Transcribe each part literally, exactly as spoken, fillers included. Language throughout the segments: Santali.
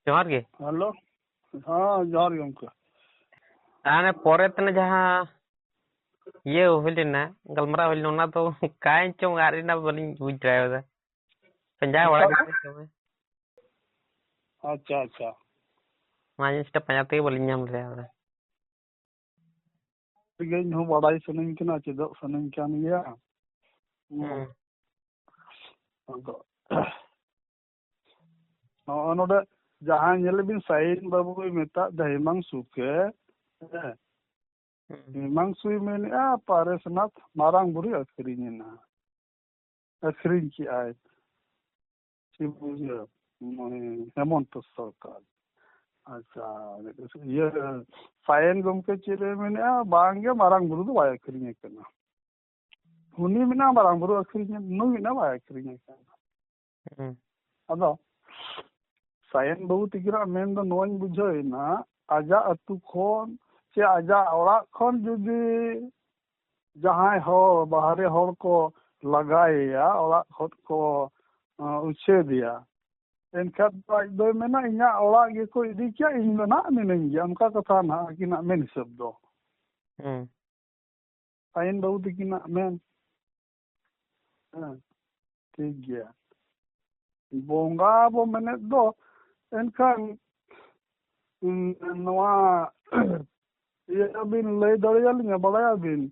ᱡᱚᱦᱟᱨ ᱜᱮ᱾ ᱦᱮᱞᱳ᱾ ᱦᱮᱸ, ᱡᱚᱦᱟᱨ ᱜᱮ ᱜᱚᱢᱠᱮ᱾ ᱟᱨ ᱚᱱᱮ ᱯᱚᱨᱮ ᱛᱮ ᱡᱟᱦᱟᱸ ᱤᱭᱟᱹ ᱦᱩᱭ ᱞᱮᱱᱟ, ᱜᱟᱞᱢᱟᱨᱟᱣ ᱦᱩᱭ ᱞᱮᱱᱟ, ᱚᱱᱟ ᱫᱚ ᱚᱠᱟᱭᱮᱱ ᱪᱚᱝ ᱟᱫ ᱮᱱᱟ, ᱵᱟᱹᱞᱤᱧ ᱵᱩᱡᱽ ᱫᱟᱲᱮᱭᱟᱫᱟ᱾ ᱯᱟᱸᱡᱟ ᱵᱟᱲᱟ ᱚᱠᱟ? ᱠᱮᱫᱟ ᱞᱤᱧ ᱛᱚᱵᱮ᱾ ᱟᱪᱪᱷᱟ, ᱟᱪᱪᱷᱟ᱾ ᱚᱱᱟ ᱡᱤᱱᱤᱥᱴᱟ ᱯᱟᱸᱡᱟ ᱛᱮᱜᱮ ᱵᱟᱹᱞᱤᱧ ᱧᱟᱢ ᱫᱟᱲᱮᱭᱟᱫᱟ᱾ ᱛᱮᱜᱮ ᱤᱧ ᱦᱚᱸ ᱵᱟᱲᱟᱭ ᱥᱟᱱᱟᱧ ᱠᱟᱱᱟ, ᱪᱮᱫᱚᱜ ᱥᱟᱱᱟᱧ ᱠᱟᱱ ᱜᱮᱭᱟ᱾ ᱦᱩᱸ᱾ ᱦᱩᱸ᱾ ᱟᱫᱚ ᱱᱚᱜᱼᱚ ᱱᱚᱰᱮ ᱡᱟᱦᱟᱸᱭ ᱧᱮᱞ ᱵᱤᱱ ᱥᱟᱭᱤᱱ ᱵᱟᱹᱵᱩᱭ ᱢᱮᱛᱟᱫ ᱫᱟ ᱦᱤᱢᱟᱝᱥᱩ ᱠᱮ, ᱦᱮᱸ᱾ ᱦᱩᱸ᱾ ᱦᱤᱢᱟᱝᱥᱩᱭ ᱢᱮᱱᱮᱫᱼᱟ ᱯᱟᱨᱮᱥᱱᱟᱛᱷ ᱢᱟᱨᱟᱝ ᱵᱩᱨᱩᱭ ᱟᱹᱠᱷᱨᱤᱧ ᱮᱱᱟ, ᱟᱹᱠᱷᱨᱤᱧ ᱠᱮᱜᱼᱟᱭ᱾ ᱪᱮᱫ ᱵᱩᱡᱷᱟᱹᱣ? ᱱᱩᱭ ᱦᱮᱢᱚᱱᱛᱚ ᱥᱚᱨᱠᱟᱨ᱾ ᱟᱪᱪᱷᱟ, ᱤᱭᱟᱹ, ᱥᱟᱭᱮᱱ ᱜᱚᱢᱠᱮ ᱪᱮᱫ ᱮ ᱢᱮᱱᱮᱫᱼᱟ? ᱵᱟᱝᱜᱮ, ᱢᱟᱨᱟᱝ ᱵᱩᱨᱩ ᱫᱚ ᱵᱟᱭ ᱟᱹᱠᱷᱨᱤᱧ ᱟᱠᱟᱱᱟ᱾ ᱩᱱᱤ ᱢᱮᱱᱟ ᱢᱟᱨᱟᱝ ᱵᱩᱨᱩ ᱟᱹᱠᱷᱨᱤᱧ, ᱱᱩᱭ ᱢᱮᱱᱟ ᱵᱟᱭ ᱟᱹᱠᱷᱨᱤᱧ ᱟᱠᱟᱱᱟ᱾ ᱦᱩᱸ᱾ ᱟᱫᱚ ᱥᱟᱭᱮᱱ ᱵᱟᱹᱵᱩ ᱛᱤᱠᱤᱱᱟᱜ ᱢᱮᱱ ᱫᱚ ᱱᱚᱣᱟᱧ ᱵᱩᱡᱷᱟᱹᱣ ᱮᱱᱟ, ᱟᱡᱟᱜ ᱟᱹᱛᱩ ᱠᱷᱚᱱ ᱥᱮ ᱟᱡᱟᱜ ᱚᱲᱟᱜ ᱠᱷᱚᱱ ᱡᱩᱫᱤ ᱡᱟᱦᱟᱸᱭ ᱦᱚᱲ, ᱵᱟᱦᱨᱮ ᱦᱚᱲ ᱠᱚ ᱞᱟᱜᱟᱭᱮᱭᱟ, ᱚᱲᱟᱜ ᱠᱷᱚᱱ ᱠᱚ, ᱟᱸ, ᱩᱪᱷᱟᱹᱫᱮᱭᱟ, ᱮᱱᱠᱷᱟᱱ ᱫᱚ ᱟᱡ ᱫᱚᱭ ᱢᱮᱱᱟ, "ᱤᱧᱟᱹᱜ ᱚᱲᱟᱜ ᱜᱮᱠᱚ ᱤᱫᱤ ᱠᱮᱭᱟ, ᱤᱧ ᱫᱚ ᱱᱟᱦᱟᱜ ᱢᱤᱱᱟᱹᱧ ᱜᱮᱭᱟ", ᱚᱱᱠᱟ ᱠᱟᱛᱷᱟ ᱱᱟᱦᱟᱜ ᱟᱹᱠᱤᱱᱟᱜ ᱢᱮᱱ ᱦᱤᱥᱟᱹᱵ ᱫᱚ᱾ ᱦᱩᱸ᱾ ᱥᱟᱭᱮᱱ ᱵᱟᱹᱵᱩ ᱛᱤᱠᱤᱱᱟᱜ ᱢᱮᱱ᱾ ᱦᱮᱸ, ᱴᱷᱤᱠ ᱜᱮᱭᱟ᱾ ᱵᱚᱸᱜᱟ ᱵᱚ ᱢᱮᱱᱮᱫ ᱫᱚ, ᱮᱱᱠᱷᱟᱱ, ᱩᱸ, ᱱᱚᱣᱟ ᱤᱭᱟᱹ ᱵᱤᱱ ᱞᱟᱹᱭ ᱫᱟᱲᱮᱭᱟᱞᱤᱧᱟ, ᱵᱟᱲᱟᱭᱟᱵᱤᱱ?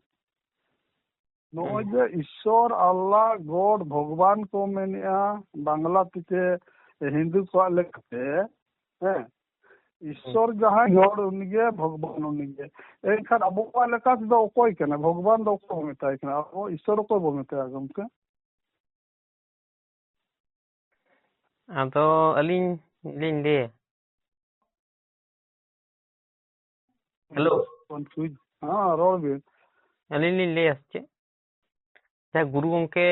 ᱱᱚᱜᱼᱚᱭ ᱦᱩᱸ᱾ ᱡᱮ ᱤᱥᱥᱚᱨ, ᱟᱞᱞᱟ, ᱜᱚᱰ, ᱵᱷᱚᱜᱽᱵᱟᱱ ᱠᱚ ᱢᱮᱱᱮᱜᱼᱟ, ᱵᱟᱝᱞᱟ ᱛᱮ ᱪᱮ ᱦᱤᱱᱫᱩ ᱠᱚᱣᱟᱜ ᱞᱮᱠᱟᱛᱮ, ᱦᱮᱸ, ᱤᱥᱥᱚᱨ ᱦᱩᱸ᱾ ᱡᱟᱦᱟᱸᱭ ᱦᱚᱲ ᱩᱱᱤᱜᱮ ᱵᱷᱚᱜᱽᱵᱟᱱ ᱩᱱᱤᱜᱮ᱾ ᱮᱱᱠᱷᱟᱱ ᱟᱵᱚᱣᱟᱜ ᱞᱮᱠᱟ ᱛᱮᱫᱚ ᱚᱠᱚᱭ ᱠᱟᱱᱟ? ᱵᱷᱚᱜᱽᱵᱟᱱ ᱫᱚ ᱚᱠᱚᱭ ᱵᱚ ᱢᱮᱛᱟᱭ ᱠᱟᱱᱟ? ᱟᱵᱚ ᱤᱥᱥᱚᱨ ᱚᱠᱚᱭ ᱵᱚ ᱢᱮᱛᱟᱭᱟ ᱜᱚᱢᱠᱮ? ᱟᱫᱚ ᱟᱹᱞᱤᱧ ᱞᱤᱧ ᱞᱟᱹᱭᱟ᱾ ᱦᱮᱞᱳ᱾ ᱠᱚᱱᱯᱷᱤᱭᱩᱡᱽ᱾ ᱦᱮᱸ, ᱨᱚᱲ ᱵᱤᱱ᱾ ᱟᱹᱞᱤᱧ ᱞᱤᱧ ᱞᱟᱹᱭᱟ ᱥᱮ ᱪᱮᱫ? ᱡᱟᱦᱟᱸ ᱜᱩᱨᱩ ᱜᱚᱢᱠᱮ,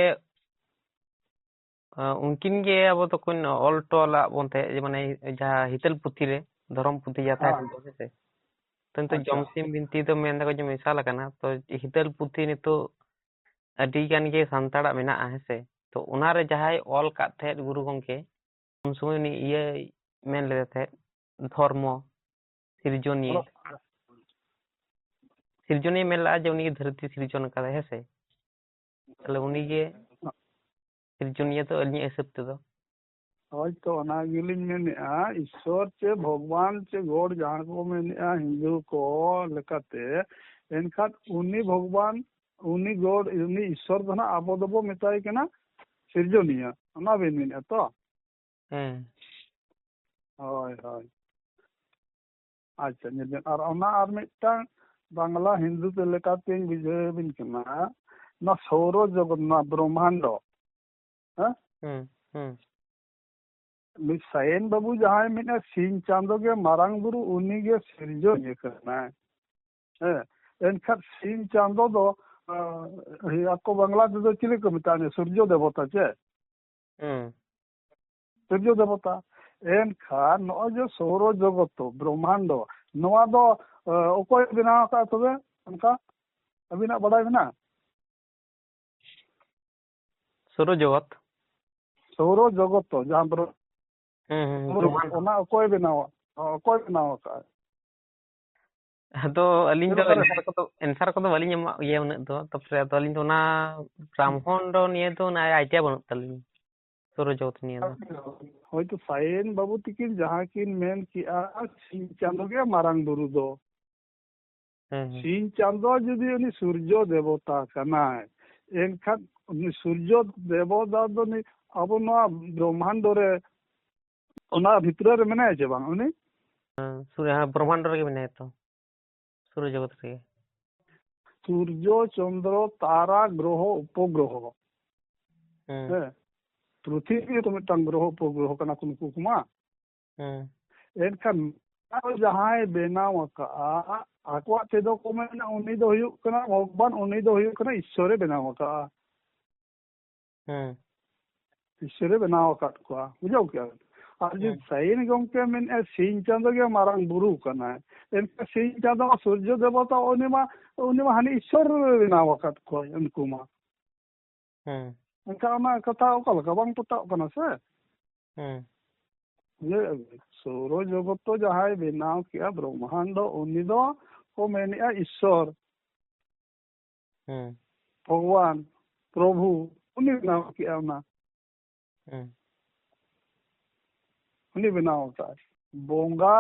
ᱟᱸ, ᱩᱱᱠᱤᱱ ᱜᱮ ᱟᱵᱚ ᱫᱚᱠᱤᱱ ᱚᱞ ᱦᱚᱴᱚ ᱞᱟᱜ ᱵᱚᱱ ᱛᱟᱦᱮᱸᱫ, ᱡᱮ ᱢᱟᱱᱮ ᱡᱟᱦᱟᱸ ᱦᱤᱛᱟᱹᱞ ᱯᱩᱛᱷᱤ ᱨᱮ, ᱫᱷᱚᱨᱚᱢ ᱯᱩᱛᱷᱤ ᱡᱟᱦᱟᱸ ᱛᱟᱦᱮᱸ ᱦᱮᱸ᱾ ᱠᱟᱱ ᱛᱟᱵᱚᱱᱟ, ᱦᱮᱸ ᱥᱮ? ᱛᱚ ᱱᱤᱛᱚᱜ ᱟᱪᱪᱷᱟ᱾ ᱡᱚᱢᱥᱤᱢ ᱵᱤᱱᱛᱤ ᱫᱚ ᱢᱮᱱ ᱫᱟᱠᱚ ᱡᱮ ᱢᱮᱥᱟᱞ ᱟᱠᱟᱱᱟ, ᱛᱚ ᱦᱤᱛᱟᱹᱞ ᱯᱩᱛᱷᱤ ᱱᱤᱛᱚᱜ ᱟᱹᱰᱤ ᱜᱟᱱ ᱜᱮ ᱥᱟᱱᱛᱟᱲᱟᱜ ᱢᱮᱱᱟᱜᱼᱟ, ᱦᱮᱸ ᱥᱮ? ᱛᱚ ᱚᱱᱟ ᱨᱮ ᱡᱟᱦᱟᱸᱭ ᱚᱞ ᱠᱟᱫ ᱛᱟᱦᱮᱸᱫ ᱜᱩᱨᱩ ᱜᱚᱢᱠᱮ, ᱩᱱ ᱥᱚᱢᱚᱭ ᱩᱱᱤ ᱤᱭᱟᱹ ᱢᱮᱱ ᱞᱮᱫᱟ ᱛᱟᱦᱮᱸᱫ, ᱫᱷᱚᱨᱢᱚ ᱥᱤᱨᱡᱚᱱᱤᱭᱟᱹ᱾ ᱚᱞᱚᱜ ᱯᱟᱲᱦᱟᱜ᱾ ᱥᱤᱨᱡᱚᱱᱤᱭᱟᱹ ᱢᱮᱱ ᱞᱮᱫᱟ ᱡᱮ ᱩᱱᱤ ᱜᱮ ᱫᱷᱟᱹᱨᱛᱤ ᱥᱤᱨᱡᱚᱱ ᱟᱠᱟᱫᱟᱭ, ᱦᱮᱸ ᱥᱮ? ᱛᱟᱦᱞᱮ ᱩᱱᱤ ᱜᱮ ᱥᱤᱨᱡᱚᱱᱤᱭᱟᱹ ᱫᱚ ᱟᱹᱞᱤᱧᱟᱜ ᱦᱤᱥᱟᱹᱵ ᱛᱮᱫᱚ᱾ ᱦᱳᱭ ᱛᱚ, ᱚᱱᱟ ᱜᱮᱞᱤᱧ ᱢᱮᱱᱮᱫᱼᱟ, ᱤᱥᱥᱚᱨ ᱪᱮ ᱵᱷᱚᱜᱽᱵᱟᱱ ᱪᱮ ᱜᱚᱰ ᱡᱟᱦᱟᱸ ᱠᱚ ᱢᱮᱱᱮᱫᱼᱟ ᱦᱤᱱᱫᱩ ᱠᱚ ᱞᱮᱠᱟᱛᱮ, ᱮᱱᱠᱷᱟᱱ ᱩᱱᱤ ᱵᱷᱚᱜᱽᱵᱟᱱ, ᱩᱱᱤ ᱜᱚᱰ, ᱩᱱᱤ ᱤᱥᱥᱚᱨ ᱫᱚ ᱱᱟᱜ ᱟᱵᱚ ᱫᱚᱵᱚ ᱢᱮᱛᱟᱭ ᱠᱟᱱᱟ ᱥᱤᱨᱡᱚᱱᱤᱭᱟᱹ, ᱚᱱᱟ ᱵᱤᱱ ᱢᱮᱱᱮᱫᱼᱟ ᱛᱚ? ᱦᱮᱸ᱾ ᱦᱳᱭ, ᱦᱳᱭ᱾ ᱟᱪᱪᱷᱟ, ᱧᱮᱞ ᱵᱮᱱ, ᱟᱨ ᱚᱱᱟ ᱟᱨ ᱢᱤᱫᱴᱟᱝ ᱵᱟᱝᱞᱟ ᱦᱤᱱᱫᱩ ᱛᱮ ᱞᱮᱠᱟᱛᱮᱧ ᱵᱩᱡᱷᱟᱹᱣ ᱟᱹᱵᱤᱱ ᱠᱟᱱᱟ, ᱱᱚᱣᱟ ᱥᱳᱣᱨᱚ ᱡᱚᱜᱚᱛ, ᱱᱚᱣᱟ ᱵᱨᱚᱦᱢᱟᱱᱰᱚ, ᱦᱮᱸ? ᱦᱩᱸ, ᱦᱩᱸ᱾ ᱱᱩᱭ ᱥᱟᱭᱮᱱ ᱵᱟᱹᱵᱩ ᱡᱟᱦᱟᱸᱭ ᱢᱮᱱᱮᱫᱼᱟ, ᱥᱤᱧ ᱪᱟᱸᱫᱚ ᱜᱮ ᱢᱟᱨᱟᱝ ᱵᱩᱨᱩ, ᱩᱱᱤ ᱜᱮ ᱥᱤᱨᱡᱚᱱᱤᱭᱟᱹ ᱠᱟᱱᱟᱭ᱾ ᱦᱮᱸ, ᱮᱱᱠᱷᱟᱱ ᱥᱤᱧ ᱪᱟᱸᱫᱚ ᱫᱚ, ᱟᱸ, ᱟᱠᱚ ᱵᱟᱝᱞᱟ ᱛᱮᱫᱚ ᱪᱤᱞᱤ ᱠᱚ ᱢᱮᱛᱟᱜᱼᱟ? ᱥᱩᱨᱡᱚ ᱫᱮᱵᱚᱛᱟ ᱪᱮ? ᱦᱩᱸ᱾ ᱥᱩᱨᱡᱚ ᱫᱮᱵᱚᱛᱟ᱾ ᱮᱱᱠᱷᱟᱱ ᱱᱚᱜᱼᱚᱭ ᱡᱮ ᱥᱳᱣᱨᱚ ᱡᱚᱜᱚᱛ, ᱵᱨᱚᱦᱢᱟᱱᱰᱚ, ᱱᱚᱣᱟ ᱫᱚ, ᱟᱸ, ᱚᱠᱚᱭ ᱵᱮᱱᱟᱣ ᱟᱠᱟᱫᱼᱟ ᱛᱚᱵᱮ? ᱚᱱᱠᱟ ᱟᱹᱵᱤᱱᱟᱜ ᱵᱟᱰᱟᱭ ᱢᱮᱱᱟᱜᱼᱟ? ᱥᱳᱣᱨᱚ ᱡᱚᱜᱚᱛ? ᱥᱳᱣᱨᱚ ᱡᱚᱜᱚᱛ ᱛᱚ, ᱡᱟᱦᱟᱸ ᱵᱨᱚ-, ᱦᱩᱸ, ᱦᱩᱸ, ᱵᱨᱚᱦᱢᱟᱱᱰ᱾ ᱚᱱᱟ ᱚᱠᱚᱭ ᱵᱮᱱᱟᱣᱟ? ᱚᱠᱚᱭ ᱵᱮᱱᱟᱣ ᱟᱠᱟᱫᱼᱟ? ᱟᱫᱚ ᱟᱹᱞᱤᱧ ᱫᱚ ᱪᱮᱫ ᱞᱮᱠᱟ ᱨᱮ? answer ᱠᱚᱫᱚ, answer ᱠᱚᱫᱚ ᱵᱟᱹᱞᱤᱧ ᱮᱢᱟ ᱤᱭᱟᱹ ᱩᱱᱟᱹᱜ ᱫᱚ, ᱛᱟᱯᱚᱨᱮ ᱟᱫᱚ ᱟᱹᱞᱤᱧ ᱫᱚ ᱚᱱᱟ ᱵᱨᱟᱦᱢᱚᱱᱰ ᱱᱤᱭᱮ ᱫᱚ ᱚᱱᱟ idea ᱵᱟᱹᱱᱩᱜ ᱛᱟᱹᱞᱤᱧᱟ, ᱥᱳᱣᱨᱚ ᱡᱚᱜᱚᱛ ᱱᱤᱭᱮ ᱫᱚ᱾ ᱦᱳᱭᱛᱳ ᱥᱟᱭᱮᱱ ᱵᱟᱹᱵᱩ ᱛᱤᱠᱤᱱ ᱡᱟᱦᱟᱸ ᱠᱤᱱ ᱢᱮᱱ ᱠᱮᱜᱼᱟ, ᱥᱤᱧ ᱪᱟᱸᱫᱚ ᱜᱮ ᱢᱟᱨᱟᱝ ᱵᱩᱨᱩ ᱫᱚ᱾ ᱦᱮᱸ, ᱦᱮᱸ᱾ ᱥᱤᱧ ᱪᱟᱸᱫᱚ ᱡᱩᱫᱤ ᱩᱱᱤ ᱥᱩᱨᱡᱚ ᱫᱮᱵᱚᱛᱟ ᱠᱟᱱᱟᱭ, ᱮᱱᱠᱷᱟᱱ ᱩᱱᱤ ᱥᱩᱨᱡᱚ ᱫᱮᱵᱚᱛᱟ ᱫᱚ ᱱᱩᱭ ᱟᱵᱚ ᱱᱚᱣᱟ ᱵᱨᱚᱦᱢᱟᱱᱰᱚ ᱨᱮ, ᱚᱱᱟ ᱵᱷᱤᱛᱨᱤ ᱨᱮ ᱢᱮᱱᱟᱭᱟ ᱪᱮ ᱵᱟᱝ ᱩᱱᱤ? ᱦᱮᱸ, ᱥᱩᱨ-, ᱦᱮᱸ, ᱵᱨᱚᱦᱢᱟᱱᱰᱚ ᱨᱮᱜᱮ ᱢᱮᱱᱟᱭᱟ ᱛᱚ, ᱥᱩᱨᱡᱚ ᱡᱚᱜᱚᱛ ᱨᱮᱜᱮ᱾ ᱥᱩᱨᱡᱚ, ᱪᱚᱱᱫᱨᱚ, ᱛᱟᱨᱟ, ᱜᱨᱚᱦᱚ, ᱩᱯᱚᱜᱨᱚᱦᱚ᱾ ᱦᱮᱸ᱾ ᱦᱮᱸ, ᱯᱨᱤᱛᱷᱤᱵᱤ ᱦᱚᱸᱛᱚ ᱢᱤᱫᱴᱟᱝ ᱜᱨᱚᱦᱚ ᱩᱯᱚᱜᱨᱚᱦᱚ ᱠᱟᱱᱟ ᱠᱚ ᱱᱩᱠᱩ ᱠᱚᱢᱟ᱾ ᱦᱮᱸ᱾ ᱮᱱᱠᱷᱟᱱ ᱱᱚᱣᱟ ᱡᱟᱦᱟᱸᱭ ᱵᱮᱱᱟᱣ ᱟᱠᱟᱫᱼᱟ, ᱟᱠᱚᱣᱟᱜ ᱛᱮᱫᱚ ᱠᱚ ᱢᱮᱱᱟ, ᱩᱱᱤ ᱫᱚ ᱦᱩᱭᱩᱜ ᱠᱟᱱᱟ ᱵᱷᱚᱜᱽᱵᱟᱱ, ᱩᱱᱤ ᱫᱚ ᱦᱩᱭᱩᱜ ᱠᱟᱱᱟ ᱤᱥᱥᱚᱨᱮ ᱵᱮᱱᱟᱣ ᱟᱠᱟᱫᱼᱟ᱾ ᱦᱮᱸ᱾ ᱤᱥᱥᱚᱨᱮ ᱵᱮᱱᱟᱣ ᱟᱠᱟᱫ ᱠᱚᱣᱟ, ᱵᱩᱡᱷᱟᱹᱣ ᱠᱮᱜᱼᱟ ᱵᱮᱱ? ᱟᱨ ᱡᱩᱫᱤ ᱦᱮᱸ᱾ ᱥᱟᱭᱤᱱ ᱜᱚᱢᱠᱮ ᱢᱮᱱᱮᱫᱼᱟ, ᱥᱤᱧ ᱪᱟᱸᱫᱚ ᱜᱮ ᱢᱟᱨᱟᱝ ᱵᱩᱨᱩ ᱠᱟᱱᱟᱭ, ᱮᱱᱠᱷᱟᱱ ᱥᱤᱧ ᱪᱟᱸᱫᱚ ᱢᱟ ᱥᱩᱨᱡᱚ ᱫᱮᱵᱚᱛᱟ, ᱩᱱᱤ ᱢᱟ, ᱩᱱᱤ ᱢᱟ ᱦᱟᱹᱱᱤ ᱤᱥᱥᱚᱨ ᱵᱮᱱᱟᱣ ᱟᱠᱟᱫ ᱠᱚᱣᱟᱭ ᱩᱱᱠᱩ ᱢᱟ᱾ ᱦᱮᱸ᱾ ᱮᱱᱠᱷᱟᱱ ᱚᱱᱟ ᱠᱟᱛᱷᱟ ᱚᱠᱟ ᱞᱮᱠᱟ ᱵᱟᱝ ᱯᱚᱴᱟᱜ ᱠᱟᱱᱟ ᱥᱮ? ᱦᱮᱸ᱾ ᱵᱩᱡᱷᱟᱹᱣ ᱠᱮᱫᱟ ᱵᱤᱱ? ᱥᱳᱣᱨᱚ ᱡᱚᱜᱚᱛ ᱫᱚ ᱡᱟᱦᱟᱸᱭ ᱵᱮᱱᱟᱣ ᱠᱮᱜᱼᱟ, ᱵᱨᱚᱦᱢᱟᱱᱰ, ᱩᱱᱤ ᱫᱚ ᱠᱚ ᱢᱮᱱᱮᱜᱼᱟ ᱤᱥᱥᱚᱨ, ᱦᱩᱸ᱾ ᱵᱷᱚᱜᱚᱵᱟᱱ, ᱯᱨᱚᱵᱷᱩ, ᱩᱱᱤ ᱵᱮᱱᱟᱣ ᱠᱮᱜᱼᱟ ᱚᱱᱟ᱾ ᱦᱩᱸ᱾ ᱩᱱᱤ ᱵᱮᱱᱟᱣ ᱟᱠᱟᱫᱼᱟᱭ᱾ ᱵᱚᱸᱜᱟ,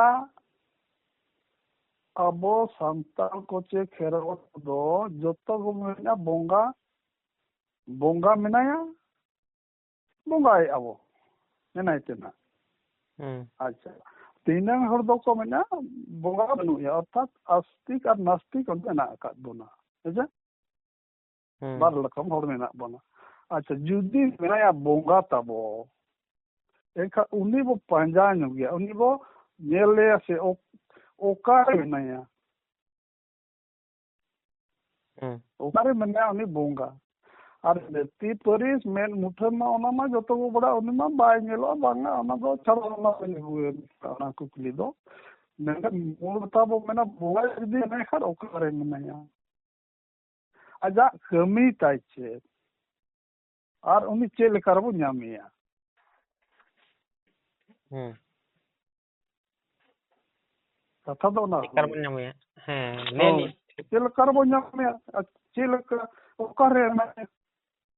ᱟᱵᱚ ᱥᱟᱱᱛᱟᱲ ᱠᱚ ᱪᱮ ᱠᱷᱮᱨᱣᱟᱲ ᱫᱚ ᱡᱚᱛᱚ ᱜᱮ ᱢᱮᱱᱟ ᱵᱚᱸᱜᱟ, ᱵᱚᱸᱜᱟ ᱢᱮᱱᱟᱭᱟ, ᱵᱚᱸᱜᱟᱭᱮᱫᱼᱟ ᱵᱚ, ᱢᱮᱱᱟᱭ ᱛᱮ ᱱᱟᱜ᱾ ᱦᱩᱸ᱾ ᱟᱪᱪᱷᱟ, ᱛᱤᱱᱟᱹᱝ ᱦᱚᱲ ᱫᱚᱠᱚ ᱢᱮᱱᱟ ᱵᱚᱸᱜᱟ ᱵᱟᱹᱱᱩᱜ ᱮᱭᱟ, ᱚᱨᱛᱷᱟᱛ ᱟᱥᱛᱤᱠ ᱟᱨ ᱱᱟᱥᱛᱤᱠ ᱚᱸᱰᱮ ᱢᱮᱱᱟᱜ ᱟᱠᱟᱫ ᱵᱚᱱᱟ, ᱦᱮᱸ ᱥᱮ? ᱦᱩᱸ᱾ ᱵᱟᱨ ᱨᱚᱠᱚᱢ ᱦᱚᱲ ᱢᱮᱱᱟᱜ ᱵᱚᱱᱟ᱾ ᱟᱪᱪᱷᱟ, ᱡᱩᱫᱤ ᱢᱮᱱᱟᱭᱟ ᱵᱚᱸᱜᱟ ᱛᱟᱵᱚ, ᱮᱱᱠᱷᱟᱱ ᱩᱱᱤ ᱵᱚ ᱯᱟᱸᱡᱟ ᱧᱚᱜᱮᱭᱟ, ᱩᱱᱤ ᱵᱚ ᱧᱮᱞᱮᱭᱟ ᱥᱮ ᱚᱠ-, ᱚᱠᱟᱨᱮ ᱢᱮᱱᱟᱭᱟ? ᱦᱩᱸ᱾ ᱚᱠᱟᱨᱮ ᱢᱮᱱᱟᱭᱟ ᱩᱱᱤ ᱵᱚᱸᱜᱟ? ᱟᱨ ᱡᱟᱹᱛᱤ ᱯᱟᱹᱨᱤᱥ ᱢᱮᱫ ᱢᱩᱴᱷᱟᱹᱱ ᱢᱟ ᱚᱱᱟ ᱢᱟ ᱡᱚᱛᱚ ᱵᱚ ᱵᱟᱲᱟᱭ, ᱩᱱᱤ ᱢᱟ ᱵᱟᱭ ᱧᱮᱞᱚᱜᱼᱟ, ᱵᱟᱝᱟ, ᱚᱱᱟ ᱫᱚ ᱪᱷᱟᱲᱟ, ᱚᱱᱟ ᱫᱚ ᱟᱹᱜᱩᱭᱟ ᱚᱱᱟ ᱠᱩᱠᱞᱤ ᱫᱚ᱾ ᱢᱮᱱᱠᱷᱟᱱ ᱢᱩᱞ ᱠᱟᱛᱷᱟ ᱵᱚ ᱢᱮᱱᱟ ᱵᱚᱸᱜᱟ ᱡᱩᱫᱤ ᱢᱮᱱᱟᱭ ᱠᱷᱟᱱ ᱚᱠᱟᱨᱮ ᱢᱮᱱᱟᱭᱟ? ᱟᱡᱟᱜ ᱠᱟᱹᱢᱤ ᱛᱟᱭ ᱪᱮᱫ? ᱟᱨ ᱩᱱᱤ ᱪᱮᱫ ᱞᱮᱠᱟ ᱨᱮᱵᱚ ᱧᱟᱢᱮᱭᱟ? ᱦᱩᱸ᱾ ᱠᱟᱛᱷᱟ ᱫᱚ ᱚᱱᱟ ᱪᱮᱫ ᱞᱮᱠᱟ ᱦᱩᱭ᱾ ᱨᱮᱵᱚᱱ ᱧᱟᱢᱮᱭᱟ? ᱦᱮᱸ, ᱞᱟᱹᱭ ᱦᱳᱭ᱾ ᱟᱹᱞᱤᱧ᱾ ᱪᱮᱫ ᱞᱮᱠᱟ ᱨᱮᱵᱚᱱ ᱧᱟᱢᱮᱭᱟ? ᱟᱨ ᱪᱮᱫ ᱞᱮᱠᱟ, ᱚᱠᱟᱨᱮ ᱢᱮᱱᱟᱭᱟ?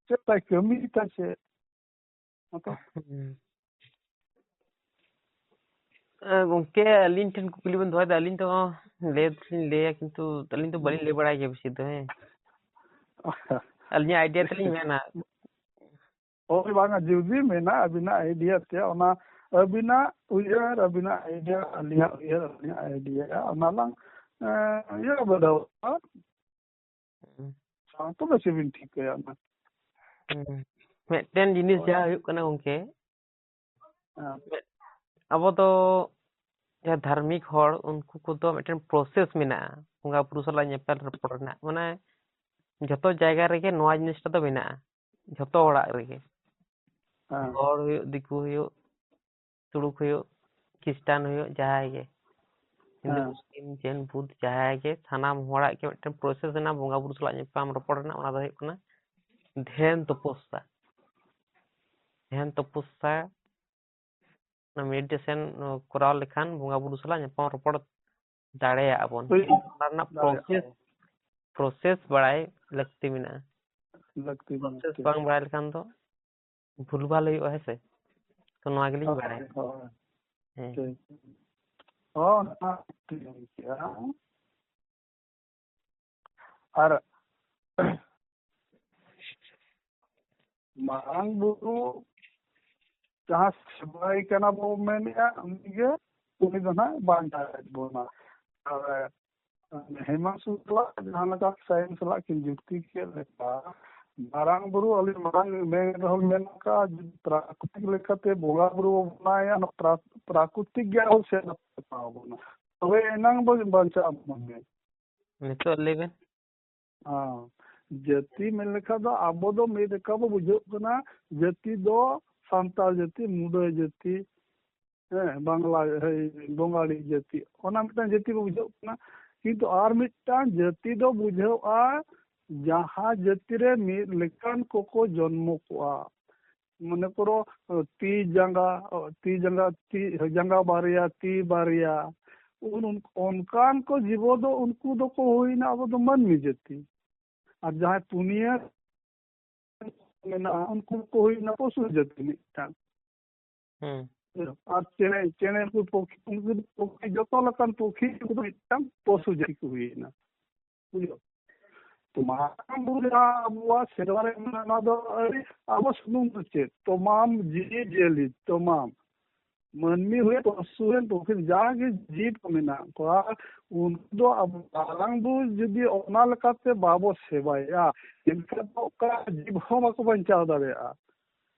ᱪᱮᱫ ᱛᱟᱭ ᱠᱟᱹᱢᱤ ᱛᱟᱭ ᱪᱮᱫ? ᱢᱟᱛᱚ᱾ ᱦᱩᱸ᱾ ᱮ, ᱜᱚᱝᱠᱮ, ᱟᱹᱞᱤᱧ ᱴᱷᱮᱱ ᱠᱩᱠᱞᱤ ᱵᱮᱱ ᱫᱚᱦᱚᱭᱮᱫᱟ, ᱟᱹᱞᱤᱧ ᱫᱚ ᱞᱟᱹᱭ ᱫᱚᱞᱤᱧ ᱞᱟᱹᱭᱟ, ᱠᱤᱱᱛᱩ ᱟᱹᱞᱤᱧ ᱫᱚ ᱵᱟᱹᱞᱤᱧ ᱞᱟᱹᱭ ᱵᱟᱲᱟᱭ ᱜᱮᱭᱟ ᱵᱮᱥᱤ ᱫᱚ, ᱦᱮᱸ᱾ ᱟᱹᱞᱤᱧᱟᱜ idea ᱛᱮᱞᱤᱧ ᱢᱮᱱᱟ᱾ ᱦᱳᱭ, ᱵᱟᱝᱟ, ᱡᱩᱫᱤ ᱢᱮᱱᱟᱜ ᱟᱹᱵᱤᱱᱟᱜ idea ᱛᱮ, ᱚᱱᱟ ᱟᱹᱵᱤᱱᱟᱜ ᱩᱭᱦᱟᱹᱨ, ᱟᱹᱵᱤᱱᱟᱜ idea, ᱟᱹᱞᱤᱧᱟᱜ ᱩᱭᱦᱟᱹᱨ, ᱟᱹᱞᱤᱧᱟᱜ idea, ᱚᱱᱟ ᱞᱟᱝ, ᱮ, ᱤᱭᱟᱹ ᱵᱤᱰᱟᱹᱣᱟ᱾ ᱦᱩᱸ᱾ ᱥᱟᱶ ᱛᱚ ᱵᱮᱥᱤ ᱵᱤᱱ ᱴᱷᱤᱠᱟᱹᱭᱟ ᱚᱱᱟ᱾ ᱦᱩᱸ᱾ ᱢᱤᱫᱴᱮᱱ ᱡᱤᱱᱤᱥ ᱦᱳᱭ᱾ ᱡᱟᱦᱟᱸ ᱦᱩᱭᱩᱜ ᱠᱟᱱᱟ ᱜᱚᱝᱠᱮ, ᱦᱮᱸ᱾ ᱟᱵᱚ ᱫᱚ ᱡᱟᱦᱟᱸ ᱫᱷᱟᱨᱢᱤᱠ ᱦᱚᱲ, ᱩᱱᱠᱩ ᱠᱚᱫᱚ ᱢᱤᱫᱴᱮᱱ process ᱢᱮᱱᱟᱜᱼᱟ ᱵᱚᱸᱜᱟ ᱵᱩᱨᱩ ᱥᱟᱞᱟᱜ ᱧᱮᱯᱮᱞ ᱨᱚᱯᱚᱲ ᱨᱮᱱᱟᱜ, ᱢᱟᱱᱮ ᱡᱷᱚᱛᱚ ᱡᱟᱭᱜᱟ ᱨᱮᱜᱮ ᱱᱚᱣᱟ ᱡᱤᱱᱤᱥᱴᱟ ᱫᱚ ᱢᱮᱱᱟᱜᱼᱟ, ᱡᱷᱚᱛᱚ ᱚᱲᱟᱜ ᱨᱮᱜᱮ᱾ ᱦᱮᱸ᱾ ᱦᱚᱲ ᱦᱩᱭᱩᱜ, ᱫᱤᱠᱩ ᱦᱩᱭᱩᱜ, ᱛᱩᱲᱩᱠ ᱦᱩᱭᱩᱜ, ᱠᱷᱤᱥᱴᱟᱱ ᱦᱩᱭᱩᱜ, ᱡᱟᱦᱟᱸᱭ ᱜᱮ, ᱦᱤᱱᱫᱩ, ᱦᱮᱸ᱾ ᱢᱩᱥᱞᱤᱢ, ᱡᱮᱱ, ᱵᱩᱫᱷ, ᱡᱟᱦᱟᱸᱭ ᱜᱮ, ᱥᱟᱱᱟᱢ ᱦᱚᱲᱟᱜ ᱜᱮ ᱢᱤᱫᱴᱮᱱ process ᱢᱮᱱᱟᱜᱼᱟ ᱵᱚᱸᱜᱟ ᱵᱩᱨᱩ ᱥᱟᱞᱟᱜ ᱧᱟᱯᱟᱢ ᱨᱚᱯᱚᱲ ᱨᱮᱱᱟᱜ᱾ ᱚᱱᱟ ᱫᱚ ᱦᱩᱭᱩᱜ ᱠᱟᱱᱟ ᱫᱷᱮᱭᱟᱱ ᱛᱚᱯᱚᱥᱥᱟ᱾ ᱫᱷᱮᱭᱟᱱ ᱛᱚᱯᱚᱥᱥᱟ ᱚᱱᱟ ᱢᱮᱰᱤᱴᱮᱥᱚᱱ ᱠᱚᱨᱟᱣ ᱞᱮᱠᱷᱟᱱ ᱵᱚᱸᱜᱟ ᱵᱩᱨᱩ ᱥᱟᱞᱟᱜ ᱧᱟᱯᱟᱢ ᱨᱚᱯᱚᱲ ᱫᱟᱲᱮᱭᱟᱜᱼᱟ ᱵᱚᱱ᱾ ᱦᱩᱭ ᱚᱱᱟ ᱨᱮᱱᱟᱜ ᱯᱨᱚᱥᱮᱥ, ᱫᱟᱲᱮᱭᱟᱜᱼᱟ᱾ ᱯᱨᱚᱥᱮᱥ ᱵᱟᱲᱟᱭ ᱞᱟᱹᱠᱛᱤ ᱢᱮᱱᱟᱜᱼᱟ᱾ ᱞᱟᱹᱠᱛᱤ ᱯᱨᱚᱥᱮᱥ ᱢᱮᱱᱟᱜᱼᱟ᱾ ᱵᱟᱝ ᱵᱟᱲᱟᱭ ᱞᱮᱠᱷᱟᱱ ᱫᱚ ᱵᱷᱩᱞᱵᱷᱟᱞ ᱦᱩᱭᱩᱜᱼᱟ, ᱦᱮᱸ ᱥᱮ? ᱛᱚ ᱱᱚᱣᱟ ᱜᱮᱞᱤᱧ ᱦᱳᱭ, ᱵᱟᱲᱟᱭᱟ᱾ ᱦᱳᱭ᱾ ᱦᱮᱸ᱾ ᱴᱷᱤᱠ᱾ ᱦᱳᱭ, ᱚᱱᱟ ᱴᱷᱤᱠ ᱜᱮᱭᱟ᱾ ᱟᱨ ᱢᱟᱨᱟᱝ ᱵᱩᱨᱩ ᱡᱟᱦᱟᱸ ᱥᱮᱵᱟᱭ ᱠᱟᱱᱟ ᱵᱚ ᱢᱮᱱᱮᱫᱼᱟ, ᱩᱱᱤᱜᱮ, ᱩᱱᱤ ᱫᱚ ᱱᱟᱦᱟᱜ ᱵᱟᱧᱪᱟᱣᱮᱫ ᱵᱚᱱᱟ᱾ ᱟᱨ ᱦᱮᱢᱟᱝᱥᱩ ᱥᱟᱞᱟᱜ ᱡᱟᱦᱟᱸ ᱞᱮᱠᱟ ᱥᱟᱭᱮᱱᱥ ᱥᱟᱞᱟᱜ ᱠᱤᱱ ᱡᱩᱠᱛᱤ ᱠᱮᱫ ᱞᱮᱠᱟ, ᱢᱟᱨᱟᱝ ᱵᱩᱨᱩ ᱟᱹᱞᱤᱧ ᱢᱟᱨᱟᱝ ᱢᱮᱱ ᱨᱮᱦᱚᱸ ᱢᱮᱱ ᱟᱠᱟᱫᱼᱟ, ᱡᱩᱫᱤ ᱯᱨᱟᱠᱨᱤᱛᱤᱠ ᱞᱮᱠᱟᱛᱮ ᱵᱚᱸᱜᱟ ᱵᱩᱨᱩ ᱵᱚ ᱵᱮᱱᱟᱣᱮᱭᱟ, ᱚᱱᱟ ᱯᱨᱟ-, ᱯᱨᱟᱠᱨᱤᱛᱤᱠ ᱜᱮ ᱟᱵᱚ ᱥᱮᱫ ᱛᱟᱵᱚᱱᱟ, ᱛᱚᱵᱮ ᱮᱱᱟᱝ ᱵᱚ ᱵᱟᱧᱪᱟᱜᱼᱟ ᱢᱚᱱᱮ᱾ ᱱᱤᱛᱚᱜ ᱞᱟᱹᱭ ᱵᱮᱱ᱾ ᱦᱮᱸ, ᱡᱟᱹᱛᱤ ᱢᱮᱱ ᱞᱮᱠᱷᱟᱱ ᱫᱚ ᱟᱵᱚ ᱫᱚ ᱢᱤᱫ ᱞᱮᱠᱟ ᱵᱚ ᱵᱩᱡᱷᱟᱹᱜ ᱠᱟᱱᱟ, ᱡᱟᱹᱛᱤ ᱫᱚ ᱥᱟᱱᱛᱟᱲ ᱡᱟᱹᱛᱤ, ᱢᱩᱰᱟᱹ ᱡᱟᱹᱛᱤ, ᱦᱮᱸ, ᱵᱟᱝᱞᱟ, ᱦᱮᱸ, ᱵᱚᱝᱜᱟᱞᱤ ᱡᱟᱹᱛᱤ, ᱚᱱᱟ ᱢᱤᱫᱴᱟᱝ ᱡᱟᱹᱛᱤ ᱵᱚ ᱵᱩᱡᱷᱟᱹᱜ ᱠᱟᱱᱟ᱾ ᱠᱤᱱᱛᱩ ᱟᱨ ᱢᱤᱫᱴᱟᱝ ᱡᱟᱹᱛᱤ ᱫᱚ ᱵᱩᱡᱷᱟᱹᱜᱼᱟ ᱡᱟᱦᱟᱸ ᱡᱟᱹᱛᱤ ᱨᱮ ᱢᱤᱫ ᱞᱮᱠᱟᱱ ᱠᱚᱠᱚ ᱡᱚᱱᱢᱚ ᱠᱚᱜᱼᱟ᱾ ᱢᱚᱱᱮ ᱠᱚᱨᱚ, ᱛᱤ ᱡᱟᱸᱜᱟ, ᱛᱤ ᱡᱟᱸᱜᱟ, ᱛᱤ ᱡᱟᱸᱜᱟ ᱵᱟᱨᱭᱟ, ᱛᱤ ᱵᱟᱨᱭᱟ, ᱩᱱ-, ᱩᱱ-, ᱚᱱᱠᱟᱱ ᱠᱚ ᱡᱤᱵᱚ ᱫᱚ ᱩᱱᱠᱩ ᱫᱚᱠᱚ ᱦᱩᱭᱱᱟ ᱟᱵᱚ ᱫᱚ ᱢᱟᱹᱱᱢᱤ ᱡᱟᱹᱛᱤ᱾ ᱟᱨ ᱡᱟᱦᱟᱸᱭ ᱯᱩᱱᱭᱟᱹ ᱢᱮᱱᱟᱜᱼᱟ, ᱩᱱᱠᱩ ᱠᱚ ᱦᱩᱭᱱᱟ ᱯᱚᱥᱩ ᱡᱟᱹᱛᱤ ᱢᱤᱫᱴᱟᱝ᱾ ᱦᱩᱸ᱾ ᱟᱨ ᱪᱮᱬᱮ, ᱪᱮᱬᱮ ᱠᱚ, ᱯᱚᱠᱷᱤ, ᱩᱱᱠᱩ ᱫᱚ ᱯᱚᱠᱷᱤ, ᱡᱚᱛᱚ ᱞᱮᱠᱟᱱ ᱯᱚᱠᱷᱤ, ᱩᱱᱠᱩ ᱫᱚ ᱢᱤᱫᱴᱟᱝ ᱯᱚᱥᱩ ᱡᱟᱹᱛᱤ ᱠᱚ ᱦᱩᱭᱱᱟ᱾ ᱵᱩᱡᱷᱟᱹᱣ? ᱛᱚ, ᱢᱟᱨᱟᱝ ᱵᱩᱨᱩ ᱡᱟᱦᱟᱸ ᱟᱵᱚᱣᱟᱜ ᱥᱮᱨᱣᱟ ᱨᱮ ᱢᱮᱱᱟᱜᱼᱟ, ᱱᱚᱣᱟ ᱫᱚ ᱟᱹᱰᱤ ᱟᱵᱚ ᱥᱩᱢᱩᱝ ᱫᱚ ᱪᱮᱫ, ᱛᱚᱢᱟᱢ ᱡᱤᱵᱽ ᱡᱤᱭᱟᱹᱞᱤ, ᱛᱚᱢᱟᱢ ᱢᱟᱹᱱᱢᱤ ᱦᱩᱭᱮᱱ, ᱯᱚᱥᱩ ᱦᱩᱭᱮᱱ, ᱯᱚᱠᱷᱤ, ᱡᱟᱜᱮ ᱡᱤᱵᱽ ᱠᱚ ᱢᱮᱱᱟᱜ ᱠᱚᱣᱟ, ᱩᱱᱠᱩ ᱫᱚ ᱟᱵᱚ ᱢᱟᱨᱟᱝ ᱵᱩᱨᱩ ᱡᱩᱫᱤ ᱚᱱᱟ ᱞᱮᱠᱟᱛᱮ ᱵᱟᱵᱚ ᱥᱮᱵᱟᱭᱟ, ᱮᱱᱠᱷᱟᱱ ᱫᱚ ᱚᱠᱟ ᱡᱤᱵᱽ ᱦᱚᱸ ᱵᱟᱠᱚ ᱵᱟᱧᱪᱟᱣ ᱫᱟᱲᱮᱭᱟᱜᱼᱟ᱾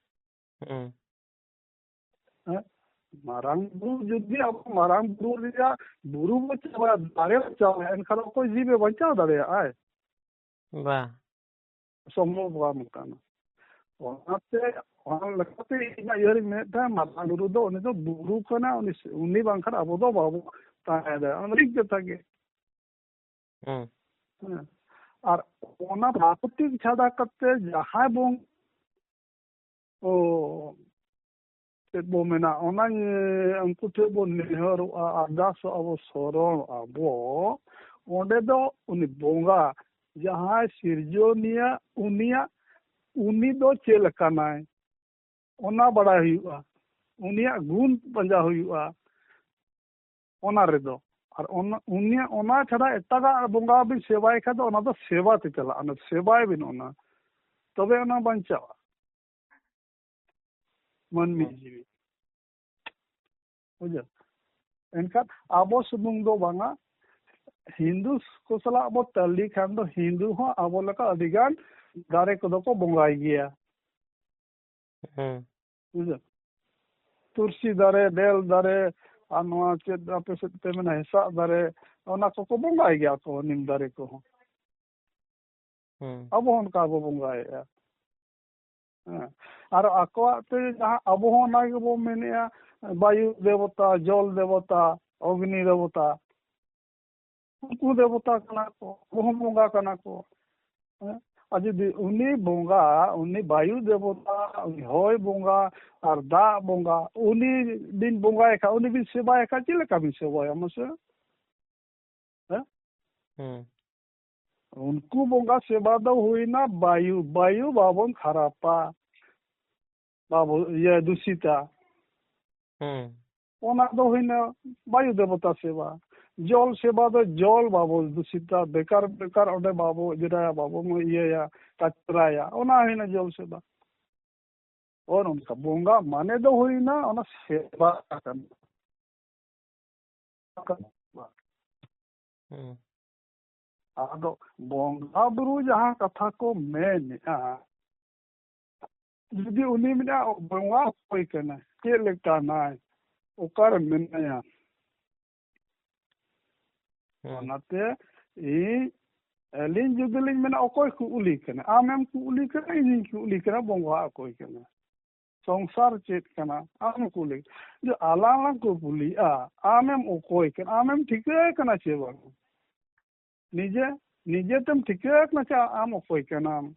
ᱦᱩᱸ᱾ ᱦᱮᱸ? ᱢᱟᱨᱟᱝ ᱵᱩᱨᱩ ᱡᱩᱫᱤ ᱟᱵᱚ ᱢᱟᱨᱟᱝ ᱵᱩᱨᱩ ᱨᱮᱭᱟᱜ ᱵᱩᱨᱩ ᱵᱚ ᱪᱟᱵᱟᱭᱟ, ᱫᱟᱨᱮ ᱵᱚ ᱪᱟᱵᱟᱭᱟ, ᱮᱱᱠᱷᱟᱱ ᱚᱠᱚᱭ ᱡᱤᱵᱽ ᱮ ᱵᱟᱧᱪᱟᱣ ᱫᱟᱲᱮᱭᱟᱜᱼᱟᱭ? ᱵᱟ᱾ ᱥᱚᱢᱵᱷᱚᱵ ᱵᱟᱝ ᱠᱟᱱᱟ᱾ ᱚᱱᱟᱛᱮ, ᱚᱱᱟ ᱞᱮᱠᱟᱛᱮ ᱤᱧᱟᱹᱜ ᱤᱭᱟᱹ ᱨᱤᱧ ᱢᱮᱱᱮᱫ ᱛᱟᱦᱮᱸᱫ, ᱢᱟᱨᱟᱝ ᱵᱩᱨᱩ ᱫᱚ ᱩᱱᱤ ᱫᱚ ᱵᱩᱨᱩ ᱠᱟᱱᱟ, ᱩᱱᱤ, ᱩᱱᱤ ᱵᱟᱝᱠᱷᱟᱱ ᱟᱵᱚ ᱫᱚ ᱵᱟᱵᱚ ᱛᱟᱦᱮᱸ ᱫᱟᱲᱮᱭᱟᱜᱼᱟ᱾ ᱚᱱᱟ ᱫᱚ ᱴᱷᱤᱠ ᱠᱟᱛᱷᱟ ᱜᱮ᱾ ᱦᱩᱸ᱾ ᱦᱮᱸ᱾ ᱟᱨ ᱚᱱᱟ ᱯᱨᱟᱠᱨᱤᱛᱤᱠ ᱪᱷᱟᱰᱟ ᱠᱟᱛᱮ ᱡᱟᱦᱟᱸᱭ ᱵᱚᱱ, ᱚ, ᱪᱮᱫ ᱵᱚ ᱢᱮᱱᱟ, ᱚᱱᱟ ᱩᱱᱠᱩ ᱴᱷᱮᱱ ᱵᱚ ᱱᱮᱦᱚᱨᱚᱜᱼᱟ, ᱟᱨᱫᱟᱥᱚᱜᱼᱟ ᱵᱚ, ᱥᱚᱨᱚᱱᱚᱜᱼᱟ ᱵᱚ, ᱚᱸᱰᱮ ᱫᱚ ᱩᱱᱤ ᱵᱚᱸᱜᱟ, ᱡᱟᱦᱟᱸᱭ ᱥᱤᱨᱡᱚᱱᱤᱭᱟᱹ, ᱩᱱᱤᱭᱟᱜ, ᱩᱱᱤ ᱫᱚ ᱪᱮᱫ ᱞᱮᱠᱟᱱᱟᱭ, ᱚᱱᱟ ᱵᱟᱲᱟᱭ ᱦᱩᱭᱩᱜᱼᱟ, ᱩᱱᱤᱭᱟᱜ ᱜᱩᱱ ᱯᱟᱸᱡᱟ ᱦᱩᱭᱩᱜᱼᱟ ᱚᱱᱟ ᱨᱮᱫᱚ᱾ ᱟᱨ ᱚᱱᱟ, ᱩᱱᱤᱭᱟᱜ, ᱚᱱᱟ ᱪᱷᱟᱰᱟ ᱮᱴᱟᱜᱟᱜ ᱵᱚᱸᱜᱟ ᱵᱤᱱ ᱥᱮᱵᱟᱭ ᱠᱷᱟᱡ ᱫᱚ, ᱚᱱᱟ ᱫᱚ ᱥᱮᱵᱟ ᱛᱮ ᱪᱟᱞᱟᱜᱼᱟ, ᱚᱱᱟ ᱥᱮᱵᱟᱭ ᱵᱤᱱ, ᱚᱱᱟ ᱛᱚᱵᱮ ᱚᱱᱟ ᱵᱟᱧᱪᱟᱜᱼᱟ ᱢᱟᱹᱱᱢᱤ ᱦᱩᱸ᱾ ᱡᱤᱣᱤ᱾ ᱵᱩᱡᱷᱟᱹᱣ? ᱮᱱᱠᱷᱟᱱ ᱟᱵᱚ ᱥᱩᱢᱩᱝ ᱫᱚ ᱵᱟᱝᱟ, ᱦᱤᱱᱫᱩ ᱠᱚ ᱥᱟᱞᱟᱜ ᱵᱚ ᱛᱟᱹᱞᱤ ᱠᱷᱟᱱ ᱫᱚ ᱦᱤᱱᱫᱩ ᱦᱚᱸ ᱟᱵᱚ ᱞᱮᱠᱟ ᱟᱹᱰᱤ ᱜᱟᱱ ᱫᱟᱨᱮ ᱠᱚᱫᱚ ᱠᱚ ᱵᱚᱸᱜᱟᱭ ᱜᱮᱭᱟ᱾ ᱦᱮᱸ᱾ ᱵᱩᱡᱷᱟᱹᱣ? ᱛᱩᱨᱥᱤ ᱫᱟᱨᱮ, ᱵᱮᱞ ᱫᱟᱨᱮ, ᱟᱨ ᱱᱚᱣᱟ ᱪᱮᱫ ᱟᱯᱮ ᱥᱮᱫ ᱯᱮ ᱢᱮᱱᱟ, ᱦᱮᱸᱥᱟᱜ ᱫᱟᱨᱮ, ᱚᱱᱟ ᱠᱚᱠᱚ ᱵᱚᱸᱜᱟᱭ ᱜᱮᱭᱟ ᱠᱚ, ᱱᱤᱢ ᱫᱟᱨᱮ ᱠᱚᱦᱚᱸ᱾ ᱦᱮᱸ᱾ ᱟᱵᱚ ᱦᱚᱸ ᱚᱱᱠᱟ ᱵᱚ ᱵᱚᱸᱜᱟᱭᱮᱫᱼᱟ᱾ ᱦᱮᱸ᱾ ᱟᱨ ᱟᱠᱚᱣᱟᱜ ᱛᱮ ᱡᱟᱦᱟᱸ, ᱟᱵᱚ ᱦᱚᱸ ᱚᱱᱟ ᱜᱮᱵᱚ ᱢᱮᱱᱮᱫᱼᱟ, ᱵᱟᱭᱩ ᱫᱮᱵᱚᱛᱟ, ᱡᱚᱞ ᱫᱮᱵᱚᱛᱟ, ᱚᱜᱽᱱᱤ ᱫᱮᱵᱚᱛᱟ, ᱩᱱᱠᱩ ᱫᱮᱵᱚᱛᱟ ᱠᱟᱱᱟ ᱠᱚ, ᱩᱱᱠᱩ ᱦᱚᱸ ᱵᱚᱸᱜᱟ ᱠᱟᱱᱟ ᱠᱚ᱾ ᱦᱮᱸ? ᱟᱨ ᱡᱩᱫᱤ ᱩᱱᱤ ᱵᱚᱸᱜᱟ, ᱩᱱᱤ ᱵᱟᱭᱩ ᱫᱮᱵᱚᱛᱟ, ᱩᱱᱤ ᱦᱚᱭ ᱵᱚᱸᱜᱟ ᱟᱨ ᱫᱟᱜ ᱵᱚᱸᱜᱟ, ᱩᱱᱤ ᱵᱤᱱ ᱵᱚᱸᱜᱟᱭ ᱠᱷᱟᱡ, ᱩᱱᱤ ᱵᱤᱱ ᱥᱮᱵᱟᱭ ᱠᱷᱟᱡ, ᱪᱮᱫ ᱞᱮᱠᱟ ᱵᱤᱱ ᱥᱮᱵᱟᱭᱟ ᱢᱟᱥᱮ? ᱦᱮᱸ? ᱦᱮᱸ᱾ ᱩᱱᱠᱩ ᱵᱚᱸᱜᱟ ᱥᱮᱵᱟ ᱫᱚ ᱦᱩᱭᱱᱟ ᱵᱟᱭᱩ, ᱵᱟᱭᱩ ᱵᱟᱵᱚᱱ ᱠᱷᱟᱨᱟᱯᱟ, ᱵᱟᱵᱚ, ᱤᱭᱟᱹ, ᱫᱩᱥᱤᱛᱟ᱾ ᱦᱮᱸ᱾ ᱚᱱᱟ ᱫᱚ ᱦᱩᱭᱱᱟ ᱵᱟᱭᱩ ᱫᱮᱵᱚᱛᱟ ᱥᱮᱵᱟ᱾ ᱡᱚᱞ ᱥᱮᱵᱟ ᱫᱚ ᱡᱚᱞ ᱵᱟᱵᱚ ᱫᱩᱥᱤᱛᱟ, ᱵᱮᱠᱟᱨ, ᱵᱮᱠᱟᱨ ᱚᱸᱰᱮ ᱵᱟᱵᱚ ᱤᱭᱟᱹᱭᱟ, ᱵᱟᱵᱚ ᱤᱭᱟᱹᱭᱟ, ᱠᱟᱪᱨᱟᱭᱟ, ᱚᱱᱟ ᱦᱩᱭᱱᱟ ᱡᱚᱞ ᱥᱮᱵᱟ᱾ ᱚᱱ ᱚᱱᱠᱟ ᱵᱚᱸᱜᱟ ᱢᱟᱱᱮ ᱫᱚ ᱦᱩᱭᱱᱟ ᱚᱱᱟ ᱥᱮᱵᱟ ᱠᱟᱱᱟ᱾ ᱦᱮᱸ᱾ ᱟᱫᱚ ᱵᱚᱸᱜᱟ ᱵᱩᱨᱩ ᱡᱟᱦᱟᱸ ᱠᱟᱛᱷᱟ ᱠᱚ ᱢᱮᱱᱮᱜᱼᱟ, ᱡᱩᱫᱤ ᱩᱱᱤ ᱢᱮᱱᱟ ᱵᱚᱸᱜᱟ ᱚᱠᱚᱭ ᱠᱟᱱᱟᱭ, ᱪᱮᱫ ᱞᱮᱠᱟᱱᱟᱭ, ᱚᱠᱟᱨᱮ ᱢᱮᱱᱟᱭᱟ, ᱦᱮᱸ᱾ ᱚᱱᱟᱛᱮ ᱤᱧ, ᱟᱹᱞᱤᱧ ᱡᱩᱫᱤ ᱞᱤᱧ ᱢᱮᱱᱟ, ᱚᱠᱚᱭ ᱠᱩᱞᱤ ᱠᱟᱱᱟ? ᱟᱢᱮᱢ ᱠᱩᱞᱤ ᱠᱟᱱᱟ, ᱤᱧᱤᱧ ᱠᱩᱞᱤ ᱠᱟᱱᱟ, ᱵᱚᱸᱜᱟ ᱚᱠᱚᱭ ᱠᱟᱱᱟ? ᱥᱚᱝᱥᱟᱨ ᱪᱮᱫ ᱠᱟᱱᱟ? ᱟᱢ ᱠᱩᱞᱤ᱾ ᱡᱮ ᱟᱞᱟᱝ ᱞᱟᱝ ᱠᱩᱯᱩᱞᱤᱜᱼᱟ, ᱟᱢᱮᱢ ᱚᱠᱚᱭ ᱠᱟᱱᱟ? ᱟᱢᱮᱢ ᱴᱷᱤᱠᱟᱹ ᱠᱟᱱᱟ ᱪᱮ ᱵᱟᱝ? ᱱᱤᱡᱮ, ᱱᱤᱡᱮ ᱛᱮᱢ ᱴᱷᱤᱠᱟᱹ ᱠᱟᱱᱟ ᱪᱮ ᱟᱢ ᱚᱠᱚᱭ ᱠᱟᱱᱟᱢ?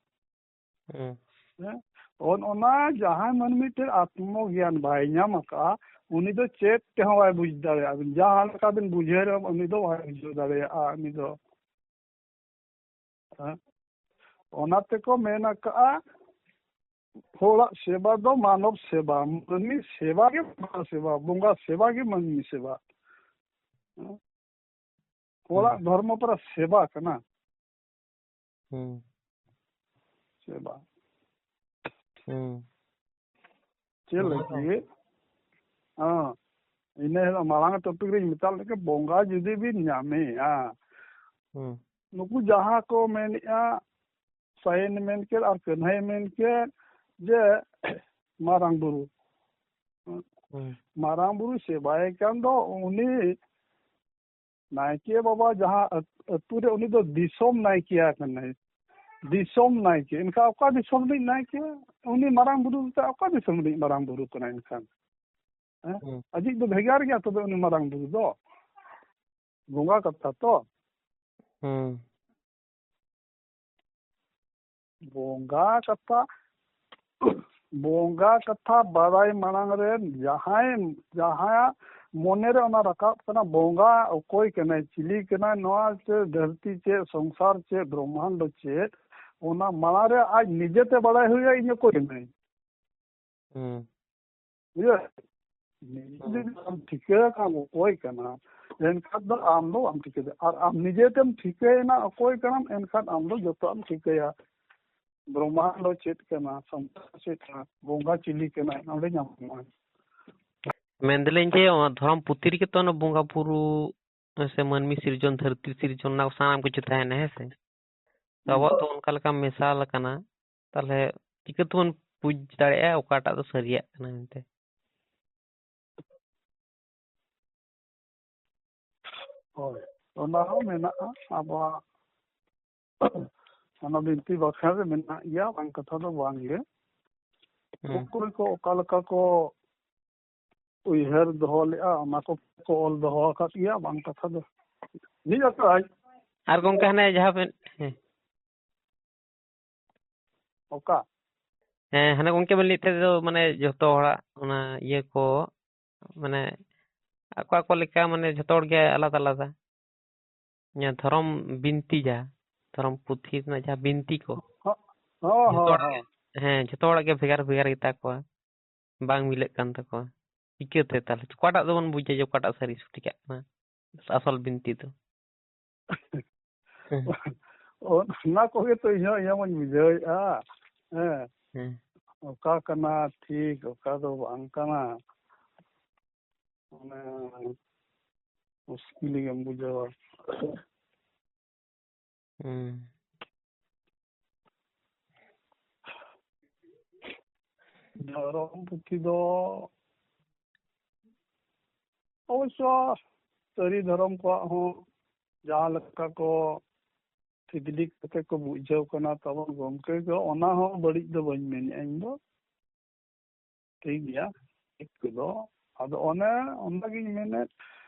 ᱦᱮᱸ᱾ ᱦᱮᱸ? ᱚᱱ-, ᱚᱱᱟ ᱡᱟᱦᱟᱸᱭ ᱢᱟᱹᱱᱢᱤ ᱴᱷᱮᱱ ᱟᱛᱢᱚ ᱜᱮᱭᱟᱱ ᱵᱟᱭ ᱧᱟᱢ ᱟᱠᱟᱫᱼᱟ, ᱩᱱᱤ ᱫᱚ ᱪᱮᱫ ᱛᱮᱦᱚᱸ ᱵᱟᱭ ᱵᱩᱡᱽ ᱫᱟᱲᱮᱭᱟᱜᱼᱟ᱾ ᱟᱹᱵᱤᱱ ᱡᱟᱦᱟᱸ ᱞᱮᱠᱟ ᱵᱤᱱ ᱵᱩᱡᱷᱟᱹᱣ ᱨᱮᱦᱚᱸ ᱩᱱᱤ ᱫᱚ ᱵᱟᱭ ᱵᱩᱡᱷᱟᱹᱣ ᱫᱟᱲᱮᱭᱟᱜᱼᱟ, ᱩᱱᱤ ᱫᱚ᱾ ᱦᱮᱸ? ᱚᱱᱟ ᱛᱮᱠᱚ ᱢᱮᱱ ᱟᱠᱟᱫᱼᱟ, ᱦᱚᱲᱟᱜ ᱥᱮᱵᱟ ᱫᱚ ᱢᱟᱱᱚᱵ ᱥᱮᱵᱟ, ᱢᱟᱹᱱᱢᱤ ᱥᱮᱵᱟ ᱜᱮ ᱵᱚᱸᱜᱟ ᱥᱮᱵᱟ, ᱵᱚᱸᱜᱟ ᱥᱮᱵᱟ ᱜᱮ ᱢᱟᱹᱱᱢᱤ ᱥᱮᱵᱟ᱾ ᱦᱮᱸ? ᱦᱚᱲᱟᱜ ᱦᱩᱸ᱾ ᱫᱷᱚᱨᱢᱚ ᱯᱟᱨᱟ ᱥᱮᱵᱟ ᱠᱟᱱᱟ᱾ ᱦᱩᱸ᱾ ᱥᱮᱵᱟ᱾ ᱦᱩᱸ᱾ ᱪᱮᱫ ᱚᱱᱟ ᱫᱚ᱾ ᱞᱟᱹᱜᱤᱫ? ᱦᱮᱸ᱾ ᱤᱱᱟᱹ ᱦᱤᱞᱳᱜ ᱢᱟᱲᱟᱝ ᱴᱚᱯᱤᱠ ᱨᱤᱧ ᱢᱮᱛᱟᱫ ᱞᱮᱠᱟ, ᱵᱚᱸᱜᱟ ᱡᱩᱫᱤ ᱵᱤᱱ ᱧᱟᱢᱮᱭᱟ, ᱦᱩᱸ᱾ ᱱᱩᱠᱩ ᱡᱟᱦᱟᱸ ᱠᱚ ᱢᱮᱱᱮᱜᱼᱟ, ᱥᱟᱭᱮᱱ ᱢᱮᱱ ᱠᱮᱫ ᱟᱨ ᱠᱟᱹᱱᱦᱟᱹᱭ ᱢᱮᱱ ᱠᱮᱫ ᱡᱮ ᱢᱟᱨᱟᱝ ᱵᱩᱨᱩ᱾ ᱦᱩᱸ᱾ ᱢᱟᱨᱟᱝ ᱵᱩᱨᱩ ᱥᱮᱵᱟᱭᱮ ᱠᱟᱱ ᱫᱚ ᱩᱱᱤ ᱱᱟᱭᱠᱮ ᱵᱟᱵᱟ ᱡᱟᱦᱟᱸ ᱟᱹᱛ-, ᱟᱹᱛᱩ ᱨᱮ, ᱩᱱᱤ ᱫᱚ ᱫᱤᱥᱚᱢ ᱱᱟᱭᱠᱮᱭᱟ ᱠᱟᱱᱟᱭ᱾ ᱫᱤᱥᱚᱢ ᱱᱟᱭᱠᱮ᱾ ᱮᱱᱠᱷᱟᱱ ᱚᱠᱟ ᱫᱤᱥᱚᱢ ᱨᱤᱱᱤᱡ ᱱᱟᱭᱠᱮ? ᱩᱱᱤ ᱢᱟᱨᱟᱝ ᱵᱩᱨᱩ ᱫᱚ ᱚᱠᱟ ᱫᱤᱥᱚᱢ ᱨᱤᱱᱤᱡ ᱢᱟᱨᱟᱝ ᱵᱩᱨᱩ ᱠᱟᱱᱟᱭ ᱮᱱᱠᱷᱟᱱ? ᱦᱮᱸ? ᱦᱩᱸ᱾ ᱟᱡᱤᱡ ᱫᱚ ᱵᱷᱮᱜᱟᱨ ᱜᱮᱭᱟ ᱛᱚᱵᱮ ᱩᱱᱤ ᱢᱟᱨᱟᱝ ᱵᱩᱨᱩ ᱫᱚ᱾ ᱵᱚᱸᱜᱟ ᱠᱟᱛᱷᱟ ᱛᱚ᱾ ᱦᱩᱸ᱾ ᱵᱚᱸᱜᱟ ᱠᱟᱛᱷᱟ, ᱵᱚᱸᱜᱟ ᱠᱟᱛᱷᱟ ᱵᱟᱲᱟᱭ ᱢᱟᱲᱟᱝ ᱨᱮ ᱡᱟᱦᱟᱸᱭ, ᱡᱟᱦᱟᱸᱭᱟᱜ ᱢᱚᱱᱮ ᱨᱮ ᱚᱱᱟ ᱨᱟᱠᱟᱵ ᱠᱟᱱᱟ, ᱵᱚᱸᱜᱟ ᱚᱠᱚᱭ ᱠᱟᱱᱟᱭ, ᱪᱤᱞᱤ ᱠᱟᱱᱟᱭ, ᱱᱚᱣᱟ ᱪᱮ ᱫᱷᱟᱹᱨᱛᱤ ᱪᱮᱫ, ᱥᱚᱝᱥᱟᱨ ᱪᱮᱫ, ᱵᱨᱚᱦᱢᱟᱱᱰ ᱪᱮᱫ, ᱚᱱᱟ ᱢᱟᱲᱟᱝ ᱨᱮ ᱟᱡ ᱱᱤᱡᱮᱛᱮ ᱵᱟᱲᱟᱭ ᱦᱩᱭᱩᱜᱼᱟ, ᱤᱧ ᱚᱠᱚᱭ ᱠᱟᱹᱱᱟᱹᱧ᱾ ᱦᱩᱸ᱾ ᱵᱩᱡᱷᱟᱹᱣ? ᱱᱤᱡᱮ ᱦᱩᱸ᱾ ᱡᱩᱫᱤ ᱵᱟᱢ ᱴᱷᱤᱠᱟᱹ ᱠᱟᱜ ᱚᱠᱚᱭ ᱠᱟᱱᱟ, ᱮᱱᱠᱷᱟᱱ ᱫᱚ ᱟᱢ ᱫᱚ ᱵᱟᱢ ᱴᱷᱤᱠᱟᱹ ᱫᱟᱲᱮᱭᱟᱜᱼᱟ᱾ ᱟᱨ ᱟᱢ ᱱᱤᱡᱮᱛᱮᱢ ᱴᱷᱤᱠᱟᱹᱭᱮᱱᱟ ᱚᱠᱚᱭ ᱠᱟᱱᱟᱢ, ᱮᱱᱠᱷᱟᱱ ᱟᱢ ᱫᱚ ᱡᱚᱛᱚᱣᱟᱜ ᱮᱢ ᱴᱷᱤᱠᱟᱹᱭᱟ᱾ ᱵᱨᱚᱦᱢᱟᱱᱰ ᱪᱮᱫ ᱠᱟᱱᱟ, ᱥᱚᱝᱥᱟᱨ ᱪᱮᱫ ᱠᱟᱱᱟ, ᱵᱚᱸᱜᱟ ᱪᱤᱞᱤ ᱠᱟᱱᱟᱭ, ᱚᱸᱰᱮ ᱧᱟᱢᱚᱜᱼᱟ᱾ ᱢᱮᱱᱫᱟᱞᱤᱧ ᱡᱮ, ᱚᱱᱟ ᱫᱷᱚᱨᱚᱢ ᱯᱩᱛᱷᱤ ᱨᱮᱜᱮ ᱛᱚ ᱚᱱᱟ ᱵᱚᱸᱜᱟ ᱵᱩᱨᱩ ᱥᱮ ᱢᱟᱹᱱᱢᱤ ᱥᱤᱨᱡᱚᱱ, ᱫᱷᱟᱹᱨᱛᱤ ᱥᱤᱨᱡᱚᱱ, ᱚᱱᱟ ᱠᱚ ᱥᱟᱱᱟᱢ ᱠᱤᱪᱷᱩ ᱛᱟᱦᱮᱱᱟ, ᱦᱮᱸ ᱥᱮ? ᱛᱚ ᱦᱩᱸ᱾ ᱟᱵᱚᱣᱟᱜ ᱫᱚ ᱚᱱᱠᱟ ᱞᱮᱠᱟ ᱢᱮᱥᱟᱞ ᱟᱠᱟᱱᱟ, ᱛᱟᱦᱞᱮ ᱪᱤᱠᱟᱹ ᱛᱮᱵᱚᱱ ᱵᱩᱡᱽ ᱫᱟᱲᱮᱭᱟᱜᱼᱟ ᱚᱠᱟᱴᱟᱜ ᱫᱚ ᱥᱟᱹᱨᱤᱭᱟᱜ ᱠᱟᱱᱟ ᱢᱮᱱᱛᱮ? ᱦᱳᱭ, ᱚᱱᱟ ᱦᱚᱸ ᱢᱮᱱᱟᱜᱼᱟ, ᱟᱵᱚᱣᱟᱜ ᱚᱱᱟ ᱵᱤᱱᱛᱤ ᱵᱟᱠᱷᱮᱬ ᱨᱮ ᱢᱮᱱᱟᱜ ᱜᱮᱭᱟ, ᱵᱟᱝ ᱠᱟᱛᱷᱟ ᱫᱚ ᱵᱟᱝ ᱜᱮ᱾ ᱦᱩᱸ᱾ ᱚᱠᱚᱭ ᱠᱚ ᱚᱠᱟ ᱞᱮᱠᱟ ᱠᱚ ᱩᱭᱦᱟᱹᱨ ᱫᱚᱦᱚ ᱞᱮᱜᱼᱟ, ᱚᱱᱟ ᱠᱚ ᱠᱚ ᱚᱞ ᱫᱚᱦᱚ ᱟᱠᱟᱫ ᱜᱮᱭᱟ, ᱵᱟᱝ ᱠᱟᱛᱷᱟ ᱫᱚ᱾ ᱢᱤᱫ ᱟᱠᱷᱲᱟᱭ᱾ ᱟᱨ ᱜᱚᱢᱠᱮ, ᱦᱟᱱᱮ ᱡᱟᱦᱟᱸ ᱵᱮᱱ, ᱦᱮᱸ᱾ ᱚᱠᱟ? ᱦᱮᱸ, ᱦᱟᱱᱮ ᱜᱚᱝᱠᱮ ᱵᱮᱱ ᱞᱟᱹᱭᱮᱫ ᱛᱟᱦᱮᱸ ᱫᱚ, ᱢᱟᱱᱮ ᱡᱷᱚᱛᱚ ᱦᱚᱲᱟᱜ ᱚᱱᱟ ᱤᱭᱟᱹ ᱠᱚ, ᱢᱟᱱᱮ ᱟᱠᱚ ᱟᱠᱚ ᱞᱮᱠᱟ, ᱢᱟᱱᱮ ᱡᱷᱚᱛᱚ ᱦᱚᱲ ᱜᱮ ᱟᱞᱟᱫᱟ ᱟᱞᱟᱫᱟ᱾ ᱱᱤᱭᱟᱹ ᱫᱷᱚᱨᱚᱢ ᱵᱤᱱᱛᱤ, ᱡᱟᱦᱟᱸ ᱫᱷᱚᱨᱚᱢ ᱯᱩᱛᱷᱤ ᱨᱮᱱᱟᱜ ᱡᱟᱦᱟᱸ ᱵᱤᱱᱛᱤ ᱠᱚ, ᱦᱚᱸ, ᱦᱚᱸ, ᱡᱷᱚᱛᱚ ᱦᱚᱸ, ᱦᱚᱲᱟᱜ ᱜᱮ, ᱦᱚᱸ᱾ ᱦᱮᱸ, ᱡᱷᱚᱛᱚ ᱦᱚᱲᱟᱜ ᱜᱮ ᱵᱷᱮᱜᱟᱨ ᱵᱷᱮᱜᱟᱨ ᱜᱮᱛᱟ ᱠᱚᱣᱟ, ᱵᱟᱝ ᱢᱤᱞᱟᱹᱜ ᱠᱟᱱ ᱛᱟᱠᱚᱣᱟ᱾ ᱪᱤᱠᱟᱹᱛᱮ ᱛᱟᱦᱞᱮ ᱚᱠᱟᱴᱟᱜ ᱫᱚᱵᱚᱱ ᱵᱩᱡᱟ ᱡᱮ ᱚᱠᱟᱴᱟᱜ ᱥᱟᱹᱨᱤ ᱥᱚᱴᱷᱤᱠᱟᱜ ᱠᱟᱱᱟ, ᱟᱥᱚᱞ ᱵᱤᱱᱛᱤ ᱫᱚ? ᱦᱮᱸ᱾ ᱚᱱᱟ ᱠᱚᱜᱮ ᱛᱚ ᱤᱧ ᱦᱚᱸ, ᱤᱧ ᱦᱚᱸ ᱵᱟᱹᱧ ᱵᱩᱡᱷᱟᱹᱣᱮᱫᱼᱟ᱾ ᱦᱮᱸ᱾ ᱦᱮᱸ᱾ ᱚᱠᱟ ᱠᱟᱱᱟ ᱴᱷᱤᱠ, ᱚᱠᱟ ᱫᱚ ᱵᱟᱝ ᱠᱟᱱᱟ, ᱢᱟᱱᱮ ᱢᱩᱥᱠᱤᱞ ᱜᱮᱢ ᱵᱩᱡᱷᱟᱹᱣᱟ᱾ ᱦᱮᱸ᱾ ᱫᱷᱚᱨᱚᱢ ᱯᱩᱛᱷᱤ ᱫᱚ ᱚᱵᱚᱥᱥᱚ ᱥᱟᱹᱨᱤ ᱫᱷᱚᱨᱚᱢ ᱠᱚᱣᱟᱜ ᱦᱚᱸ ᱡᱟᱦᱟᱸ ᱞᱮᱠᱟ ᱠᱚ ᱥᱤᱫᱽᱞᱤ ᱠᱟᱛᱮ ᱠᱚ ᱵᱩᱡᱷᱟᱹᱣ ᱠᱟᱱᱟ ᱛᱟᱵᱚᱱ ᱜᱚᱢᱠᱮ ᱠᱚ, ᱚᱱᱟ ᱦᱚᱸ ᱵᱟᱹᱲᱤᱡ ᱫᱚ ᱵᱟᱹᱧ ᱢᱮᱱᱮᱫᱼᱟ ᱤᱧ ᱫᱚ᱾ ᱴᱷᱤᱠ ᱜᱮᱭᱟ, ᱴᱷᱤᱠ ᱠᱚᱫᱚ᱾ ᱟᱫᱚ ᱚᱱᱮ ᱚᱱᱟᱜᱤᱧ ᱢᱮᱱᱮᱫ,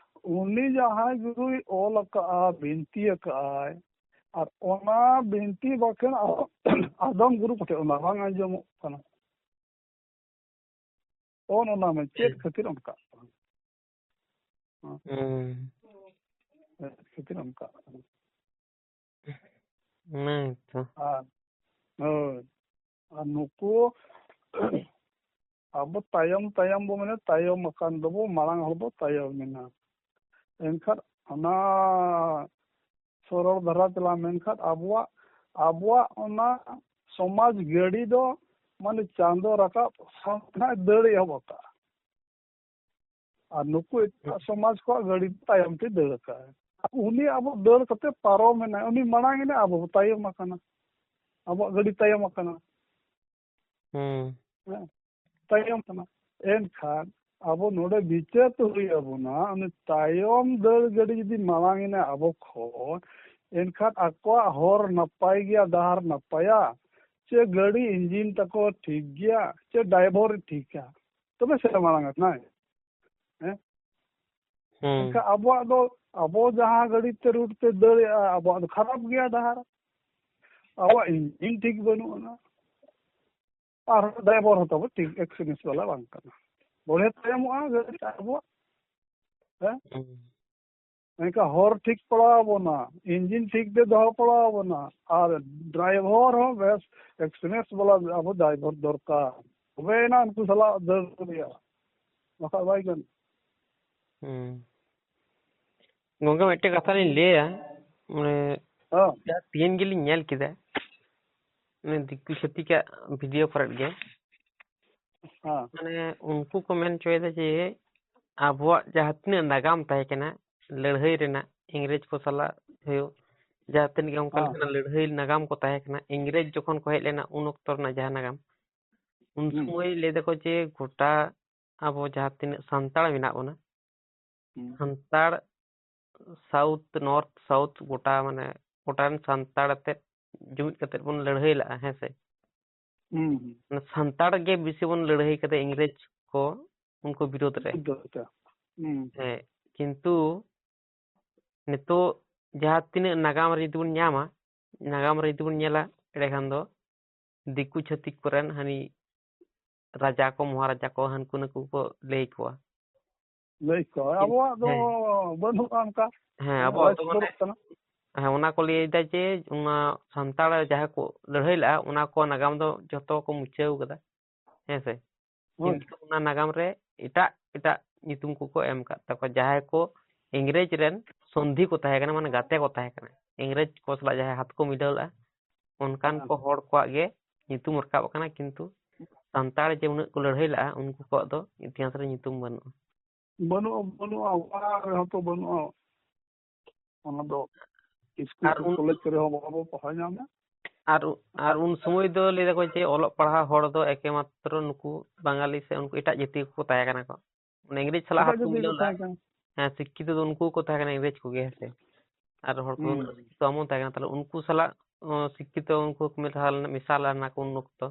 ᱩᱱᱤ ᱡᱟᱦᱟᱸᱭ ᱜᱩᱨᱩᱭ ᱚᱞ ᱟᱠᱟᱫᱼᱟ, ᱵᱤᱱᱛᱤ ᱟᱠᱟᱫᱼᱟᱭ, ᱟᱨ ᱚᱱᱟ ᱵᱤᱱᱛᱤ ᱵᱟᱠᱷᱮᱬ ᱟᱫᱚᱢ ᱜᱩᱨᱩ ᱠᱚᱴᱷᱮᱱ ᱚᱱᱟ ᱵᱟᱝ ᱟᱸᱡᱚᱢᱚᱜ ᱠᱟᱱᱟ᱾ ᱚᱱ ᱚᱱᱟ ᱢᱮ ᱪᱮᱫ ᱦᱮᱸ᱾ ᱠᱷᱟᱹᱛᱤᱨ ᱚᱱᱠᱟᱜ ᱠᱟᱱᱟ? ᱦᱮᱸ᱾ ᱦᱮᱸ᱾ ᱪᱮᱫ ᱠᱷᱟᱹᱛᱤᱨ ᱚᱱᱠᱟᱜ ᱠᱟᱱᱟ? ᱚᱱᱟ ᱜᱮᱛᱚ᱾ ᱟᱨ, ᱦᱳᱭ᱾ ᱟᱨ ᱱᱩᱠᱩ ᱟᱵᱚ ᱛᱟᱭᱚᱢ ᱛᱟᱭᱚᱢ ᱵᱚ ᱢᱮᱱᱟ, ᱛᱟᱭᱚᱢ ᱟᱠᱟᱱ ᱫᱚᱵᱚ, ᱢᱟᱲᱟᱝ ᱦᱚᱲ ᱵᱚ ᱛᱟᱭᱚᱢ ᱮᱱᱟ᱾ ᱮᱱᱠᱷᱟᱱ ᱚᱱᱟ ᱥᱚᱨᱚᱞ ᱫᱷᱟᱨᱟ ᱛᱮᱞᱟᱝ ᱢᱮᱱᱠᱷᱟᱱ ᱟᱵᱚᱣᱟᱜ, ᱟᱵᱚᱣᱟᱜ ᱚᱱᱟ ᱥᱚᱢᱟᱡᱽ ᱜᱟᱹᱰᱤ ᱫᱚ ᱢᱟᱱᱮ ᱪᱟᱸᱫᱚ ᱨᱟᱠᱟᱵ ᱥᱟᱶ ᱛᱮ ᱫᱟᱹᱲ ᱮᱦᱚᱵ ᱟᱠᱟᱫᱼᱟ᱾ ᱟᱨ ᱱᱩᱠᱩ ᱮᱴᱟᱜ ᱥᱚᱢᱟᱡᱽ ᱠᱚᱣᱟᱜ ᱜᱟᱹᱰᱤ ᱛᱟᱭᱚᱢ ᱛᱮ ᱫᱟᱹᱲ ᱟᱠᱟᱫᱼᱟ᱾ ᱩᱱᱤ ᱟᱵᱚ ᱫᱟᱹᱲ ᱠᱟᱛᱮ ᱯᱟᱨᱚᱢ ᱮᱱᱟᱭ, ᱩᱱᱤ ᱢᱟᱲᱟᱝ ᱮᱱᱟᱭ, ᱟᱵᱚ ᱵᱚ ᱛᱟᱭᱚᱢ ᱟᱠᱟᱱᱟ, ᱟᱵᱚᱣᱟᱜ ᱜᱟᱹᱰᱤ ᱛᱟᱭᱚᱢ ᱟᱠᱟᱱᱟ᱾ ᱦᱩᱸ᱾ ᱦᱮᱸ, ᱛᱟᱭᱚᱢ ᱠᱟᱱᱟ᱾ ᱮᱱᱠᱷᱟᱱ ᱟᱵᱚ ᱱᱚᱰᱮ ᱵᱤᱪᱟᱹᱨ ᱛᱮ ᱦᱩᱭ ᱟᱵᱚᱱᱟ, ᱩᱱᱤ ᱛᱟᱭᱚᱢ ᱫᱟᱹᱲ ᱜᱟᱹᱰᱤ ᱡᱩᱫᱤ ᱢᱟᱲᱟᱝ ᱮᱱᱟ ᱟᱵᱚ ᱠᱷᱚᱱ, ᱮᱱᱠᱷᱟᱱ ᱟᱠᱚᱣᱟᱜ ᱦᱚᱨ ᱱᱟᱯᱟᱭ ᱜᱮᱭᱟ, ᱰᱟᱦᱟᱨ ᱱᱟᱯᱟᱭᱟ, ᱪᱮ ᱜᱟᱹᱰᱤ ᱤᱧᱡᱤᱱ ᱛᱟᱠᱚ ᱴᱷᱤᱠ ᱜᱮᱭᱟ, ᱪᱮ ᱰᱟᱭᱵᱷᱚᱨ ᱮ ᱴᱷᱤᱠᱟ, ᱛᱚᱵᱮ ᱥᱮ ᱢᱟᱲᱟᱝ ᱟᱠᱟᱱᱟᱭ᱾ ᱦᱮᱸ? ᱦᱩᱸ᱾ ᱮᱱᱠᱷᱟᱱ ᱟᱵᱚᱣᱟᱜ ᱫᱚ, ᱟᱵᱚ ᱡᱟᱦᱟᱸ ᱜᱟᱹᱰᱤ ᱛᱮ ᱨᱩᱴ ᱛᱮ ᱫᱟᱹᱲᱮᱜᱼᱟ, ᱟᱵᱚᱣᱟᱜ ᱫᱚ ᱠᱷᱟᱨᱟᱯ ᱜᱮᱭᱟ ᱰᱟᱦᱟᱨ, ᱟᱵᱚᱣᱟᱜ ᱤᱧᱡᱤᱱ ᱴᱷᱤᱠ ᱵᱟᱹᱱᱩᱜ ᱟᱱᱟ᱾ ᱟᱨ ᱰᱨᱟᱭᱵᱷᱟᱨ ᱦᱚᱸ ᱛᱟᱵᱚ ᱴᱷᱤᱠ ᱮᱠᱥᱯᱤᱨᱤᱭᱮᱱᱥ ᱵᱟᱞᱟ ᱵᱟᱝ ᱠᱟᱱᱟ᱾ ᱵᱚᱲᱦᱮ ᱛᱟᱭᱚᱢᱚᱜᱼᱟ ᱜᱟᱹᱰᱤ ᱟᱵᱚᱣᱟᱜ᱾ ᱦᱮᱸ? ᱦᱩᱸ᱾ ᱮᱱᱠᱷᱟᱱ ᱦᱚᱨ ᱴᱷᱤᱠ ᱯᱟᱲᱟᱣ ᱟᱵᱚᱱᱟ, ᱤᱧᱡᱤᱱ ᱴᱷᱤᱠ ᱛᱮ ᱫᱚᱦᱚ ᱯᱟᱲᱟᱣ ᱟᱵᱚᱱᱟ, ᱟᱨ ᱰᱨᱟᱭᱵᱷᱟᱨ ᱦᱚᱸ ᱵᱮᱥ ᱮᱠᱥᱯᱤᱨᱤᱭᱮᱱᱥ ᱵᱟᱞᱟ ᱟᱵᱚ ᱰᱨᱟᱭᱵᱷᱟᱨ ᱫᱚᱨᱠᱟᱨ, ᱛᱚᱵᱮ ᱮᱱᱟ ᱩᱱᱠᱩ ᱥᱟᱞᱟᱜ ᱫᱟᱹᱲ ᱫᱟᱲᱮᱭᱟᱜᱼᱟ, ᱵᱟᱠᱷᱟᱡ ᱵᱟᱭ ᱜᱟᱱᱚᱜᱼᱟ᱾ ᱦᱩᱸ᱾ ᱜᱚᱝᱠᱮ, ᱢᱤᱫᱴᱮᱡ ᱠᱟᱛᱷᱟ ᱞᱤᱧ ᱞᱟᱹᱭᱟ, ᱢᱟᱱᱮ, ᱦᱮᱸ᱾ ᱡᱟᱦᱟᱸ ᱛᱮᱦᱮᱧ ᱜᱮᱞᱤᱧ ᱧᱮᱞ ᱠᱮᱫᱟ, ᱢᱟᱱᱮ, ᱫᱤᱠᱩ ᱪᱷᱟᱹᱛᱤᱠᱟᱜ ᱵᱷᱤᱰᱤᱭᱳ ᱠᱚᱨᱮ ᱜᱮ, ᱦᱮᱸ᱾ ᱢᱟᱱᱮ, ᱩᱱᱠᱩ ᱠᱚ ᱢᱮᱱ ᱦᱚᱪᱚᱭᱮᱫᱟ ᱡᱮ ᱟᱵᱚᱣᱟᱜ ᱡᱟᱦᱟᱸ ᱛᱤᱱᱟᱹᱜ ᱱᱟᱜᱟᱢ ᱛᱟᱦᱮᱸ ᱠᱟᱱᱟ ᱞᱟᱹᱲᱦᱟᱹᱭ ᱨᱮᱱᱟᱜ, ᱤᱝᱨᱮᱡᱽ ᱠᱚ ᱥᱟᱞᱟᱜ ᱦᱩᱭᱩᱜ, ᱡᱟᱦᱟᱸ ᱛᱤᱱᱟᱹᱜ ᱜᱮ ᱚᱱᱠᱟ ᱦᱮᱸ᱾ ᱞᱮᱠᱟᱱᱟᱜ ᱞᱟᱹᱲᱦᱟᱹᱭ ᱱᱟᱜᱟᱢ ᱠᱚ ᱛᱟᱦᱮᱸ ᱠᱟᱱᱟ, ᱤᱝᱨᱮᱡᱽ ᱡᱚᱠᱷᱚᱱ ᱠᱚ ᱦᱮᱡ ᱞᱮᱱᱟ, ᱩᱱ ᱚᱠᱛᱚ ᱨᱮᱱᱟᱜ ᱡᱟᱦᱟᱸ ᱱᱟᱜᱟᱢ, ᱩᱱ ᱦᱩᱸ᱾ ᱥᱚᱢᱚᱭ ᱞᱟᱹᱭ ᱫᱟᱠᱚ ᱡᱮ ᱜᱚᱴᱟ ᱟᱵᱚ ᱡᱟᱦᱟᱸ ᱛᱤᱱᱟᱹᱜ ᱥᱟᱱᱛᱟᱲ ᱢᱮᱱᱟᱜ ᱵᱚᱱᱟ, ᱦᱩᱸ᱾ ᱥᱟᱱᱛᱟᱲ ᱥᱟᱣᱩᱛᱷ, ᱱᱚᱨᱛᱷ, ᱥᱟᱣᱩᱛᱷ ᱜᱚᱴᱟ, ᱢᱟᱱᱮ, ᱜᱚᱴᱟ ᱨᱮᱱ ᱥᱟᱱᱛᱟᱲ ᱟᱛᱮᱫ ᱡᱩᱢᱤᱫ ᱠᱟᱛᱮᱫ ᱵᱚᱱ ᱞᱟᱹᱲᱦᱟᱹᱭ ᱞᱟᱜᱼᱟ, ᱦᱮᱸ ᱥᱮ? ᱦᱩᱸ, ᱦᱩᱸ᱾ ᱢᱟᱱᱮ, ᱥᱟᱱᱛᱟᱲ ᱜᱮ ᱵᱮᱥᱤ ᱵᱚᱱ ᱞᱟᱹᱲᱦᱟᱹᱭ ᱠᱟᱫᱟ ᱤᱝᱨᱮᱡᱽ ᱠᱚ, ᱩᱱᱠᱩ ᱵᱤᱨᱳᱫᱷ ᱨᱮ᱾ ᱵᱤᱨᱳᱫᱷ ᱨᱮ᱾ ᱦᱩᱸ᱾ ᱦᱮᱸ, ᱠᱤᱱᱛᱩ ᱱᱤᱛᱚᱜ ᱡᱟᱦᱟᱸ ᱛᱤᱱᱟᱹᱜ ᱱᱟᱜᱟᱢ ᱨᱮ ᱡᱩᱫᱤ ᱵᱚᱱ ᱧᱟᱢᱟ, ᱱᱟᱜᱟᱢ ᱨᱮ ᱡᱩᱫᱤ ᱵᱚᱱ ᱧᱮᱞᱟ, ᱮᱸᱰᱮᱠᱷᱟᱱ ᱫᱚ ᱫᱤᱠᱩ ᱪᱷᱟᱹᱛᱤᱠ ᱠᱚᱨᱮᱱ ᱦᱟᱹᱱᱤ ᱨᱟᱡᱟ ᱠᱚ, ᱢᱚᱦᱟᱨᱟᱡᱟ ᱠᱚ, ᱦᱟᱹᱱᱠᱩ ᱱᱟᱹᱠᱩ ᱠᱚ ᱞᱟᱹᱭ ᱠᱚᱣᱟ᱾ ᱞᱟᱹᱭ ᱠᱚᱣᱟ᱾ ᱦᱮᱸ᱾ ᱟᱵᱚᱣᱟᱜ ᱫᱚ ᱦᱮᱸ᱾ ᱵᱟᱹᱱᱩᱜᱼᱟ ᱚᱱᱠᱟ᱾ ᱦᱮᱸ, ᱟᱵᱚᱣᱟᱜ ᱫᱚ ᱢᱟᱱᱮ, ᱥᱚᱫᱚᱨᱚᱜ ᱠᱟᱱᱟ᱾ ᱦᱮᱸ, ᱚᱱᱟ ᱠᱚ ᱞᱟᱹᱭ ᱮᱫᱟ ᱡᱮ ᱚᱱᱟ ᱥᱟᱱᱛᱟᱲ ᱡᱟᱦᱟᱸ ᱠᱚ ᱞᱟᱹᱲᱦᱟᱹᱭ ᱞᱟᱜᱼᱟ, ᱚᱱᱟ ᱠᱚ ᱱᱟᱜᱟᱢ ᱫᱚ ᱡᱷᱚᱛᱚ ᱠᱚ ᱢᱩᱪᱷᱟᱹᱣ ᱠᱟᱫᱟ᱾ ᱦᱮᱸ ᱥᱮ? ᱦᱳᱭ᱾ ᱠᱤᱱᱛᱩ ᱚᱱᱟ ᱱᱟᱜᱟᱢ ᱨᱮ ᱮᱴᱟᱜ ᱮᱴᱟᱜ ᱧᱩᱛᱩᱢ ᱠᱚᱠᱚ ᱮᱢ ᱟᱠᱟᱫ ᱛᱟᱠᱚᱣᱟ, ᱡᱟᱦᱟᱸᱭ ᱠᱚ ᱤᱝᱨᱮᱡᱽ ᱨᱮᱱ ᱥᱚᱱᱫᱷᱤ ᱠᱚ ᱛᱟᱦᱮᱸ ᱠᱟᱱᱟ, ᱢᱟᱱᱮ ᱜᱟᱛᱮ ᱠᱚ ᱛᱟᱦᱮᱸ ᱠᱟᱱᱟ᱾ ᱤᱝᱨᱮᱡᱽ ᱠᱚ ᱥᱟᱞᱟᱜ ᱡᱟᱦᱟᱸᱭ ᱦᱟᱛ ᱠᱚ ᱢᱤᱞᱟᱹᱣ ᱞᱟᱜᱼᱟ, ᱚᱱᱠᱟᱱ ᱦᱮᱸ᱾ ᱠᱚ ᱦᱚᱲ ᱠᱚᱣᱟᱜ ᱜᱮ ᱧᱩᱛᱩᱢ ᱨᱟᱠᱟᱵ ᱟᱠᱟᱱᱟ, ᱠᱤᱱᱛᱩ ᱥᱟᱱᱛᱟᱲ ᱡᱮ ᱩᱱᱟᱹᱜ ᱠᱚ ᱞᱟᱹᱲᱦᱟᱹᱭ ᱞᱟᱜᱼᱟ, ᱩᱱᱠᱩ ᱠᱚᱣᱟᱜ ᱫᱚ ᱤᱛᱤᱦᱟᱥ ᱨᱮ ᱧᱩᱛᱩᱢ ᱵᱟᱹᱱᱩᱜᱼᱟ᱾ ᱵᱟᱹᱱᱩᱜᱼᱟ, ᱵᱟᱹᱱᱩᱜᱼᱟ, ᱚᱠᱟ ᱨᱮᱦᱚᱸ ᱛᱚ ᱵᱟᱹᱱᱩᱜᱼᱟ᱾ ᱚᱱᱟ ᱫᱚ ᱥᱠᱩᱞ ᱟᱨ ᱩᱱ ᱠᱚᱞᱮᱡᱽ ᱠᱚᱨᱮ ᱦᱚᱸ ᱵᱟᱵᱚ ᱯᱟᱲᱦᱟᱣ ᱧᱟᱢᱟ᱾ ᱟᱨ, ᱟᱨ ᱩᱱ ᱥᱚᱢᱚᱭ ᱫᱚ ᱞᱟᱹᱭ ᱫᱟᱠᱚ ᱡᱮ ᱚᱞᱚᱜ ᱯᱟᱲᱦᱟᱣ ᱦᱚᱲ ᱫᱚ ᱮᱠᱮᱢᱟᱛᱨᱚ ᱱᱩᱠᱩ ᱵᱟᱝᱜᱟᱞᱤ ᱥᱮ ᱩᱱᱠᱩ ᱮᱴᱟᱜ ᱡᱟᱹᱛᱤ ᱠᱚᱠᱚ ᱛᱟᱦᱮᱸ ᱠᱟᱱᱟ ᱠᱚ᱾ ᱢᱟᱱᱮ ᱤᱝᱨᱮᱡᱽ ᱥᱟᱞᱟᱜ ᱮᱴᱟᱜ ᱦᱟᱛ ᱠᱚ ᱡᱟᱹᱛᱤ ᱢᱤᱞᱟᱹᱣ ᱠᱚ ᱞᱮᱫᱼᱟ᱾ ᱛᱟᱦᱮᱸ ᱠᱟᱱᱟ᱾ ᱦᱮᱸ, ᱥᱤᱠᱠᱷᱤᱛᱚ ᱫᱚ ᱩᱱᱠᱩ ᱠᱚ ᱛᱟᱦᱮᱸ ᱠᱟᱱᱟ, ᱤᱝᱨᱮᱡᱽ ᱠᱚᱜᱮ, ᱦᱮᱸ ᱥᱮ? ᱟᱨ ᱦᱚᱲ ᱠᱚ ᱦᱩᱸ᱾ ᱩᱱᱟᱹᱜ ᱥᱤᱠᱠᱷᱤᱛᱚ ᱵᱟᱝᱵᱚᱱ ᱛᱟᱦᱮᱸ ᱠᱟᱱᱟ᱾ ᱛᱟᱦᱞᱮ ᱩᱱᱠᱩ ᱥᱟᱞᱟᱜ, ᱚ, ᱥᱤᱠᱠᱷᱤᱛᱚ ᱩᱱᱠᱩ ᱠᱚ ᱢᱮᱥᱟ ᱞᱮᱱᱟ, ᱢᱮᱥᱟ ᱞᱮᱱᱟ ᱠᱚ ᱩᱱ ᱚᱠᱛᱚ᱾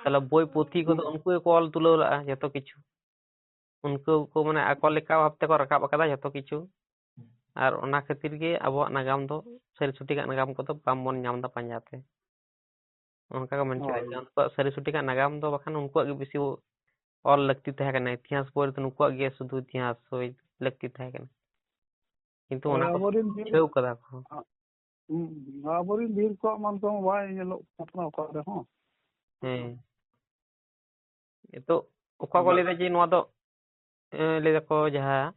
ᱛᱟᱦᱞᱮ ᱵᱳᱭ ᱯᱩᱛᱷᱤ ᱠᱚᱫᱚ ᱦᱩᱸ᱾ ᱩᱱᱠᱩ ᱜᱮᱠᱚ ᱚᱞ ᱛᱩᱞᱟᱹᱣ ᱞᱟᱜᱼᱟ ᱡᱚᱛᱚ ᱠᱤᱪᱷᱩ᱾ ᱩᱱᱠᱩ ᱠᱚ, ᱢᱟᱱᱮ, ᱟᱠᱚ ᱞᱮᱠᱟ ᱵᱷᱟᱵ ᱛᱮᱠᱚ ᱨᱟᱠᱟᱵ ᱟᱠᱟᱫᱟ ᱡᱚᱛᱚ ᱠᱤᱪᱷᱩ᱾ ᱟᱨ ᱚᱱᱟ ᱠᱷᱟᱹᱛᱤᱨ ᱜᱮ ᱟᱵᱚᱣᱟᱜ ᱱᱟᱜᱟᱢ ᱫᱚ, ᱥᱟᱹᱨᱤ ᱥᱚᱴᱷᱤᱠᱟᱜ ᱱᱟᱜᱟᱢ ᱠᱚᱫᱚ ᱵᱟᱝᱵᱚᱱ ᱧᱟᱢ ᱮᱫᱟ ᱯᱟᱸᱡᱟ ᱛᱮ᱾ ᱚᱱᱠᱟ ᱠᱚ ᱢᱮᱱ ᱠᱮᱫᱟ ᱦᱳᱭ᱾ ᱡᱮ ᱩᱱᱠᱩᱣᱟᱜ ᱥᱟᱹᱨᱤ ᱥᱚᱴᱷᱤᱠᱟᱜ ᱱᱟᱜᱟᱢ ᱫᱚ ᱵᱟᱠᱷᱟᱱ ᱩᱱᱠᱩᱣᱟᱜ ᱜᱮ ᱵᱮᱥᱤ ᱚᱞ ᱞᱟᱹᱠᱛᱤ ᱛᱟᱦᱮᱸ ᱠᱟᱱᱟ, ᱤᱛᱤᱦᱟᱥ ᱵᱳᱭ ᱨᱮᱫᱚ ᱱᱩᱠᱩᱣᱟᱜ ᱜᱮ ᱥᱩᱫᱷᱩ ᱤᱛᱤᱦᱟᱥ ᱦᱩᱭ ᱞᱟᱹᱠᱛᱤ ᱛᱟᱦᱮᱸ ᱠᱟᱱᱟ᱾ ᱠᱤᱱᱛᱩ ᱚᱱᱟ ᱠᱚ ᱟᱵᱚᱨᱮᱱ ᱵᱤᱨ ᱢᱩᱪᱷᱟᱹᱣ ᱠᱟᱫᱟ ᱠᱚ᱾ ᱦᱩᱸ, ᱟᱵᱚᱨᱮᱱ ᱵᱤᱨ ᱠᱚᱣᱟᱜ ᱢᱟᱱ ᱛᱚ ᱵᱟᱭ ᱧᱮᱞᱚᱜ ᱠᱟᱱᱟ ᱚᱠᱟ ᱨᱮᱦᱚᱸ᱾ ᱦᱮᱸ᱾ ᱱᱤᱛᱚᱜ ᱚᱠᱟ ᱠᱚ ᱟᱫᱚ ᱞᱟᱹᱭᱫᱟ ᱡᱮ ᱱᱚᱣᱟ ᱫᱚ, ᱮ, ᱞᱟᱹᱭ ᱫᱟᱠᱚ ᱡᱟᱦᱟᱸ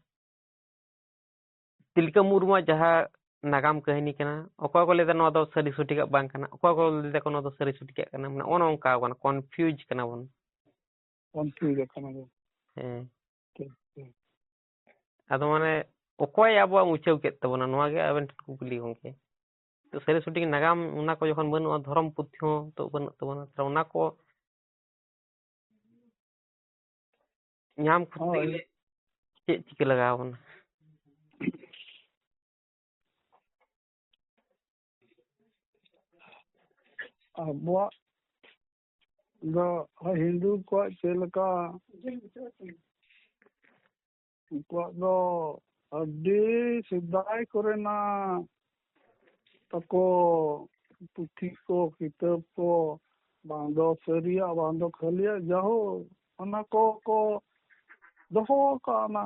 ᱛᱤᱞᱠᱟᱹ ᱢᱩᱨᱢᱩᱣᱟᱜ ᱡᱟᱦᱟᱸ ᱱᱟᱜᱟᱢ ᱠᱟᱹᱦᱱᱤ ᱠᱟᱱᱟ, ᱚᱠᱚᱭ ᱠᱚ ᱞᱟᱹᱭᱫᱟ ᱱᱚᱣᱟ ᱫᱚ ᱥᱟᱹᱨᱤ ᱥᱚᱴᱷᱤᱠᱟᱜ ᱵᱟᱝ ᱠᱟᱱᱟ, ᱚᱠᱚᱭ ᱠᱚ ᱞᱟᱹᱭ ᱫᱟᱠᱚ ᱱᱚᱣᱟ ᱫᱚ ᱥᱟᱹᱨᱤ ᱥᱚᱴᱷᱤᱠᱟᱜ ᱠᱟᱱᱟ, ᱢᱟᱱᱮ ᱚᱱᱮ ᱚᱱᱠᱟ ᱠᱟᱱᱟ, ᱠᱚᱱᱯᱷᱤᱭᱩᱡᱽ ᱠᱟᱱᱟ ᱵᱚᱱ᱾ ᱠᱚᱱᱯᱷᱤᱭᱩᱡᱽ ᱟᱠᱟᱱᱟ ᱵᱚᱱ᱾ ᱦᱮᱸ᱾ ᱴᱷᱤᱠ, ᱴᱷᱤᱠ᱾ ᱟᱫᱚ ᱢᱟᱱᱮ ᱚᱠᱚᱭ ᱟᱵᱚᱣᱟᱜ ᱢᱩᱪᱷᱟᱹᱣ ᱠᱮᱫ ᱛᱟᱵᱚᱱᱟ, ᱱᱚᱣᱟ ᱜᱮ ᱟᱵᱮᱱ ᱴᱷᱮᱱ ᱠᱩᱠᱞᱤ ᱜᱚᱢᱠᱮ᱾ ᱛᱚ ᱥᱟᱹᱨᱤ ᱥᱚᱴᱷᱤᱠ ᱱᱟᱜᱟᱢ ᱚᱱᱟ ᱠᱚ ᱡᱚᱠᱷᱚᱱ ᱵᱟᱹᱱᱩᱜᱼᱟ, ᱫᱷᱚᱨᱚᱢ ᱯᱩᱛᱷᱤ ᱦᱚᱸ ᱛᱚ ᱵᱟᱹᱱᱩᱜ ᱛᱟᱵᱚᱱᱟ, ᱛᱟᱦᱞᱮ ᱚᱱᱟ ᱠᱚ ᱧᱟᱢ ᱠᱷᱚᱛᱤ ᱦᱳᱭ᱾ ᱜᱮᱞᱮ ᱪᱮᱫ ᱪᱤᱠᱟᱹ ᱞᱟᱜᱟᱣ ᱵᱚᱱᱟ? ᱟᱵᱚᱣᱟᱜ ᱫᱚ ᱦᱤᱱᱫᱩ ᱠᱚᱣᱟᱜ ᱪᱮᱫ ᱞᱮᱠᱟ, ᱩᱱᱠᱩᱣᱟᱜ ᱫᱚ ᱟᱹᱰᱤ ᱥᱮᱫᱟᱭ ᱠᱚᱨᱮᱱᱟᱜ ᱛᱟᱠᱚ ᱯᱩᱛᱷᱤ ᱠᱚ, ᱠᱤᱛᱟᱹᱵ ᱠᱚ, ᱵᱟᱝ ᱫᱚ ᱥᱟᱹᱨᱤᱭᱟᱜ, ᱵᱟᱝ ᱫᱚ ᱠᱷᱟᱹᱞᱤᱭᱟᱜ, ᱡᱟᱦᱳ, ᱚᱱᱟ ᱠᱚ ᱠᱚ ᱫᱚᱦᱚ ᱟᱠᱟᱫᱼᱟ᱾ ᱚᱱᱟ,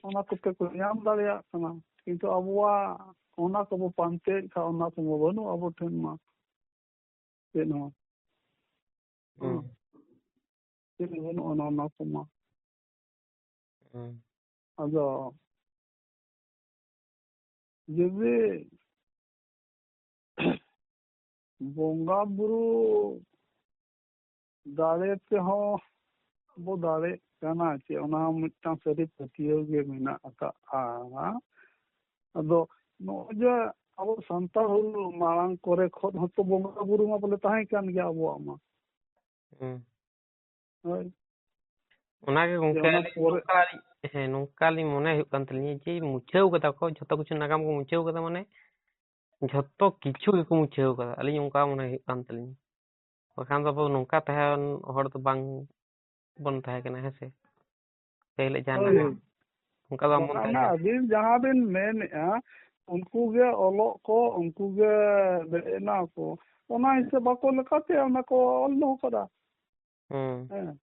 ᱚᱱᱟ ᱠᱚᱛᱮ ᱠᱚ ᱧᱟᱢ ᱫᱟᱲᱮᱭᱟᱜ ᱠᱟᱱᱟ᱾ ᱠᱤᱱᱛᱩ ᱟᱵᱚᱣᱟᱜ ᱚᱱᱟ ᱠᱚᱵᱚ ᱯᱟᱱᱛᱮᱭᱮᱫ ᱠᱷᱟᱱ, ᱚᱱᱟ ᱠᱚᱢᱟ ᱵᱟᱹᱱᱩᱜ ᱟᱵᱚ ᱴᱷᱮᱱ ᱢᱟ᱾ ᱪᱮᱫ ᱦᱚᱸ᱾ ᱦᱩᱸ᱾ ᱪᱮᱫ ᱦᱚᱸ ᱵᱟᱹᱱᱩᱜᱼᱟ ᱚᱱᱟ, ᱚᱱᱟ ᱠᱚᱢᱟ᱾ ᱦᱩᱸ᱾ ᱟᱫᱚ ᱡᱩᱫᱤ ᱵᱚᱸᱜᱟ ᱵᱩᱨᱩ ᱫᱟᱲᱮ ᱛᱮᱦᱚᱸ ᱵᱚ ᱫᱟᱲᱮᱜ ᱠᱟᱱᱟ ᱪᱮ, ᱚᱱᱟ ᱦᱚᱸ ᱢᱤᱫᱴᱟᱝ ᱥᱟᱹᱨᱤ ᱯᱟᱹᱛᱭᱟᱹᱣ ᱜᱮ ᱢᱮᱱᱟᱜ ᱟᱠᱟᱫᱼᱟ᱾ ᱟᱫᱚ ᱱᱚᱜᱼᱚᱭ ᱡᱮ ᱟᱵᱚ ᱥᱟᱱᱛᱟᱲ ᱦᱩᱞ ᱢᱟᱲᱟᱝ ᱠᱚᱨᱮ ᱠᱷᱚᱱ ᱦᱚᱸᱛᱚ ᱵᱚᱸᱜᱟ ᱵᱩᱨᱩ ᱢᱟ ᱵᱚᱞᱮ ᱛᱟᱦᱮᱸ ᱠᱟᱱ ᱜᱮᱭᱟ ᱟᱵᱚᱣᱟᱜ ᱢᱟ᱾ ᱦᱩᱸ᱾ ᱦᱳᱭ᱾ ᱚᱱᱟᱜᱮ ᱡᱮ ᱜᱚᱝᱠᱮ, ᱚᱱᱟ ᱟᱹᱞᱤᱧ ᱯᱚᱨᱮ ᱱᱚᱝᱠᱟ ᱞᱤᱧ, ᱦᱮᱸ, ᱱᱚᱝᱠᱟ ᱞᱤᱧ ᱢᱚᱱᱮ ᱦᱩᱭᱩᱜ ᱠᱟᱱ ᱛᱟᱹᱞᱤᱧᱟ ᱡᱮ ᱢᱩᱪᱷᱟᱹᱣ ᱠᱟᱫᱟ ᱠᱚ, ᱡᱷᱚᱛᱚ ᱠᱤᱪᱷᱩ ᱱᱟᱜᱟᱢ ᱠᱚ ᱢᱩᱪᱷᱟᱹᱣ ᱠᱟᱫᱟ, ᱢᱟᱱᱮ ᱡᱷᱚᱛᱚ ᱠᱤᱪᱷᱩ ᱜᱮᱠᱚ ᱢᱩᱪᱷᱟᱹᱣ ᱠᱟᱫᱟ᱾ ᱟᱹᱞᱤᱧ ᱚᱱᱠᱟ ᱢᱚᱱᱮ ᱦᱩᱭᱩᱜ ᱠᱟᱱ ᱛᱟᱹᱞᱤᱧᱟ᱾ ᱵᱟᱠᱷᱟᱱ ᱫᱚ ᱟᱵᱚ ᱱᱚᱝᱠᱟ ᱛᱟᱦᱮᱸ ᱦᱚᱲ ᱫᱚ ᱵᱟᱝ ᱵᱚᱱ ᱛᱟᱦᱮᱸ ᱠᱟᱱᱟ, ᱦᱮᱸ ᱥᱮ? ᱯᱟᱹᱦᱤᱞᱟᱜ ᱡᱟᱦᱟᱸ ᱦᱳᱭ᱾ ᱱᱟᱜᱟᱢ, ᱚᱱᱠᱟ ᱫᱚ ᱵᱟᱝ ᱵᱚᱱ ᱵᱟᱝᱟ, ᱛᱟᱦᱮᱸ ᱠᱟᱱᱟ᱾ ᱟᱹᱵᱤᱱ ᱡᱟᱦᱟᱸ ᱵᱤᱱ ᱢᱮᱱᱮᱫᱼᱟ, ᱩᱱᱠᱩ ᱜᱮ ᱚᱞᱚᱜ ᱠᱚ, ᱩᱱᱠᱩ ᱜᱮ ᱵᱮᱨᱮᱫ ᱮᱱᱟ ᱠᱚ᱾ ᱚᱱᱟ ᱦᱤᱥᱟᱹᱵ ᱟᱠᱚ ᱞᱮᱠᱟᱛᱮ ᱚᱱᱟ ᱠᱚ ᱚᱞ ᱫᱚᱦᱚ ᱠᱟᱫᱟ᱾ ᱦᱮᱸ᱾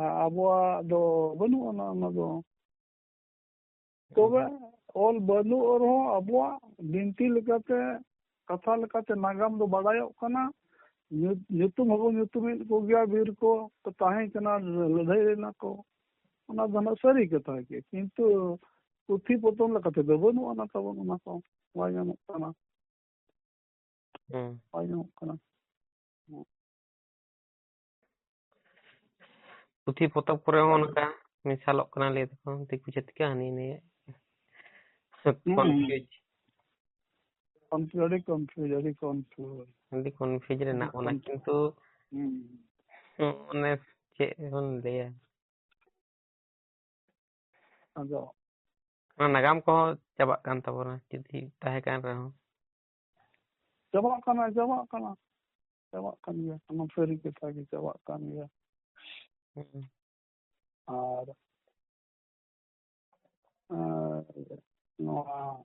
ᱟᱨ ᱟᱵᱚᱣᱟᱜ ᱫᱚ ᱵᱟᱹᱱᱩᱜ ᱟᱱᱟ ᱚᱱᱟ ᱫᱚ᱾ ᱛᱚᱵᱮ ᱚᱞ ᱵᱟᱹᱱᱩᱜ ᱨᱮᱦᱚᱸ ᱟᱵᱚᱣᱟᱜ ᱵᱤᱱᱛᱤ ᱞᱮᱠᱟᱛᱮ, ᱠᱟᱛᱷᱟ ᱞᱮᱠᱟᱛᱮ ᱱᱟᱜᱟᱢ ᱫᱚ ᱵᱟᱲᱟᱭᱚᱜ ᱠᱟᱱᱟ᱾ ᱧᱩ-, ᱧᱩᱛᱩᱢ ᱦᱚᱸᱵᱚ ᱧᱩᱛᱩᱢᱮᱫ ᱠᱚᱜᱮᱭᱟ, ᱵᱤᱨ ᱠᱚ ᱠᱚ ᱛᱟᱦᱮᱸ ᱠᱟᱱᱟ, ᱞᱟᱹᱲᱦᱟᱹᱭ ᱞᱮᱱᱟ ᱠᱚ᱾ ᱚᱱᱟ ᱫᱚ ᱱᱟᱜ ᱥᱟᱹᱨᱤ ᱠᱟᱛᱷᱟ ᱜᱮ, ᱠᱤᱱᱛᱩ ᱯᱩᱛᱷᱤ ᱯᱚᱛᱚᱵ ᱞᱮᱠᱟᱛᱮ ᱫᱚ ᱵᱟᱹᱱᱩᱜ ᱟᱱᱟ ᱛᱟᱵᱚᱱ, ᱚᱱᱟ ᱠᱚ ᱵᱟᱭ ᱧᱟᱢᱚᱜ ᱠᱟᱱᱟ᱾ ᱦᱩᱸ᱾ ᱵᱟᱭ ᱧᱟᱢᱚᱜ ᱠᱟᱱᱟ᱾ ᱯᱩᱛᱷᱤ ᱯᱚᱛᱚᱵ ᱠᱚᱨᱮ ᱦᱚᱸ ᱚᱱᱠᱟ ᱢᱮᱥᱟᱞᱚᱜ ᱠᱟᱱᱟ, ᱞᱟᱹᱭ ᱫᱟᱠᱚ ᱫᱤᱠᱩ ᱪᱷᱟᱹᱛᱤᱠ ᱦᱟᱹᱱᱤ ᱱᱤᱭᱟᱹ᱾ ᱦᱩᱸ᱾ Confuse᱾ Confuse, ᱟᱹᱰᱤ confuse, ᱟᱹᱰᱤ confuse᱾ ᱟᱹᱰᱤ confuse ᱨᱮ ᱢᱮᱱᱟᱜ ᱵᱚᱱᱟ, confuse᱾ ᱠᱤᱱᱛᱩ ᱦᱩᱸ᱾ ᱚᱱᱮ ᱪᱮᱫ ᱵᱚᱱ ᱞᱟᱹᱭᱟ? ᱟᱫᱚ ᱚᱱᱟ ᱱᱟᱜᱟᱢ ᱠᱚᱦᱚᱸ ᱪᱟᱵᱟᱜ ᱠᱟᱱ ᱛᱟᱵᱚᱱᱟ, ᱡᱩᱫᱤ ᱛᱟᱦᱮᱸ ᱠᱟᱱ ᱨᱮᱦᱚᱸ᱾ ᱪᱟᱵᱟᱜ ᱠᱟᱱᱟ, ᱪᱟᱵᱟᱜ ᱠᱟᱱᱟ, ᱪᱟᱵᱟᱜ ᱠᱟᱱ ᱜᱮᱭᱟ, ᱚᱱᱟ ᱥᱟᱹᱨᱤ ᱠᱟᱛᱷᱟ ᱜᱮ, ᱪᱟᱵᱟᱜ ᱠᱟᱱ ᱜᱮᱭᱟ᱾ ᱦᱩᱸ᱾ ᱟᱨ, ᱟᱨ ᱱᱚᱣᱟ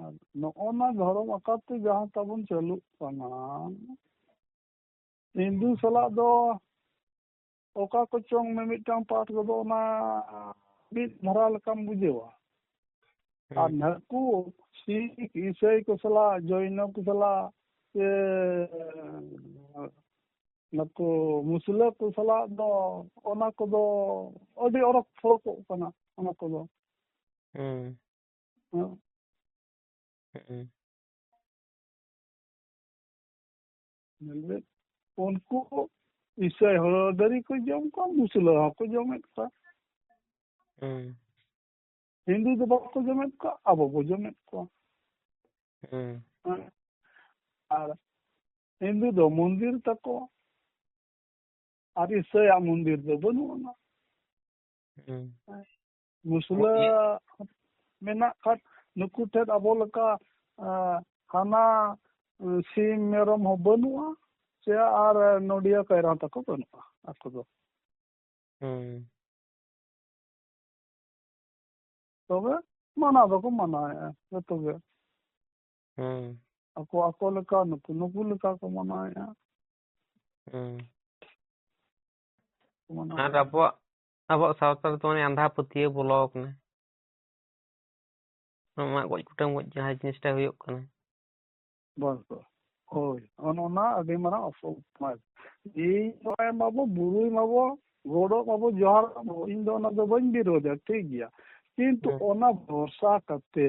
ᱟᱨ ᱱᱚᱜᱼᱚ ᱱᱟ ᱫᱷᱚᱨᱚᱢ ᱟᱠᱟᱨ ᱛᱮ ᱡᱟᱦᱟᱸ ᱛᱟᱵᱚᱱ ᱪᱟᱹᱞᱩᱜ ᱠᱟᱱᱟ, ᱦᱤᱱᱫᱩ ᱥᱟᱞᱟᱜ ᱫᱚ ᱚᱠᱟ ᱠᱚᱪᱚᱝ ᱢᱤᱢᱤᱫᱴᱟᱝ ᱯᱟᱴ ᱠᱚᱫᱚ ᱚᱱᱟ ᱢᱤᱫ ᱫᱷᱟᱨᱟ ᱞᱮᱠᱟᱢ ᱵᱩᱡᱷᱟᱹᱣᱟ᱾ ᱟᱨ ᱦᱩᱸ᱾ ᱱᱟᱹᱠᱩ ᱥᱤᱠᱷ, ᱤᱥᱟᱹᱭ ᱠᱚ ᱥᱟᱞᱟᱜ, ᱡᱚᱭᱱᱚ ᱠᱚ ᱥᱟᱞᱟᱜ, ᱥᱮ ᱱᱩᱠᱩ ᱢᱩᱥᱞᱟᱹ ᱠᱚ ᱥᱟᱞᱟᱜ ᱫᱚ ᱚᱱᱟ ᱠᱚᱫᱚ ᱟᱹᱰᱤ ᱚᱨᱚᱠ ᱯᱷᱚᱨᱚᱠᱚᱜ ᱠᱟᱱᱟ ᱚᱱᱟ ᱠᱚᱫᱚ᱾ ᱦᱩᱸ᱾ ᱦᱮᱸ᱾ ᱦᱩᱸ᱾ ᱧᱮᱞ ᱵᱮᱱ, ᱩᱱᱠᱩ ᱤᱥᱟᱹᱭ ᱦᱚᱲ ᱫᱟᱨᱮ ᱠᱚ ᱡᱚᱢ ᱠᱚᱣᱟ, ᱢᱩᱥᱞᱟᱹ ᱦᱚᱸᱠᱚ ᱡᱚᱢᱮᱫ ᱠᱚᱣᱟ᱾ ᱦᱩᱸ᱾ ᱦᱤᱱᱫᱩ ᱫᱚ ᱵᱟᱠᱚ ᱡᱚᱢᱮᱫ ᱠᱚᱣᱟ, ᱟᱵᱚ ᱵᱚ ᱡᱚᱢᱮᱫ ᱠᱚᱣᱟ᱾ ᱦᱩᱸ᱾ ᱦᱮᱸ᱾ ᱟᱨ ᱦᱤᱱᱫᱩ ᱫᱚ ᱢᱚᱱᱫᱤᱨ ᱛᱟᱠᱚ, ᱟᱨ ᱤᱥᱟᱹᱭᱟᱜ ᱢᱚᱱᱫᱤᱨ ᱫᱚ ᱵᱟᱹᱱᱩᱜ ᱟᱱᱟ᱾ ᱦᱩᱸ᱾ ᱢᱩᱥᱞᱟᱹ ᱢᱮᱱᱟᱜ ᱠᱷᱟᱱ ᱱᱩᱠᱩ ᱴᱷᱮᱱ ᱟᱵᱚ ᱞᱮᱠᱟ, ᱟ, ᱦᱟᱱᱟ, ᱥᱤᱢ ᱢᱮᱨᱚᱢ ᱦᱚᱸ ᱵᱟᱹᱱᱩᱜᱼᱟ, ᱥᱮ ᱟᱨ ᱱᱚᱰᱤᱭᱟ ᱠᱟᱭᱨᱟ ᱛᱟᱠᱚ ᱵᱟᱹᱱᱩᱜᱼᱟ ᱟᱠᱚ ᱫᱚ᱾ ᱦᱩᱸ᱾ ᱛᱚᱵᱮ ᱢᱟᱱᱟᱣ ᱫᱚᱠᱚ ᱢᱟᱱᱟᱣᱮᱫᱼᱟ ᱡᱚᱛᱚ ᱜᱮ᱾ ᱦᱩᱸ᱾ ᱟᱠᱚ ᱟᱠᱚ ᱞᱮᱠᱟ, ᱱᱩᱠᱩ ᱱᱩᱠᱩ ᱞᱮᱠᱟ ᱠᱚ ᱢᱟᱱᱟᱣᱮᱫᱼᱟ᱾ ᱦᱩᱸ᱾ ᱠᱚ ᱢᱟᱱᱟᱣᱮᱫᱼᱟ᱾ ᱟᱨ ᱟᱵᱚᱣᱟᱜ, ᱟᱵᱚᱣᱟᱜ ᱥᱟᱶᱛᱟ ᱨᱮᱫᱚ ᱢᱟᱱᱮ ᱟᱸᱫᱷᱟ ᱯᱟᱹᱛᱭᱟᱹᱣ ᱵᱚᱞᱚ ᱟᱠᱟᱱᱟ᱾ ᱱᱚᱣᱟ ᱢᱟᱜ ᱜᱚᱡ ᱠᱩᱴᱟᱹᱢ ᱜᱚᱡ ᱡᱟᱦᱟᱸ ᱡᱤᱱᱤᱥᱴᱟ ᱦᱩᱭᱩᱜ ᱠᱟᱱᱟ᱾ ᱵᱟᱥ, ᱵᱟᱥ᱾ ᱦᱳᱭ, ᱚᱱ-, ᱚᱱᱟ ᱟᱹᱰᱤ ᱢᱟᱨᱟᱝ ᱚᱥᱚᱢᱟᱡᱽ᱾ ᱤᱧ ᱱᱚᱜᱼᱚᱭ ᱢᱟᱵᱚ ᱵᱩᱨᱩᱭ ᱢᱟᱵᱚ, ᱜᱚᱰᱚᱜ ᱢᱟᱵᱚ, ᱡᱚᱦᱟᱨ ᱢᱟᱵᱚ, ᱤᱧ ᱫᱚ ᱚᱱᱟ ᱫᱚ ᱵᱟᱹᱧ ᱵᱤᱨᱳᱫᱟ, ᱴᱷᱤᱠ ᱜᱮᱭᱟ᱾ ᱠᱤᱱᱛᱩ ᱦᱮᱸ᱾ ᱚᱱᱟ ᱵᱷᱚᱨᱥᱟ ᱠᱟᱛᱮ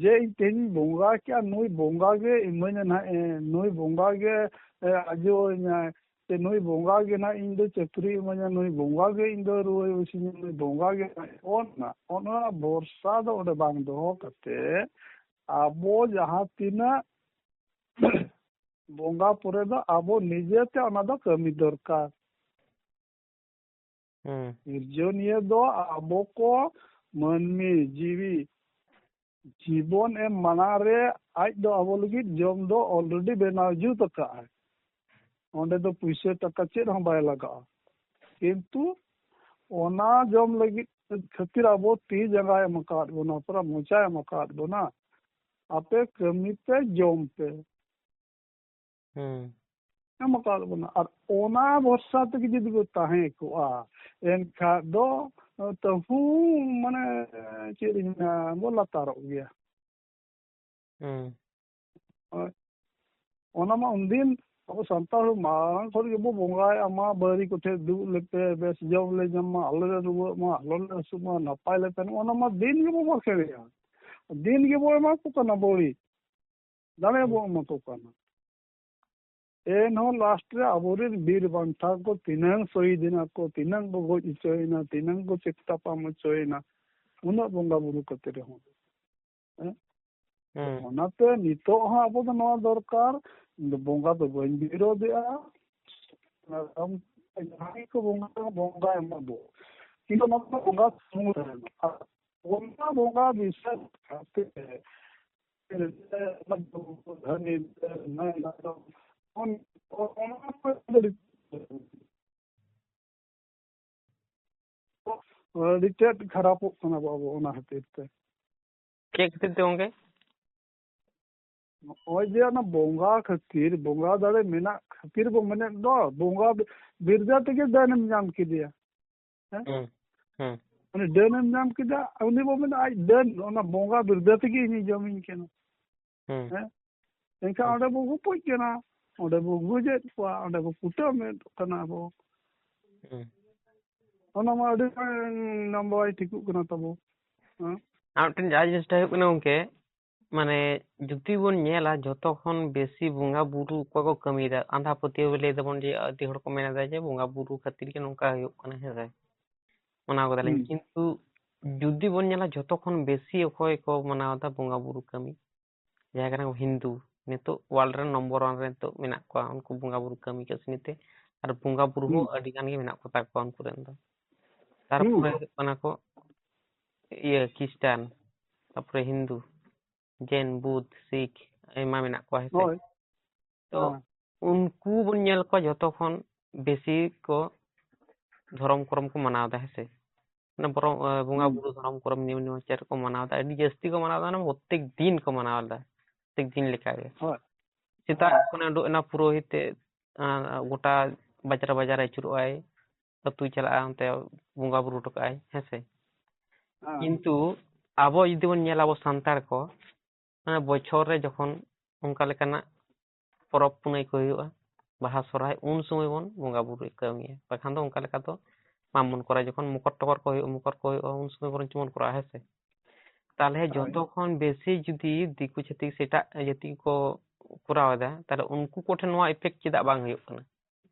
ᱡᱮ ᱤᱧ ᱛᱮᱦᱮᱧ ᱵᱚᱸᱜᱟ ᱠᱮᱜᱼᱟ, ᱱᱩᱭ ᱵᱚᱸᱜᱟ ᱜᱮ ᱤᱢᱟᱹᱧᱟ ᱱᱟᱦᱟᱜ, ᱮ, ᱱᱩᱭ ᱵᱚᱸᱜᱟ ᱜᱮ, ᱮ, ᱟᱡᱚᱣᱟᱹᱧᱟᱭ, ᱥᱮ ᱱᱩᱭ ᱵᱚᱸᱜᱟ ᱜᱮ ᱱᱟᱦᱟᱜ ᱤᱧ ᱫᱚ ᱪᱟᱹᱠᱨᱤ ᱤᱢᱟᱹᱧᱟ, ᱱᱩᱭ ᱵᱚᱸᱜᱟ ᱜᱮ ᱤᱧ ᱫᱚ ᱨᱩᱣᱟᱹᱭ ᱵᱟᱹᱥᱤᱧᱟ, ᱱᱩᱭ ᱵᱚᱸᱜᱟ ᱜᱮ ᱱᱟᱦᱟᱜ, ᱚᱱᱟ, ᱚᱱᱟ ᱵᱷᱚᱨᱥᱟ ᱫᱚ ᱚᱸᱰᱮ ᱵᱟᱝ ᱫᱚᱦᱚ ᱠᱟᱛᱮ ᱟᱵᱚ ᱡᱟᱦᱟᱸ ᱛᱤᱱᱟᱹᱜ ᱵᱚᱸᱜᱟ ᱯᱚᱨᱮ ᱫᱚ ᱟᱵᱚ ᱱᱤᱡᱮᱛᱮ ᱚᱱᱟ ᱫᱚ ᱠᱟᱹᱢᱤ ᱫᱚᱨᱠᱟᱨ᱾ ᱦᱩᱸ᱾ ᱥᱤᱨᱡᱚᱱᱤᱭᱟᱹ ᱫᱚ ᱟᱵᱚ ᱠᱚ ᱢᱟᱹᱱᱢᱤ ᱡᱤᱣᱤ ᱡᱤᱵᱚᱱ ᱮᱢ ᱢᱟᱲᱟᱝ ᱨᱮ ᱟᱡ ᱫᱚ ᱟᱵᱚ ᱞᱟᱹᱜᱤᱫ ᱡᱚᱢ ᱫᱚ already ᱵᱮᱱᱟᱣ ᱡᱩᱛ ᱟᱠᱟᱫᱼᱟᱭ᱾ ᱚᱸᱰᱮ ᱫᱚ ᱯᱩᱭᱥᱟᱹ ᱴᱟᱠᱟ ᱪᱮᱫ ᱦᱚᱸ ᱵᱟᱭ ᱞᱟᱜᱟᱜᱼᱟ᱾ ᱠᱤᱱᱛᱩ ᱚᱱᱟ ᱡᱚᱢ ᱞᱟᱹᱜᱤᱫ ᱠᱷᱟᱹᱛᱤᱨ ᱟᱵᱚ ᱛᱤ ᱡᱟᱸᱜᱟᱭ ᱮᱢ ᱟᱠᱟᱫ ᱵᱚᱱᱟ, ᱯᱩᱨᱟᱹ ᱢᱚᱪᱟᱭ ᱮᱢ ᱟᱠᱟᱫ ᱵᱚᱱᱟ, ᱟᱯᱮ ᱠᱟᱹᱢᱤ ᱯᱮ, ᱡᱚᱢ ᱯᱮ᱾ ᱦᱩᱸ᱾ ᱮᱢ ᱟᱠᱟᱫ ᱵᱚᱱᱟ᱾ ᱟᱨ ᱚᱱᱟ ᱵᱷᱚᱨᱥᱟ ᱛᱮᱜᱮ ᱡᱩᱫᱤ ᱠᱚ ᱛᱟᱦᱮᱸ ᱠᱚᱜᱼᱟ, ᱮᱱᱠᱷᱟᱱ ᱫᱚ ᱛᱟᱹᱦᱩ, ᱢᱟᱱᱮ, ᱪᱮᱫ ᱤᱧ ᱢᱮᱱᱟ, ᱵᱚ ᱞᱟᱛᱟᱨᱚᱜ ᱜᱮᱭᱟ᱾ ᱦᱩᱸ᱾ ᱦᱳᱭ᱾ ᱚᱱᱟ ᱢᱟ ᱩᱱᱫᱤᱱ ᱟᱵᱚ ᱥᱟᱱᱛᱟᱲ ᱦᱚᱲ ᱢᱟᱲᱟᱝ ᱠᱷᱚᱱ ᱜᱮᱵᱚ ᱵᱚᱸᱜᱟᱭᱮᱫᱼᱟ, ᱢᱟ ᱵᱟᱹᱨᱤ ᱠᱚᱴᱷᱮ ᱫᱩᱜ ᱞᱮᱯᱮ, ᱵᱮᱥ ᱡᱚᱢ ᱞᱮ ᱧᱟᱢ ᱢᱟ, ᱟᱞᱚ ᱞᱮ ᱨᱩᱣᱟᱹᱜ ᱢᱟ, ᱟᱞᱚ ᱞᱮ ᱦᱟᱹᱥᱩᱜ ᱢᱟ, ᱱᱟᱯᱟᱭ ᱞᱮ ᱛᱟᱦᱮᱱ ᱢᱟ, ᱚᱱᱟ ᱢᱟ ᱫᱤᱱ ᱜᱮᱵᱚ ᱵᱟᱠᱷᱮᱲᱮᱜᱼᱟ᱾ ᱫᱤᱱ ᱜᱮᱵᱚ ᱮᱢᱟ ᱠᱚ ᱠᱟᱱᱟ ᱵᱟᱹᱲᱤ᱾ ᱫᱟᱲᱮ ᱦᱩᱸ᱾ ᱵᱚ ᱮᱢᱟ ᱠᱚ ᱠᱟᱱᱟ᱾ ᱮᱱᱦᱚᱸ ᱞᱟᱥᱴ ᱨᱮ ᱟᱵᱚᱨᱮᱱ ᱵᱤᱨ ᱵᱟᱱᱴᱟ ᱠᱚ ᱛᱤᱱᱟᱹᱝ ᱥᱚᱦᱤᱫ ᱮᱱᱟ ᱠᱚ, ᱛᱤᱱᱟᱹᱝ ᱠᱚ ᱜᱚᱡ ᱦᱚᱪᱚᱭᱮᱱᱟ, ᱛᱤᱱᱟᱹᱝ ᱠᱚ ᱪᱮᱠ ᱛᱟᱯᱟᱢ ᱦᱚᱪᱚᱭᱮᱱᱟ, ᱩᱱᱟᱹᱜ ᱵᱚᱸᱜᱟ ᱵᱩᱨᱩ ᱠᱟᱛᱮ ᱨᱮᱦᱚᱸ᱾ ᱦᱮᱸ? ᱦᱩᱸ᱾ ᱚᱱᱟᱛᱮ ᱱᱤᱛᱚᱜ ᱦᱚᱸ ᱟᱵᱚ ᱫᱚ ᱱᱚᱣᱟ ᱫᱚᱨᱠᱟᱨ, ᱵᱚᱸᱜᱟ ᱫᱚ ᱵᱟᱹᱧ ᱵᱤᱨᱳᱫᱷᱮᱜᱼᱟ, ᱡᱟᱦᱟᱸᱭ ᱠᱚ ᱵᱚᱸᱜᱟ, ᱵᱚᱸᱜᱟ ᱮᱢᱟ ᱵᱚ, ᱠᱤᱱᱛᱩ ᱱᱚᱣᱟ ᱫᱚ ᱵᱚᱸᱜᱟ ᱥᱩᱢᱩᱝ ᱨᱮ ᱢᱮᱱᱟᱜᱼᱟ᱾ ᱚᱱᱟ ᱵᱚᱸᱜᱟ ᱵᱤᱥᱮᱥ ᱠᱟᱛᱮ ᱚᱱᱟ ᱠᱚ ᱟᱹᱰᱤ ᱛᱮᱫ ᱠᱷᱟᱨᱟᱯᱚᱜ ᱠᱟᱱᱟ ᱵᱟᱵᱩ, ᱚᱱᱟ ᱠᱷᱟᱹᱛᱤᱨ ᱛᱮ᱾ ᱪᱮᱫ ᱠᱷᱟᱹᱛᱤᱨ ᱛᱮ ᱜᱚᱝᱠᱮ? ᱱᱚᱜᱼᱚᱭ ᱡᱮ ᱚᱱᱟ ᱵᱚᱸᱜᱟ ᱠᱷᱟᱹᱛᱤᱨ, ᱵᱚᱸᱜᱟ ᱫᱟᱲᱮ ᱢᱮᱱᱟᱜ ᱠᱷᱟᱹᱛᱤᱨ ᱵᱚ ᱢᱮᱱᱮᱫ ᱫᱚ, ᱵᱚᱸᱜᱟ ᱵᱤᱨᱫᱟᱹ ᱛᱮᱜᱮ ᱰᱟᱹᱱᱮᱢ ᱧᱟᱢ ᱠᱮᱫᱮᱭᱟ᱾ ᱦᱮᱸ? ᱦᱩᱸ, ᱦᱩᱸ᱾ ᱩᱱᱤ ᱰᱟᱹᱱᱮᱢ ᱧᱟᱢ ᱠᱮᱫᱟ, ᱩᱱᱤ ᱵᱚ ᱢᱮᱱᱟ ᱟᱡ ᱰᱟᱹᱱ, ᱚᱱᱟ ᱵᱚᱸᱜᱟ ᱵᱤᱨᱫᱟᱹ ᱛᱮᱜᱮ ᱤᱧᱮ ᱡᱚᱢᱤᱧ ᱠᱟᱱᱟ᱾ ᱦᱩᱸ᱾ ᱦᱮᱸ? ᱮᱱᱠᱷᱟᱱ ᱦᱩᱸ᱾ ᱚᱸᱰᱮ ᱵᱚ ᱜᱚᱯᱚᱡ ᱠᱟᱱᱟ, ᱚᱸᱰᱮ ᱵᱚ ᱜᱚᱡᱮᱫ ᱠᱚᱣᱟ, ᱚᱸᱰᱮ ᱵᱚ ᱠᱩᱴᱟᱹᱢᱮᱫ ᱠᱟᱱᱟ ᱵᱚ᱾ ᱦᱩᱸ᱾ ᱚᱱᱟ ᱢᱟ ᱟᱹᱰᱤ ᱢᱟᱨᱟᱝ ᱱᱟᱢᱵᱟᱭ ᱴᱷᱤᱠᱚᱜ ᱠᱟᱱᱟ ᱛᱟᱵᱚ᱾ ᱦᱮᱸ? ᱟᱨ ᱢᱤᱫᱴᱮᱱ ᱡᱟᱦᱟᱸ ᱡᱤᱱᱤᱥᱴᱟ ᱦᱩᱭᱩᱜ ᱠᱟᱱᱟ ᱜᱚᱝᱠᱮ, ᱢᱟᱱᱮ ᱡᱩᱫᱤ ᱵᱚᱱ ᱧᱮᱞᱟ ᱡᱷᱚᱛᱚ ᱠᱷᱚᱱ ᱵᱮᱥᱤ ᱵᱚᱸᱜᱟ ᱵᱩᱨᱩ ᱚᱠᱚᱭ ᱠᱚ ᱠᱟᱹᱢᱤᱭᱮᱫᱟ, ᱟᱸᱫᱷᱟ ᱯᱟᱹᱛᱭᱟᱹᱣ ᱞᱟᱹᱭ ᱫᱟᱵᱚᱱ ᱡᱮ ᱟᱹᱰᱤ ᱦᱚᱲ ᱠᱚ ᱢᱮᱱ ᱮᱫᱟ ᱡᱮ ᱵᱚᱸᱜᱟ ᱵᱩᱨᱩ ᱠᱷᱟᱹᱛᱤᱨ ᱜᱮ ᱱᱚᱝᱠᱟ ᱦᱩᱭᱩᱜ ᱠᱟᱱᱟ, ᱦᱮᱸ ᱥᱮ? ᱢᱟᱱᱟᱣ ᱠᱟᱫᱟᱞᱤᱧ᱾ ᱦᱩᱸ᱾ ᱠᱤᱱᱛᱩ ᱡᱩᱫᱤ ᱵᱚᱱ ᱧᱮᱞᱟ ᱡᱷᱚᱛᱚ ᱠᱷᱚᱱ ᱵᱮᱥᱤ ᱚᱠᱚᱭ ᱠᱚ ᱢᱟᱱᱟᱣ ᱮᱫᱟ ᱵᱚᱸᱜᱟ ᱵᱩᱨᱩ ᱠᱟᱹᱢᱤ, ᱡᱟᱦᱟᱸᱭ ᱠᱟᱱᱟ ᱠᱚ ᱦᱤᱱᱫᱩ, ᱱᱤᱛᱚᱜ world ᱨᱮ number one ᱨᱮ ᱱᱤᱛᱚᱜ ᱢᱮᱱᱟᱜ ᱠᱚᱣᱟ ᱩᱱᱠᱩ ᱵᱚᱸᱜᱟ ᱵᱩᱨᱩ ᱠᱟᱹᱢᱤ ᱠᱟᱹᱥᱱᱤ ᱛᱮ, ᱟᱨ ᱵᱚᱸᱜᱟ ᱵᱩᱨᱩ ᱦᱚᱸ ᱦᱩᱸ᱾ ᱟᱹᱰᱤ ᱜᱟᱱ ᱜᱮ ᱢᱮᱱᱟᱜ ᱠᱚᱛᱟ ᱠᱚᱣᱟ ᱩᱱᱠᱩ ᱨᱮᱱ ᱫᱚ᱾ ᱦᱩᱸ᱾ ᱛᱟᱨᱯᱚᱨᱮ ᱦᱩᱭᱩᱜ ᱠᱟᱱᱟ ᱠᱚ ᱤᱭᱟᱹ ᱠᱷᱤᱥᱴᱟᱱ, ᱛᱟᱨᱯᱚᱨᱮ ᱦᱤᱱᱫᱩ, ᱡᱮᱱ, ᱵᱩᱫᱷ, ᱥᱤᱠᱷ, ᱟᱭᱢᱟ ᱢᱮᱱᱟᱜ ᱠᱚᱣᱟ, ᱦᱮᱸ ᱥᱮ? ᱦᱳᱭ᱾ ᱛᱚ ᱦᱮᱸ᱾ ᱩᱱᱠᱩ ᱵᱚᱱ ᱧᱮᱞ ᱠᱚᱣᱟ ᱡᱷᱚᱛᱚ ᱠᱷᱚᱱ ᱵᱮᱥᱤ ᱠᱚ ᱫᱷᱚᱨᱚᱢ ᱠᱚᱨᱚᱢ ᱠᱚ ᱢᱟᱱᱟᱣ ᱮᱫᱟ, ᱦᱮᱸ ᱥᱮ? ᱚᱱᱟ ᱵᱚᱨᱚᱝ, ᱮ, ᱵᱚᱸᱜᱟ ᱦᱩᱸ᱾ ᱵᱩᱨᱩ ᱫᱷᱚᱨᱚᱢ ᱠᱚᱨᱚᱢ ᱱᱤᱭᱚᱢ ᱱᱮᱢᱟᱪᱟᱨ ᱠᱚ ᱢᱟᱱᱟᱣ ᱮᱫᱟ, ᱟᱹᱰᱤ ᱡᱟᱹᱥᱛᱤ ᱠᱚ ᱢᱟᱱᱟᱣ ᱮᱫᱟ, ᱚᱱᱟ ᱯᱨᱚᱛᱮᱠ ᱫᱤᱱ ᱠᱚ ᱢᱟᱱᱟᱣ ᱮᱫᱟ, ᱯᱨᱚᱛᱮᱠ ᱫᱤᱱ ᱞᱮᱠᱟ ᱜᱮ᱾ ᱦᱳᱭ᱾ ᱥᱮᱛᱟᱜ ᱦᱳᱭ᱾ ᱠᱷᱚᱱᱮ ᱩᱰᱩᱠ ᱮᱱᱟ ᱯᱩᱨᱳᱦᱤᱛ ᱛᱮ, ᱟᱸ, ᱜᱚᱴᱟ ᱵᱟᱡᱟᱨ ᱵᱟᱡᱟᱨ ᱟᱹᱪᱩᱨᱚᱜᱼᱟᱭ, ᱟᱹᱛᱩᱭ ᱪᱟᱞᱟᱜᱼᱟ, ᱚᱱᱛᱮ ᱵᱚᱸᱜᱟ ᱵᱩᱨᱩ ᱦᱚᱴᱚ ᱠᱟᱜᱼᱟᱭ, ᱦᱮᱸ ᱥᱮ? ᱦᱮᱸ᱾ ᱠᱤᱱᱛᱩ ᱟᱵᱚ ᱡᱩᱫᱤ ᱵᱚᱱ ᱧᱮᱞᱟ, ᱟᱵᱚ ᱥᱟᱱᱛᱟᱲ ᱠᱚ, ᱢᱟᱱᱮ ᱵᱚᱪᱷᱚᱨ ᱨᱮ ᱡᱚᱠᱷᱚᱱ ᱚᱱᱠᱟ ᱞᱮᱠᱟᱱᱟᱜ ᱯᱚᱨᱚᱵᱽ ᱯᱩᱱᱟᱹᱭ ᱠᱚ ᱦᱩᱭᱩᱜᱼᱟ, ᱵᱟᱦᱟ ᱥᱚᱨᱦᱟᱭ, ᱩᱱ ᱥᱚᱢᱚᱭ ᱵᱚᱱ ᱵᱚᱸᱜᱟ ᱵᱩᱨᱩ ᱠᱟᱹᱢᱤᱭᱟ᱾ ᱵᱟᱠᱷᱟᱱ ᱫᱚ ᱚᱱᱠᱟ ᱞᱮᱠᱟ ᱫᱚ ᱵᱟᱝ ᱵᱚᱱ ᱠᱚᱨᱟᱣᱟ᱾ ᱡᱚᱠᱷᱚᱱ ᱢᱚᱠᱚᱨ ᱴᱚᱠᱚᱨ ᱠᱚ ᱦᱩᱭᱩᱜᱼᱟ, ᱢᱚᱠᱚᱨ ᱠᱚ ᱦᱩᱭᱩᱜᱼᱟ, ᱩᱱ ᱥᱚᱢᱚᱭ ᱵᱚᱨᱚᱝ ᱪᱚᱝ ᱵᱚᱱ ᱠᱚᱨᱟᱣᱟ, ᱦᱮᱸ ᱥᱮ? ᱛᱟᱦᱚᱞᱮ ᱦᱳᱭ᱾ ᱡᱚᱛᱚ ᱠᱷᱚᱱ ᱵᱮᱥᱤ ᱡᱩᱫᱤ ᱫᱤᱠᱩ ᱪᱷᱟᱹᱛᱤᱠ ᱥᱮ ᱮᱴᱟᱜ ᱡᱟᱹᱛᱤ ᱠᱚ ᱠᱚᱨᱟᱣ ᱮᱫᱟ, ᱛᱟᱦᱚᱞᱮ ᱩᱱᱠᱩ ᱠᱚᱴᱷᱮᱱ ᱱᱚᱣᱟ effect ᱪᱮᱫᱟᱜ ᱵᱟᱝ ᱦᱩᱭᱩᱜ ᱠᱟᱱᱟ?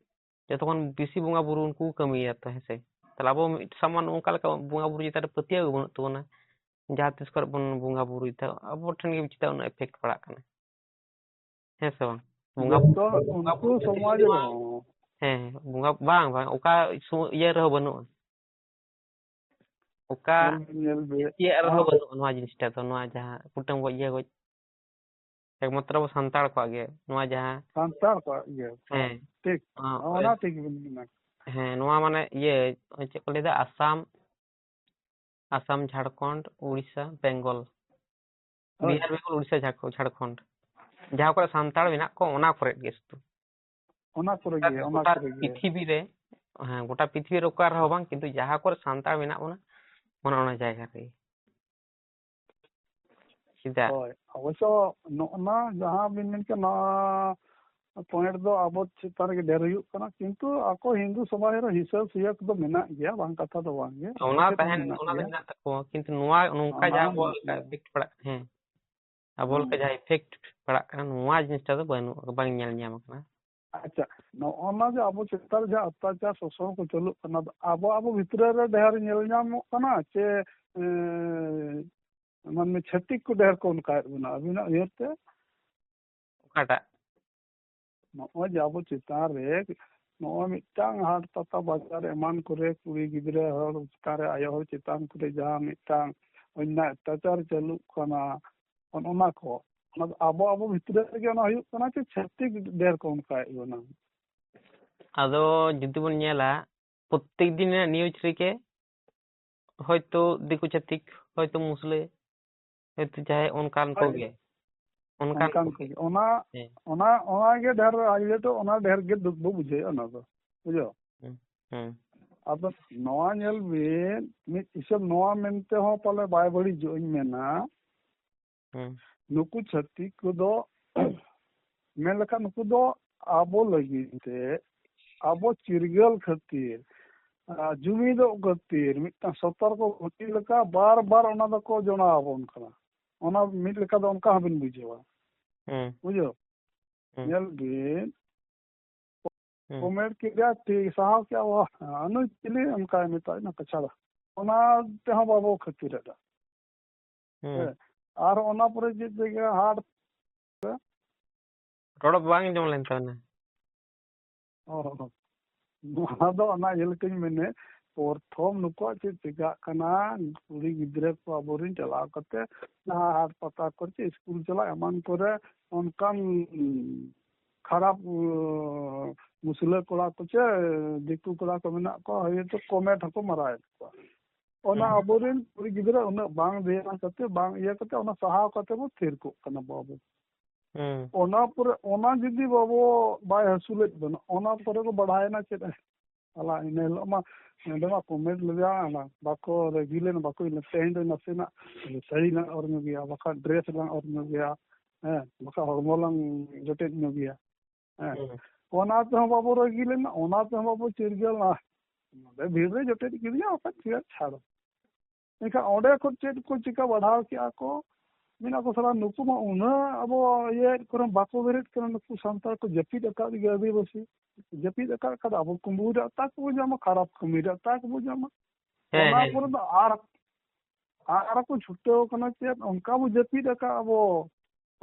ᱡᱚᱛᱚ ᱠᱷᱚᱱ ᱵᱮᱥᱤ ᱵᱚᱸᱜᱟ ᱵᱩᱨᱩ ᱩᱱᱠᱩ ᱠᱚ ᱠᱟᱹᱢᱤᱭᱟ ᱛᱚ, ᱦᱮᱸ ᱥᱮ? ᱛᱟᱦᱚᱞᱮ ᱟᱵᱚ ᱢᱤᱫ ᱥᱟᱢᱟᱱ ᱚᱱᱠᱟ ᱞᱮᱠᱟ ᱵᱚᱸᱜᱟ ᱵᱩᱨᱩ ᱪᱮᱛᱟᱱ ᱨᱮ ᱯᱟᱹᱛᱭᱟᱹᱣ ᱜᱮ ᱵᱟᱹᱱᱩᱜ ᱛᱟᱵᱚᱱᱟ᱾ ᱡᱟᱦᱟᱸ ᱛᱤᱥ ᱠᱚᱨᱮ ᱵᱚᱱ ᱵᱚᱸᱜᱟ ᱵᱩᱨᱩᱭ ᱛᱮ ᱟᱵᱚ ᱴᱷᱮᱱ ᱜᱮ ᱪᱮᱫᱟᱜ ᱩᱱᱟᱹᱜ effect ᱯᱟᱲᱟᱜ ᱠᱟᱱᱟ? ᱦᱮᱸ ᱥᱮ ᱵᱟᱝ? ᱵᱚᱸᱜᱟ ᱡᱚᱛᱚ ᱵᱩᱨᱩ, ᱵᱚᱸᱜᱟ ᱩᱱᱠᱩ ᱵᱩᱨᱩ ᱠᱷᱟᱹᱛᱤᱨ ᱥᱚᱢᱟᱡᱽ ᱜᱮ ᱱᱚᱣᱟ, ᱨᱮᱦᱚᱸ᱾ ᱦᱮᱸ, ᱵᱚᱸᱜᱟ, ᱵᱟᱝ, ᱵᱟᱝ, ᱚᱠᱟ ᱥᱚ-, ᱤᱭᱟᱹ ᱨᱮᱦᱚᱸ ᱵᱟᱹᱱᱩᱜᱼᱟ᱾ ᱚᱠᱟ ᱧᱮᱞ ᱵᱮ-, ᱪᱮᱫ ᱨᱮᱦᱚᱸ ᱟᱨ ᱵᱟᱹᱱᱩᱜᱼᱟ ᱱᱚᱣᱟ ᱡᱤᱱᱤᱥᱴᱟ ᱫᱚ, ᱱᱚᱣᱟ ᱡᱟᱦᱟᱸ ᱠᱩᱴᱟᱹᱢ ᱜᱚᱡ, ᱤᱭᱟᱹ ᱜᱚᱡ᱾ ᱮᱠᱢᱟᱛᱨᱚ ᱟᱵᱚ ᱥᱟᱱᱛᱟᱲ ᱠᱚᱣᱟᱜ ᱜᱮ ᱱᱚᱣᱟ ᱡᱟᱦᱟᱸ ᱥᱟᱱᱛᱟᱲ ᱠᱚᱣᱟᱜ ᱜᱮ᱾ ᱦᱮᱸ᱾ ᱴᱷᱤᱠ᱾ ᱚᱱᱟ ᱚᱱᱟ ᱛᱮᱜᱮ ᱵᱚᱱ ᱢᱮᱱᱟ᱾ ᱦᱮᱸ, ᱱᱚᱣᱟ ᱢᱟᱱᱮ ᱤᱭᱟᱹ, ᱪᱮᱫ ᱠᱚ ᱞᱟᱹᱭᱫᱟ, ᱟᱥᱟᱢ, ᱟᱥᱟᱢ, ᱡᱷᱟᱲᱠᱷᱚᱸᱰ, ᱩᱲᱤᱥᱥᱟ, ᱵᱮᱝᱜᱚᱞ᱾ ᱦᱳᱭ᱾ ᱵᱤᱦᱟᱨ, ᱵᱮᱝᱜᱚᱞ, ᱩᱲᱤᱥᱥᱟ, ᱡᱷᱟᱲᱠᱷᱚᱸᱰ, ᱡᱷᱟᱲᱠᱷᱚᱸᱰ᱾ ᱡᱟᱦᱟᱸ ᱠᱚᱨᱮ ᱥᱟᱱᱛᱟᱲ ᱢᱮᱱᱟᱜ ᱠᱚᱣᱟ, ᱚᱱᱟ ᱠᱚᱨᱮ ᱜᱮ ᱥᱩᱫᱷᱩ᱾ ᱚᱱᱟ ᱠᱚᱨᱮ ᱜᱮ, ᱚᱱᱟ ᱜᱚᱴᱟ ᱠᱚᱨᱮ ᱜᱮ᱾ ᱯᱨᱤᱛᱷᱤᱵᱤ ᱨᱮ, ᱦᱮᱸ, ᱜᱚᱴᱟ ᱯᱨᱤᱛᱷᱤᱵᱤ ᱨᱮ ᱚᱠᱟ ᱨᱮᱦᱚᱸ ᱵᱟᱝ, ᱠᱤᱱᱛᱩ ᱡᱟᱦᱟᱸ ᱠᱚᱨᱮ ᱥᱟᱱᱛᱟᱲ ᱢᱮᱱᱟᱜ ᱵᱚᱱᱟ, ᱚᱱᱟ, ᱚᱱᱟ ᱡᱟᱭᱜᱟ ᱨᱮ᱾ ᱪᱮᱫᱟᱜ? ᱦᱳᱭ, ᱚᱵᱚᱥᱥᱚ ᱱᱚᱜᱼᱚ ᱱᱟ ᱡᱟᱦᱟᱸ ᱵᱤᱱ ᱢᱮᱱ ᱠᱮᱫ, ᱱᱚᱣᱟ point ᱫᱚ ᱟᱵᱚ ᱪᱮᱛᱟᱱ ᱨᱮᱜᱮ ᱰᱷᱮᱨ ᱦᱩᱭᱩᱜ ᱠᱟᱱᱟ, ᱠᱤᱱᱛᱩ ᱟᱠᱚ ᱦᱤᱱᱫᱩ ᱥᱚᱢᱟᱡᱽ ᱨᱮ ᱦᱤᱥᱟᱹ ᱥᱩᱭᱟᱹ ᱠᱚᱫᱚ ᱢᱮᱱᱟᱜ ᱜᱮᱭᱟ, ᱵᱟᱝ ᱠᱟᱛᱷᱟ ᱫᱚ ᱵᱟᱝ ᱜᱮ, ᱚᱱᱟ ᱩᱪᱤᱛ ᱦᱚᱸ ᱛᱟᱦᱮᱱ, ᱢᱮᱱᱟᱜ ᱚᱱᱟ ᱫᱚ ᱜᱮᱭᱟ᱾ ᱢᱮᱱᱟᱜ ᱛᱟᱠᱚᱣᱟ, ᱠᱤᱱᱛᱩ ᱱᱚᱣᱟ ᱱᱚᱝᱠᱟ ᱚᱱᱟ ᱡᱟᱦᱟᱸ ᱦᱚᱸ ᱟᱵᱚᱣᱟᱜ ᱢᱮᱱᱟᱜ ᱞᱮᱠᱟ ᱜᱮᱭᱟ᱾ Effect ᱯᱟᱲᱟᱜ ᱠᱟᱱᱟ, ᱦᱮᱸ, ᱟᱵᱚ ᱞᱮᱠᱟ ᱦᱩᱸ᱾ ᱡᱟᱦᱟᱸ effect ᱯᱟᱲᱟᱜ ᱠᱟᱱᱟ, ᱱᱚᱣᱟ ᱡᱤᱱᱤᱥᱴᱟ ᱫᱚ ᱵᱟᱹᱱᱩᱜ, ᱵᱟᱝ ᱧᱮᱞ ᱧᱟᱢ ᱟᱠᱟᱱᱟ᱾ ᱟᱪᱪᱷᱟ, ᱱᱚᱜᱼᱚ ᱱᱟ ᱡᱮ ᱟᱵᱚ ᱪᱮᱛᱟᱱ ᱨᱮ ᱡᱟᱦᱟᱸ ᱚᱛᱛᱟᱪᱟᱨ ᱥᱳᱥᱚᱱ ᱠᱚ ᱪᱟᱹᱞᱩᱜ ᱠᱟᱱᱟ, ᱟᱵᱚ, ᱟᱵᱚ ᱵᱷᱤᱛᱨᱤ ᱨᱮ ᱰᱷᱮᱨ ᱧᱮᱞ ᱧᱟᱢᱚᱜ ᱠᱟᱱᱟ ᱪᱮ, ᱮᱸ, ᱢᱟᱱᱮ ᱪᱷᱟᱹᱛᱤᱠ ᱠᱚ ᱰᱷᱮᱨ ᱠᱚ ᱚᱱᱠᱟᱭᱮᱫ ᱵᱚᱱᱟ, ᱟᱹᱵᱤᱱᱟᱜ ᱩᱭᱦᱟᱹᱨ ᱛᱮ? ᱚᱠᱟᱴᱟᱜ? ᱱᱚᱜᱼᱚᱭ ᱡᱮ ᱟᱵᱚ ᱪᱮᱛᱟᱱ ᱨᱮ ᱱᱚᱜᱼᱚᱭ ᱢᱤᱫᱴᱟᱝ ᱦᱟᱴ ᱯᱟᱛᱟ ᱵᱟᱡᱟᱨ ᱮᱢᱟᱱ ᱠᱚᱨᱮ ᱠᱩᱲᱤ ᱜᱤᱫᱽᱨᱟᱹ ᱦᱚᱲ ᱪᱮᱛᱟᱱ ᱨᱮ, ᱟᱭᱳ ᱦᱚᱲ ᱪᱮᱛᱟᱱ ᱠᱚᱨᱮ ᱡᱟᱦᱟᱸ ᱢᱤᱫᱴᱟᱝ ᱚᱱᱱᱭᱟᱭ ᱚᱛᱛᱟᱪᱟᱨ ᱪᱟᱹᱞᱩᱜ ᱠᱟᱱᱟ, ᱚᱱ-, ᱚᱱᱟ ᱠᱚ, ᱚᱱᱟ ᱫᱚ ᱟᱵᱚ, ᱟᱵᱚ ᱵᱷᱤᱛᱨᱤ ᱨᱮᱜᱮ ᱚᱱᱟ ᱦᱩᱭᱩᱜ ᱠᱟᱱᱟ ᱪᱮ ᱪᱷᱟᱹᱛᱤᱠ ᱰᱷᱮᱨ ᱠᱚ ᱚᱱᱠᱟᱭᱮᱫ ᱵᱚᱱᱟ? ᱟᱫᱚ ᱡᱩᱫᱤ ᱵᱚᱱ ᱧᱮᱞᱟ, ᱯᱨᱚᱛᱮᱠ ᱫᱤᱱ ᱨᱮᱱᱟᱜ news ᱨᱮᱜᱮ ᱦᱚᱭᱛᱳ ᱫᱤᱠᱩ ᱪᱷᱟᱹᱛᱤᱠ, ᱦᱚᱭᱛᱳ ᱢᱩᱥᱞᱟᱹ, ᱦᱚᱭᱛᱳ ᱡᱟᱦᱟᱸᱭ ᱚᱱᱠᱟᱱ ᱦᱳᱭ᱾ ᱠᱚᱜᱮ, ᱚᱱᱠᱟᱱ ᱚᱱᱠᱟᱱ ᱠᱚᱜᱮ᱾ ᱠᱚᱜᱮ᱾ ᱚᱱᱟ, ᱦᱮᱸ᱾ ᱚᱱᱟ, ᱚᱱᱟ ᱜᱮ ᱰᱷᱮᱨ, ᱟᱞᱮ ᱫᱚ ᱚᱱᱟ ᱰᱷᱮᱨ ᱜᱮ ᱫᱩᱠ ᱵᱚ ᱵᱩᱡᱷᱟᱹᱣᱮᱫᱼᱟ ᱚᱱᱟ ᱫᱚ, ᱵᱩᱡᱷᱟᱹᱣ? ᱦᱮᱸ, ᱦᱮᱸ᱾ ᱟᱫᱚ ᱱᱚᱣᱟ ᱧᱮᱞ ᱵᱤᱱ, ᱢᱤᱫ ᱦᱤᱥᱟᱹᱵ ᱱᱚᱣᱟ ᱢᱮᱱᱛᱮ ᱦᱚᱸ ᱯᱟᱞᱮ ᱵᱟᱭ ᱵᱟᱹᱲᱤᱡᱚᱜ ᱤᱧ ᱢᱮᱱᱟ, ᱦᱮᱸ᱾ ᱱᱩᱠᱩ ᱪᱷᱟᱹᱛᱤᱠ ᱠᱚᱫᱚ ᱢᱮᱱ ᱞᱮᱠᱷᱟᱱ ᱱᱩᱠᱩ ᱫᱚ ᱟᱵᱚ ᱞᱟᱹᱜᱤᱫ ᱛᱮ, ᱟᱵᱚ ᱪᱤᱨᱜᱟᱹᱞ ᱠᱷᱟᱹᱛᱤᱨ, ᱟᱨ ᱡᱩᱢᱤᱫᱚᱜ ᱠᱷᱟᱹᱛᱤᱨ ᱢᱤᱫᱴᱟᱝ ᱥᱚᱛᱚᱨᱠᱚ ᱜᱷᱚᱴᱤ ᱞᱮᱠᱟ ᱵᱟᱨ ᱵᱟᱨ ᱚᱱᱟ ᱫᱚᱠᱚ ᱡᱚᱱᱟᱣ ᱟᱵᱚᱱ ᱠᱟᱱᱟ᱾ ᱚᱱᱟ ᱢᱤᱫ ᱞᱮᱠᱟ ᱫᱚ ᱚᱱᱠᱟ ᱦᱚᱸᱵᱤᱱ ᱵᱩᱡᱷᱟᱹᱣᱟ᱾ ᱦᱮᱸ᱾ ᱵᱩᱡᱷᱟᱹᱣ? ᱦᱮᱸ᱾ ᱧᱮᱞ ᱵᱤᱱ, ᱦᱮᱸ᱾ Comment ᱠᱮᱫᱟ, ᱴᱷᱤᱠ, ᱥᱟᱦᱟᱣ ᱠᱮᱫᱟ, ᱚ, ᱱᱩᱭ ᱪᱤᱞᱤ ᱚᱱᱠᱟᱭ ᱢᱮᱛᱟᱭ ᱱᱟ ᱠᱟᱪᱷᱟᱲᱟ᱾ ᱚᱱᱟ ᱛᱮᱦᱚᱸ ᱵᱟᱵᱚ ᱠᱷᱟᱹᱛᱤᱨᱮᱫᱟ᱾ ᱦᱮᱸ᱾ ᱦᱮᱸ᱾ ᱟᱨ ᱚᱱᱟ ᱯᱚᱨᱮ ᱪᱮᱫ ᱡᱟᱭᱜᱟ ᱦᱟᱴ ᱨᱚᱲ ᱵᱟᱝ ᱟᱸᱡᱚᱢ ᱞᱮᱱ ᱛᱟᱵᱮᱱᱟ᱾ ᱚ, ᱱᱚᱣᱟ ᱫᱚ ᱚᱱᱟ ᱤᱭᱟᱹ ᱞᱮᱠᱟᱧ ᱢᱮᱱᱮᱫ, ᱯᱨᱚᱛᱷᱚᱢ ᱱᱩᱠᱩᱣᱟᱜ ᱪᱮᱫ ᱪᱤᱠᱟᱜ ᱠᱟᱱᱟ, ᱠᱩᱲᱤ ᱜᱤᱫᱽᱨᱟᱹ ᱠᱚ ᱟᱵᱚᱨᱮᱱ ᱪᱟᱞᱟᱣ ᱠᱟᱛᱮ ᱡᱟᱦᱟᱸ ᱦᱟᱴ ᱯᱟᱛᱟ ᱠᱚᱨᱮ ᱪᱮ ᱥᱠᱩᱞ ᱪᱟᱞᱟᱜ ᱮᱢᱟᱱ ᱠᱚᱨᱮ ᱚᱱᱠᱟᱱ ᱠᱷᱟᱨᱟᱯ, ᱩᱸ, ᱢᱩᱥᱞᱟᱹ ᱠᱚᱲᱟ ᱠᱚ ᱪᱮ ᱫᱤᱠᱩ ᱠᱚᱲᱟ ᱠᱚ ᱢᱮᱱᱟᱜ ᱠᱚᱣᱟ, ᱦᱚᱭᱛᱳ comment ᱦᱚᱸᱠᱚ ᱢᱟᱨᱟᱣᱮᱫ ᱠᱚᱣᱟ᱾ ᱚᱱᱟ ᱦᱮᱸ᱾ ᱟᱵᱚᱨᱮᱱ ᱠᱩᱲᱤ ᱜᱤᱫᱽᱨᱟᱹ ᱩᱱᱟᱹᱜ ᱵᱟᱝ ᱫᱷᱮᱭᱟᱱ ᱠᱟᱛᱮ, ᱵᱟᱝ ᱤᱭᱟᱹ ᱠᱟᱛᱮ, ᱚᱱᱟ ᱥᱟᱦᱟᱣ ᱠᱟᱛᱮ ᱵᱚ ᱛᱷᱤᱨ ᱠᱚᱜ ᱠᱟᱱᱟ ᱵᱚ ᱟᱵᱚ᱾ ᱦᱩᱸ᱾ ᱚᱱᱟ ᱯᱚᱨᱮ, ᱚᱱᱟ ᱡᱩᱫᱤ ᱵᱟᱵᱚ, ᱵᱟᱭ ᱦᱟᱹᱥᱩᱞᱮᱫ ᱵᱚᱱᱟ, ᱚᱱᱟ ᱯᱚᱨᱮ ᱠᱚ ᱵᱟᱲᱦᱟᱣᱮᱱᱟ ᱪᱮᱫ? ᱟᱞᱟ ᱤᱱᱟᱹ ᱦᱤᱞᱳᱜ ᱢᱟ ᱱᱚᱸᱰᱮ ᱢᱟ comment ᱞᱮᱫᱟ, ᱟᱞᱟ ᱵᱟᱠᱚ ᱨᱟᱹᱜᱤ ᱞᱮᱱᱟ, ᱵᱟᱠᱚ ᱤᱱᱟᱹ, ᱛᱮᱦᱮᱧ ᱫᱚ ᱱᱟᱥᱮᱱᱟᱜ ᱥᱟᱹᱲᱤ ᱞᱟᱝ ᱚᱨ ᱧᱚᱜ ᱜᱮᱭᱟ, ᱵᱟᱠᱷᱟᱱ dress ᱞᱟᱝ ᱚᱨ ᱧᱚᱜ ᱜᱮᱭᱟ, ᱦᱮᱸ, ᱵᱟᱠᱷᱟᱱ ᱦᱚᱲᱢᱚ ᱞᱟᱝ ᱡᱚᱴᱮᱫ ᱧᱚᱜ ᱜᱮᱭᱟ᱾ ᱦᱮᱸ᱾ ᱦᱩᱸ᱾ ᱚᱱᱟ ᱛᱮᱦᱚᱸ ᱵᱟᱵᱚ ᱨᱟᱹᱜᱤ ᱞᱮᱱᱟ, ᱚᱱᱟ ᱛᱮᱦᱚᱸ ᱵᱟᱵᱚ ᱪᱤᱨᱜᱟᱹᱞ ᱞᱮᱱᱟ᱾ ᱱᱚᱰᱮ ᱵᱷᱤᱲ ᱨᱮ ᱡᱚᱴᱮᱫ ᱠᱤᱫᱤᱧᱟ, ᱚᱠᱟ ᱪᱮᱫ ᱪᱷᱟᱲ᱾ ᱮᱱᱠᱷᱟᱱ ᱚᱸᱰᱮ ᱠᱷᱚᱱ ᱪᱮᱫ ᱠᱚ ᱪᱤᱠᱟ ᱵᱟᱲᱦᱟᱣ ᱠᱮᱜᱼᱟ ᱠᱚ, ᱢᱮᱱᱟ ᱠᱚ, "ᱥᱟᱞᱟ ᱱᱩᱠᱩ ᱢᱟ ᱩᱱᱟᱹᱜ ᱟᱵᱚ ᱤᱭᱟᱹ ᱠᱚᱨᱮ ᱵᱟᱠᱚ ᱵᱮᱨᱮᱫ ᱠᱟᱱᱟ, ᱱᱩᱠᱩ ᱥᱟᱱᱛᱟᱲ ᱠᱚ ᱡᱟᱹᱯᱤᱫ ᱟᱠᱟᱫ ᱜᱮ ᱟᱹᱫᱤᱵᱟᱹᱥᱤ, ᱡᱟᱹᱯᱤᱫ ᱟᱠᱟᱫ ᱠᱷᱟᱱ ᱟᱵᱚ ᱠᱩᱢᱵᱽᱲᱩ ᱨᱮᱭᱟᱜ ᱛᱟᱠ ᱵᱚ ᱧᱟᱢᱟ, ᱠᱷᱟᱨᱟᱯ ᱠᱟᱹᱢᱤ ᱨᱮᱭᱟᱜ ᱛᱟᱠ ᱵᱚ ᱧᱟᱢᱟ᱾" ᱦᱮᱸ, ᱚᱱᱟ ᱦᱮᱸ᱾ ᱯᱚᱨᱮ ᱫᱚ ᱟᱨ, ᱟᱨ ᱠᱚ ᱪᱷᱩᱴᱟᱹᱣ ᱠᱟᱱᱟ ᱪᱮᱫ, ᱚᱱᱠᱟ ᱵᱚ ᱡᱟᱹᱯᱤᱫ ᱟᱠᱟᱫ ᱟᱵᱚ᱾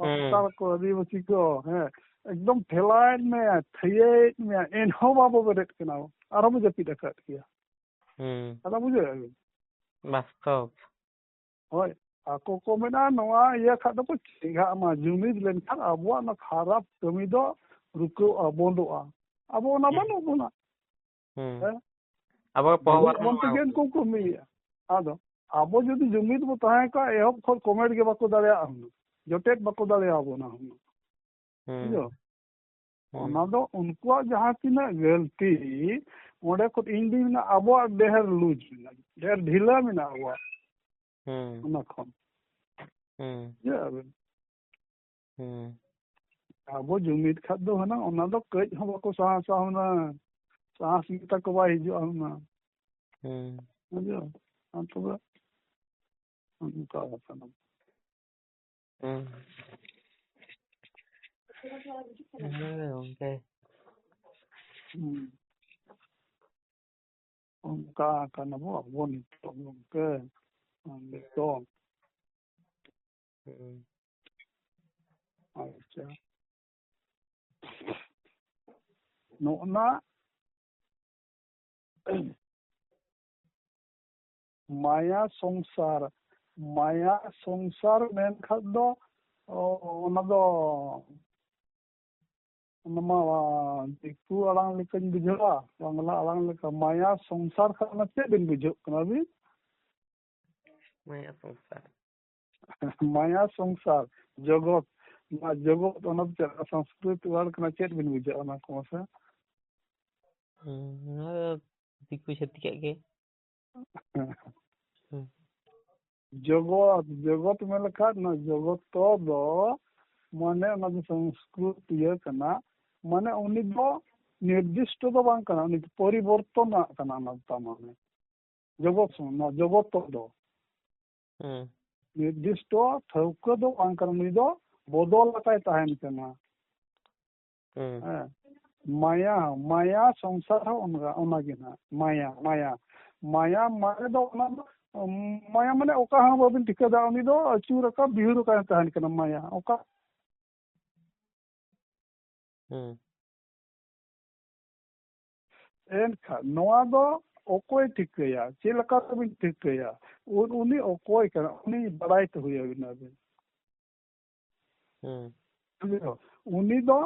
ᱦᱩᱸ᱾ ᱥᱟᱱᱛᱟᱲ ᱠᱚ, ᱟᱹᱫᱤᱵᱟᱹᱥᱤ ᱠᱚ, ᱦᱮᱸ, ᱮᱠᱫᱚᱢ ᱴᱷᱮᱞᱟᱭᱮᱫ ᱢᱮᱭᱟ, ᱛᱷᱟᱹᱭᱟᱹᱭᱮᱫ ᱢᱮᱭᱟ, ᱮᱱᱦᱚᱸ ᱵᱟᱵᱚ ᱵᱮᱨᱮᱫ ᱠᱟᱱᱟ, ᱟᱨᱦᱚᱸ ᱵᱚ ᱡᱟᱹᱯᱤᱫ ᱟᱠᱟᱫ ᱜᱮᱭᱟ᱾ ᱦᱩᱸ᱾ ᱠᱟᱛᱷᱟ ᱵᱩᱡᱷᱟᱹᱣ ᱵᱤᱱ? ᱵᱟᱥᱛᱚᱵ᱾ ᱦᱳᱭ, ᱟᱠᱚ ᱠᱚ ᱢᱮᱱᱟ, "ᱱᱚᱣᱟ ᱤᱭᱟᱹ ᱠᱷᱟᱱ ᱫᱚᱠᱚ ᱪᱮᱸᱜᱷᱟᱜ ᱢᱟ, ᱡᱩᱢᱤᱫ ᱞᱮᱱᱠᱷᱟᱱ ᱟᱵᱚᱣᱟᱜ ᱚᱱᱟ ᱠᱷᱟᱨᱟᱯ ᱠᱟᱹᱢᱤ ᱫᱚ ᱨᱩᱠᱟᱹᱣᱜᱼᱟ, ᱵᱚᱱᱫᱚᱜᱼᱟ᱾" ᱟᱵᱚ ᱚᱱᱟ ᱦᱩᱸ᱾ ᱵᱟᱹᱱᱩᱜ ᱵᱚᱱᱟ᱾ ᱦᱩᱸ᱾ ᱦᱮᱸ? ᱟᱵᱚ ᱜᱮ ᱯᱚᱦᱚᱵᱟ ᱵᱟᱹᱱᱩᱜ ᱵᱚᱱ ᱵᱚᱱᱟ᱾ ᱛᱮᱜᱮ ᱩᱱᱠᱩ ᱠᱚ ᱠᱟᱹᱢᱤᱭᱮᱫᱼᱟ᱾ ᱟᱫᱚ ᱟᱵᱚ ᱡᱩᱫᱤ ᱡᱩᱢᱤᱫ ᱵᱚ ᱛᱟᱦᱮᱸ ᱠᱚᱜᱼᱟ, ᱮᱦᱚᱵ ᱠᱷᱚᱱ comment ᱜᱮ ᱵᱟᱠᱚ ᱫᱟᱲᱮᱭᱟᱜᱼᱟ ᱦᱩᱱᱟᱹᱝ, ᱡᱚᱴᱮᱫ ᱵᱟᱠᱚ ᱫᱟᱲᱮᱭᱟᱵᱚᱱᱟ ᱦᱩᱱᱟᱹᱝ᱾ ᱦᱩᱸ᱾ ᱵᱩᱡᱷᱟᱹᱣ? ᱦᱩᱸ᱾ ᱚᱱᱟ ᱫᱚ ᱩᱱᱠᱩᱣᱟᱜ ᱡᱟᱦᱟᱸ ᱛᱤᱱᱟᱹᱜ ᱜᱟᱹᱞᱛᱤ, ᱚᱸᱰᱮ ᱠᱷᱚᱱ ᱤᱧ ᱫᱩᱧ ᱢᱮᱱᱟ ᱟᱵᱚᱣᱟᱜ ᱰᱷᱮᱨ loose ᱢᱮᱱᱟᱜᱼᱟ, ᱰᱷᱮᱨ ᱰᱷᱤᱞᱟᱹ ᱢᱮᱱᱟᱜᱼᱟ ᱟᱵᱚᱣᱟᱜ ᱦᱩᱸ᱾ ᱚᱱᱟ ᱠᱷᱚᱱ᱾ ᱦᱩᱸ᱾ ᱵᱩᱡᱷᱟᱹᱣ ᱵᱮᱱ? ᱦᱩᱸ᱾ ᱟᱵᱚ ᱡᱩᱢᱤᱫ ᱠᱷᱟᱱ ᱫᱚ ᱦᱩᱱᱟᱹᱝ ᱚᱱᱟ ᱫᱚ ᱠᱟᱹᱡ ᱦᱚᱸ ᱵᱟᱠᱚ ᱥᱟᱦᱟᱥᱟ ᱦᱩᱱᱟᱹᱝ᱾ ᱥᱟᱦᱟᱥ ᱢᱮᱛᱟ ᱠᱚ ᱵᱟᱭ ᱦᱤᱡᱩᱜᱼᱟ ᱦᱩᱱᱟᱹᱝ᱾ ᱦᱩᱸ᱾ ᱵᱩᱡᱷᱟᱹᱣ? ᱟᱨ ᱛᱚᱵᱮ ᱚᱱᱠᱟ ᱠᱟᱱᱟ᱾ ᱦᱩᱸ᱾ ᱦᱮᱸ, ᱜᱚᱝᱠᱮ᱾ ᱦᱩᱸ᱾ ᱚᱱᱠᱟ ᱠᱟᱱᱟ ᱵᱚ ᱟᱵᱚ ᱱᱤᱛᱚᱜ ᱜᱚᱝᱠᱮ᱾ ᱱᱤᱛᱚᱜ᱾ ᱦᱩᱸ᱾ ᱟᱪᱪᱷᱟ᱾ ᱱᱚᱜᱼᱱᱟ ᱢᱟᱭᱟ ᱥᱚᱝᱥᱟᱨ, ᱢᱟᱭᱟ ᱥᱚᱝᱥᱟᱨ ᱢᱮᱱᱠᱷᱟᱱ ᱫᱚ, ᱚ, ᱚᱱᱟ ᱫᱚ, ᱚᱱᱟ ᱢᱟ ᱫᱤᱠᱩ ᱟᱲᱟᱝ ᱞᱮᱠᱟᱧ ᱵᱩᱡᱷᱟᱹᱣᱟ, ᱵᱟᱝᱞᱟ ᱟᱲᱟᱝ ᱞᱮᱠᱟ᱾ ᱢᱟᱭᱟ ᱥᱚᱝᱥᱟᱨ ᱠᱷᱟᱱ ᱚᱱᱟ ᱪᱮᱫ ᱵᱤᱱ ᱵᱩᱡᱷᱟᱹᱣ ᱠᱟᱱᱟ ᱟᱹᱵᱤᱱ? ᱢᱟᱭᱟ ᱥᱚᱝᱥᱟᱨ᱾ ᱢᱟᱭᱟ ᱥᱚᱝᱥᱟᱨ, ᱡᱚᱜᱚᱛ, ᱱᱚᱣᱟ ᱡᱚᱜᱚᱛ, ᱚᱱᱟ ᱫᱚ ᱪᱮᱫ ᱥᱚᱝᱥᱠᱨᱤᱛ word ᱠᱟᱱᱟ, ᱪᱮᱫ ᱵᱤᱱ ᱵᱩᱡᱷᱟᱹᱣᱟ ᱚᱱᱟ ᱠᱚ ᱢᱟᱥᱮ? ᱦᱩᱸ, ᱱᱚᱣᱟ ᱫᱚ ᱫᱤᱠᱩ ᱪᱷᱟᱹᱛᱤᱠᱟᱜ ᱜᱮ᱾ ᱦᱩᱸ᱾ ᱡᱚᱜᱚᱛ, ᱡᱚᱜᱚᱛ ᱢᱮᱱ ᱞᱮᱠᱷᱟᱱ ᱱᱚᱣᱟ ᱡᱚᱜᱚᱛ ᱫᱚ ᱢᱟᱱᱮ ᱚᱱᱟ ᱫᱚ ᱥᱚᱝᱥᱠᱨᱤᱛ ᱤᱭᱟᱹ ᱠᱟᱱᱟ, ᱢᱟᱱᱮ ᱩᱱᱤ ᱫᱚ ᱱᱤᱨᱫᱤᱥᱴᱚ ᱫᱚ ᱵᱟᱝ ᱠᱟᱱᱟ, ᱩᱱᱤ ᱫᱚ ᱯᱚᱨᱤᱵᱚᱨᱛᱚᱱᱟᱜ ᱠᱟᱱᱟ ᱚᱱᱟ ᱫᱚ, ᱛᱟᱨ ᱢᱟᱱᱮ ᱡᱚᱜᱚᱛ ᱥᱚᱝ-, ᱱᱚᱣᱟ ᱡᱚᱜᱚᱛ ᱫᱚ᱾ ᱦᱩᱸ᱾ ᱱᱤᱨᱫᱤᱥᱴᱚ ᱴᱷᱟᱹᱣᱠᱟᱹ ᱫᱚ ᱵᱟᱝ ᱠᱟᱱᱟ, ᱱᱩᱭ ᱫᱚ ᱵᱚᱫᱚᱞ ᱟᱠᱟᱭ ᱛᱟᱦᱮᱱ ᱠᱟᱱᱟ᱾ ᱦᱩᱸ᱾ ᱦᱮᱸ᱾ ᱢᱟᱭᱟ, ᱢᱟᱭᱟ ᱥᱚᱝᱥᱟᱨ ᱦᱚᱸ ᱚᱱᱟ, ᱚᱱᱟᱜᱮ ᱱᱟᱦᱟᱜ᱾ ᱢᱟᱭᱟ, ᱢᱟᱭᱟ᱾ ᱢᱟᱭᱟ ᱢᱟᱱᱮ ᱫᱚ ᱚᱱᱟ ᱫᱚ, ᱩᱢ, ᱢᱟᱭᱟ ᱢᱟᱱᱮ ᱚᱠᱟ ᱦᱚᱸ ᱵᱟᱵᱤᱱ ᱴᱷᱤᱠᱟᱹ ᱫᱟᱲᱮᱭᱟᱜᱼᱟ, ᱩᱱᱤ ᱫᱚ ᱟᱹᱪᱩᱨ ᱟᱠᱟᱫ ᱵᱤᱦᱩᱨ ᱟᱠᱟᱫ ᱛᱟᱦᱮᱱ ᱠᱟᱱᱟ ᱢᱟᱭᱟ᱾ ᱚᱠᱟ ᱦᱩᱸ᱾ ᱮᱱᱠᱷᱟᱱ ᱱᱚᱣᱟ ᱫᱚ ᱚᱠᱚᱭ ᱴᱷᱤᱠᱟᱹᱭᱟ? ᱪᱮᱫ ᱞᱮᱠᱟ ᱛᱮᱵᱤᱱ ᱴᱷᱤᱠᱟᱹᱭᱟ? ᱩᱱ-, ᱩᱱᱤ ᱚᱠᱚᱭ ᱠᱟᱱᱟ? ᱩᱱᱤ ᱵᱟᱲᱟᱭ ᱛᱮ ᱦᱩᱭ ᱟᱹᱵᱤᱱᱟ ᱟᱹᱵᱤᱱ᱾ ᱦᱩᱸ᱾ ᱵᱩᱡᱷᱟᱹᱣ? ᱩᱱᱤ ᱫᱚ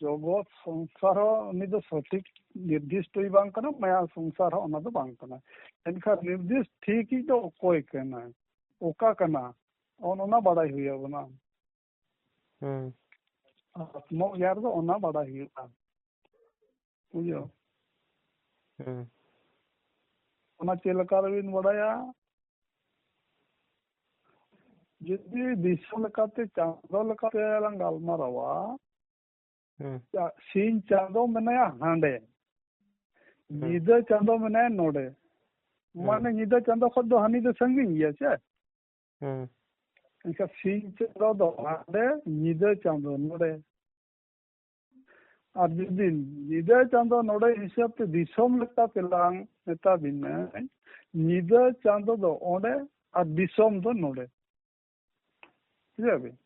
ᱡᱚᱜᱚᱛ ᱥᱚᱝᱥᱟᱨ ᱦᱚᱸ ᱩᱱᱤ ᱫᱚ ᱥᱚᱴᱷᱤᱠ ᱱᱤᱨᱫᱤᱥᱴᱚᱭ ᱵᱟᱝ ᱠᱟᱱᱟ, ᱢᱟᱭᱟ ᱥᱚᱝᱥᱟᱨ ᱦᱚᱸ ᱚᱱᱟ ᱫᱚ ᱵᱟᱝ ᱠᱟᱱᱟ᱾ ᱮᱱᱠᱷᱟᱱ ᱱᱤᱨᱫᱤᱥ ᱴᱷᱤᱠᱤᱡ ᱫᱚ ᱚᱠᱚᱭ ᱠᱟᱱᱟᱭ? ᱚᱠᱟ ᱠᱟᱱᱟ? ᱚᱱ-, ᱚᱱᱟ ᱵᱟᱲᱟᱭ ᱦᱩᱭ ᱟᱵᱚᱱᱟ᱾ ᱦᱩᱸ᱾ ᱟᱛᱢᱚ ᱜᱮᱭᱟᱱ ᱨᱮᱫᱚ ᱚᱱᱟ ᱵᱟᱲᱟᱭ ᱦᱩᱭᱩᱜᱼᱟ᱾ ᱵᱩᱡᱷᱟᱹᱣ? ᱦᱩᱸ᱾ ᱚᱱᱟ ᱪᱮᱫ ᱞᱮᱠᱟ ᱨᱮᱵᱤᱱ ᱵᱟᱲᱟᱭᱟ? ᱡᱩᱫᱤ ᱫᱤᱥᱚᱢ ᱞᱮᱠᱟᱛᱮ, ᱪᱟᱸᱫᱚ ᱞᱮᱠᱟᱛᱮ ᱞᱟᱝ ᱜᱟᱞᱢᱟᱨᱟᱣᱟ, ᱦᱩᱸ᱾ ᱪᱟ-, ᱥᱤᱧ ᱪᱟᱸᱫᱚ ᱢᱮᱱᱟᱭᱟ ᱦᱟᱸᱰᱮ, ᱦᱩᱸ᱾ ᱧᱤᱫᱟᱹ ᱪᱟᱸᱫᱚ ᱢᱮᱱᱟᱭᱟ ᱱᱚᱰᱮ᱾ ᱦᱩᱸ᱾ ᱢᱟᱱᱮ ᱧᱤᱫᱟᱹ ᱪᱟᱸᱫᱚ ᱠᱷᱚᱱ ᱫᱚ ᱦᱟᱹᱱᱤ ᱫᱚ ᱥᱟᱺᱜᱤᱧ ᱜᱮᱭᱟ ᱥᱮ? ᱦᱩᱸ᱾ ᱮᱱᱠᱷᱟᱱ ᱥᱤᱧ ᱪᱟᱸᱫᱚ ᱫᱚ ᱦᱟᱸᱰᱮ, ᱧᱤᱫᱟᱹ ᱪᱟᱸᱫᱚ ᱱᱚᱰᱮ᱾ ᱟᱨ ᱡᱩᱫᱤ ᱧᱤᱫᱟᱹ ᱪᱟᱸᱫᱚ ᱱᱚᱰᱮ ᱦᱤᱥᱟᱹᱵ ᱛᱮ ᱫᱤᱥᱚᱢ ᱞᱮᱠᱟ ᱛᱮᱞᱟᱝ ᱢᱮᱛᱟ ᱵᱤᱱᱟᱹᱧ, ᱧᱤᱫᱟᱹ ᱪᱟᱸᱫᱚ ᱫᱚ ᱚᱸᱰᱮ ᱟᱨ ᱫᱤᱥᱚᱢ ᱫᱚ ᱱᱚᱰᱮ᱾ ᱵᱩᱡᱷᱟᱹᱣ ᱵᱤᱱ?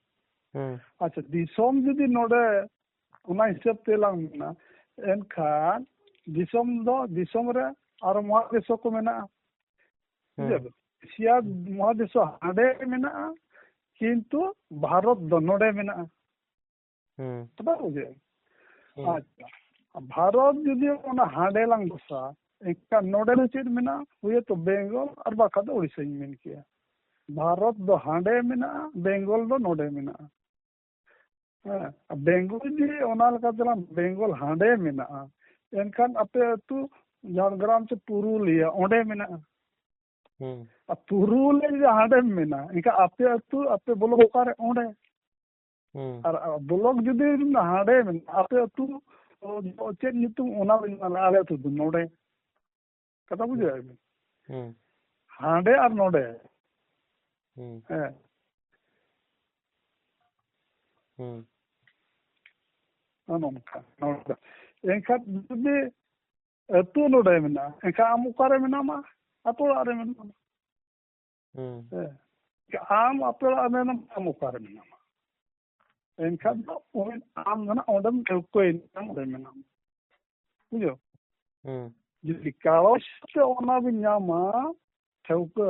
ᱦᱩᱸ᱾ ᱟᱪᱪᱷᱟ, ᱫᱤᱥᱚᱢ ᱡᱩᱫᱤ ᱱᱚᱰᱮ ᱚᱱᱟ ᱦᱤᱥᱟᱹᱵ ᱛᱮᱞᱟᱝ ᱢᱮᱱᱟ, ᱮᱱᱠᱷᱟᱱ ᱫᱤᱥᱚᱢ ᱫᱚ, ᱫᱤᱥᱚᱢ ᱨᱮ ᱟᱨ ᱢᱚᱦᱟᱫᱮᱥ ᱠᱚ ᱢᱮᱱᱟᱜᱼᱟ᱾ ᱦᱩᱸ᱾ ᱵᱩᱡᱷᱟᱹᱣ ᱵᱤᱱ? ᱮᱥᱤᱭᱟ ᱢᱚᱦᱟᱫᱮᱥ ᱦᱟᱸᱰᱮ ᱢᱮᱱᱟᱜᱼᱟ, ᱠᱤᱱᱛᱩ ᱵᱷᱟᱨᱚᱛ ᱫᱚ ᱱᱚᱰᱮ ᱢᱮᱱᱟᱜᱼᱟ᱾ ᱦᱩᱸ᱾ ᱛᱚᱵᱮ ᱵᱩᱡᱷᱟᱹᱣ? ᱦᱩᱸ᱾ ᱟᱪᱪᱷᱟ, ᱵᱷᱟᱨᱚᱛ ᱡᱩᱫᱤ ᱚᱱᱟ ᱦᱟᱸᱰᱮ ᱞᱟᱝ ᱵᱚᱥᱟ, ᱮᱱᱠᱷᱟᱱ ᱱᱚᱰᱮ ᱫᱚ ᱪᱮᱫ ᱢᱮᱱᱟᱜᱼᱟ? ᱦᱩᱭᱛᱚ ᱵᱮᱝᱜᱚᱞ ᱟᱨ ᱵᱟᱠᱷᱟᱱ ᱫᱚ ᱳᱲᱤᱥᱥᱟᱧ ᱢᱮᱱ ᱠᱮᱭᱟ᱾ ᱵᱷᱟᱨᱚᱛ ᱫᱚ ᱦᱟᱸᱰᱮ ᱢᱮᱱᱟᱜᱼᱟ, ᱵᱮᱝᱜᱚᱞ ᱫᱚ ᱱᱚᱰᱮ ᱢᱮᱱᱟᱜᱼᱟ᱾ ᱦᱮᱸ, ᱵᱮᱝᱜᱚᱞ ᱡᱩᱫᱤ ᱚᱱᱟ ᱞᱮᱠᱟ ᱛᱮᱞᱟᱝ ᱵᱮᱝᱜᱚᱞ ᱦᱟᱸᱰᱮ ᱢᱮᱱᱟᱜᱼᱟ, ᱮᱱᱠᱷᱟᱱ ᱟᱯᱮ ᱟᱹᱛᱩ ᱡᱷᱟᱲᱜᱨᱟᱢ ᱪᱮ ᱯᱩᱨᱩᱞᱤᱭᱟᱹ ᱚᱸᱰᱮ ᱢᱮᱱᱟᱜᱼᱟ᱾ ᱦᱩᱸ᱾ ᱟᱨ ᱯᱩᱨᱩᱞᱤᱭᱟᱹ ᱡᱩᱫᱤ ᱦᱟᱸᱰᱮ ᱢᱮᱱᱟᱜᱼᱟ, ᱮᱱᱠᱷᱟᱱ ᱟᱯᱮ ᱟᱹᱛᱩ, ᱟᱯᱮ ᱵᱞᱚᱠ ᱚᱠᱟᱨᱮ? ᱚᱸᱰᱮ᱾ ᱦᱩᱸ᱾ ᱟᱨ ᱵᱞᱚᱠ ᱡᱩᱫᱤ ᱦᱟᱸᱰᱮ ᱢᱮᱱᱟᱜᱼᱟ, ᱟᱯᱮ ᱟᱹᱛᱩ ᱪᱮᱫ ᱧᱩᱛᱩᱢ, ᱚᱱᱟ ᱵᱮᱱ ᱢᱮᱱᱟ, ᱟᱞᱮ ᱟᱹᱛᱩ ᱫᱚ ᱱᱚᱰᱮ᱾ ᱠᱟᱛᱷᱟ ᱵᱩᱡᱷᱟᱹᱣ ᱵᱮᱱ? ᱦᱩᱸ᱾ ᱦᱟᱸᱰᱮ ᱟᱨ ᱱᱚᱰᱮ᱾ ᱦᱩᱸ᱾ ᱦᱮᱸ᱾ ᱦᱩᱸ᱾ ᱱᱚᱜᱼᱚ ᱱᱚᱝᱠᱟ, ᱱᱚᱰᱮ᱾ ᱮᱱᱠᱷᱟᱱ ᱡᱩᱫᱤ ᱟᱹᱛᱩ ᱱᱚᱰᱮ ᱢᱮᱱᱟᱜᱼᱟ, ᱮᱱᱠᱷᱟᱱ ᱟᱢ ᱚᱠᱟᱨᱮ ᱢᱮᱱᱟᱢᱟ? ᱟᱯᱮ ᱚᱲᱟᱜ ᱨᱮ ᱢᱮᱱᱟᱢᱟ᱾ ᱦᱩᱸ᱾ ᱦᱮᱸ᱾ ᱟᱢ ᱟᱯᱮ ᱚᱲᱟᱜ ᱨᱮ ᱢᱮᱱᱟᱢᱟ, ᱟᱢ ᱚᱠᱟᱨᱮ ᱢᱮᱱᱟᱢᱟ? ᱮᱱᱠᱷᱟᱱ ᱫᱚ ᱚᱸᱰᱮ ᱟᱢ ᱫᱚ ᱱᱟᱜ ᱚᱸᱰᱮᱢ ᱴᱷᱟᱹᱣᱠᱟᱹᱭᱮᱱᱟ, ᱚᱸᱰᱮ ᱢᱮᱱᱟᱢᱟ᱾ ᱵᱩᱡᱷᱟᱹᱣ? ᱦᱩᱸ᱾ ᱡᱩᱫᱤ ᱠᱟᱨᱚᱥ ᱛᱮ ᱚᱱᱟ ᱵᱤᱱ ᱧᱟᱢᱟ, ᱴᱷᱟᱹᱣᱠᱟᱹ,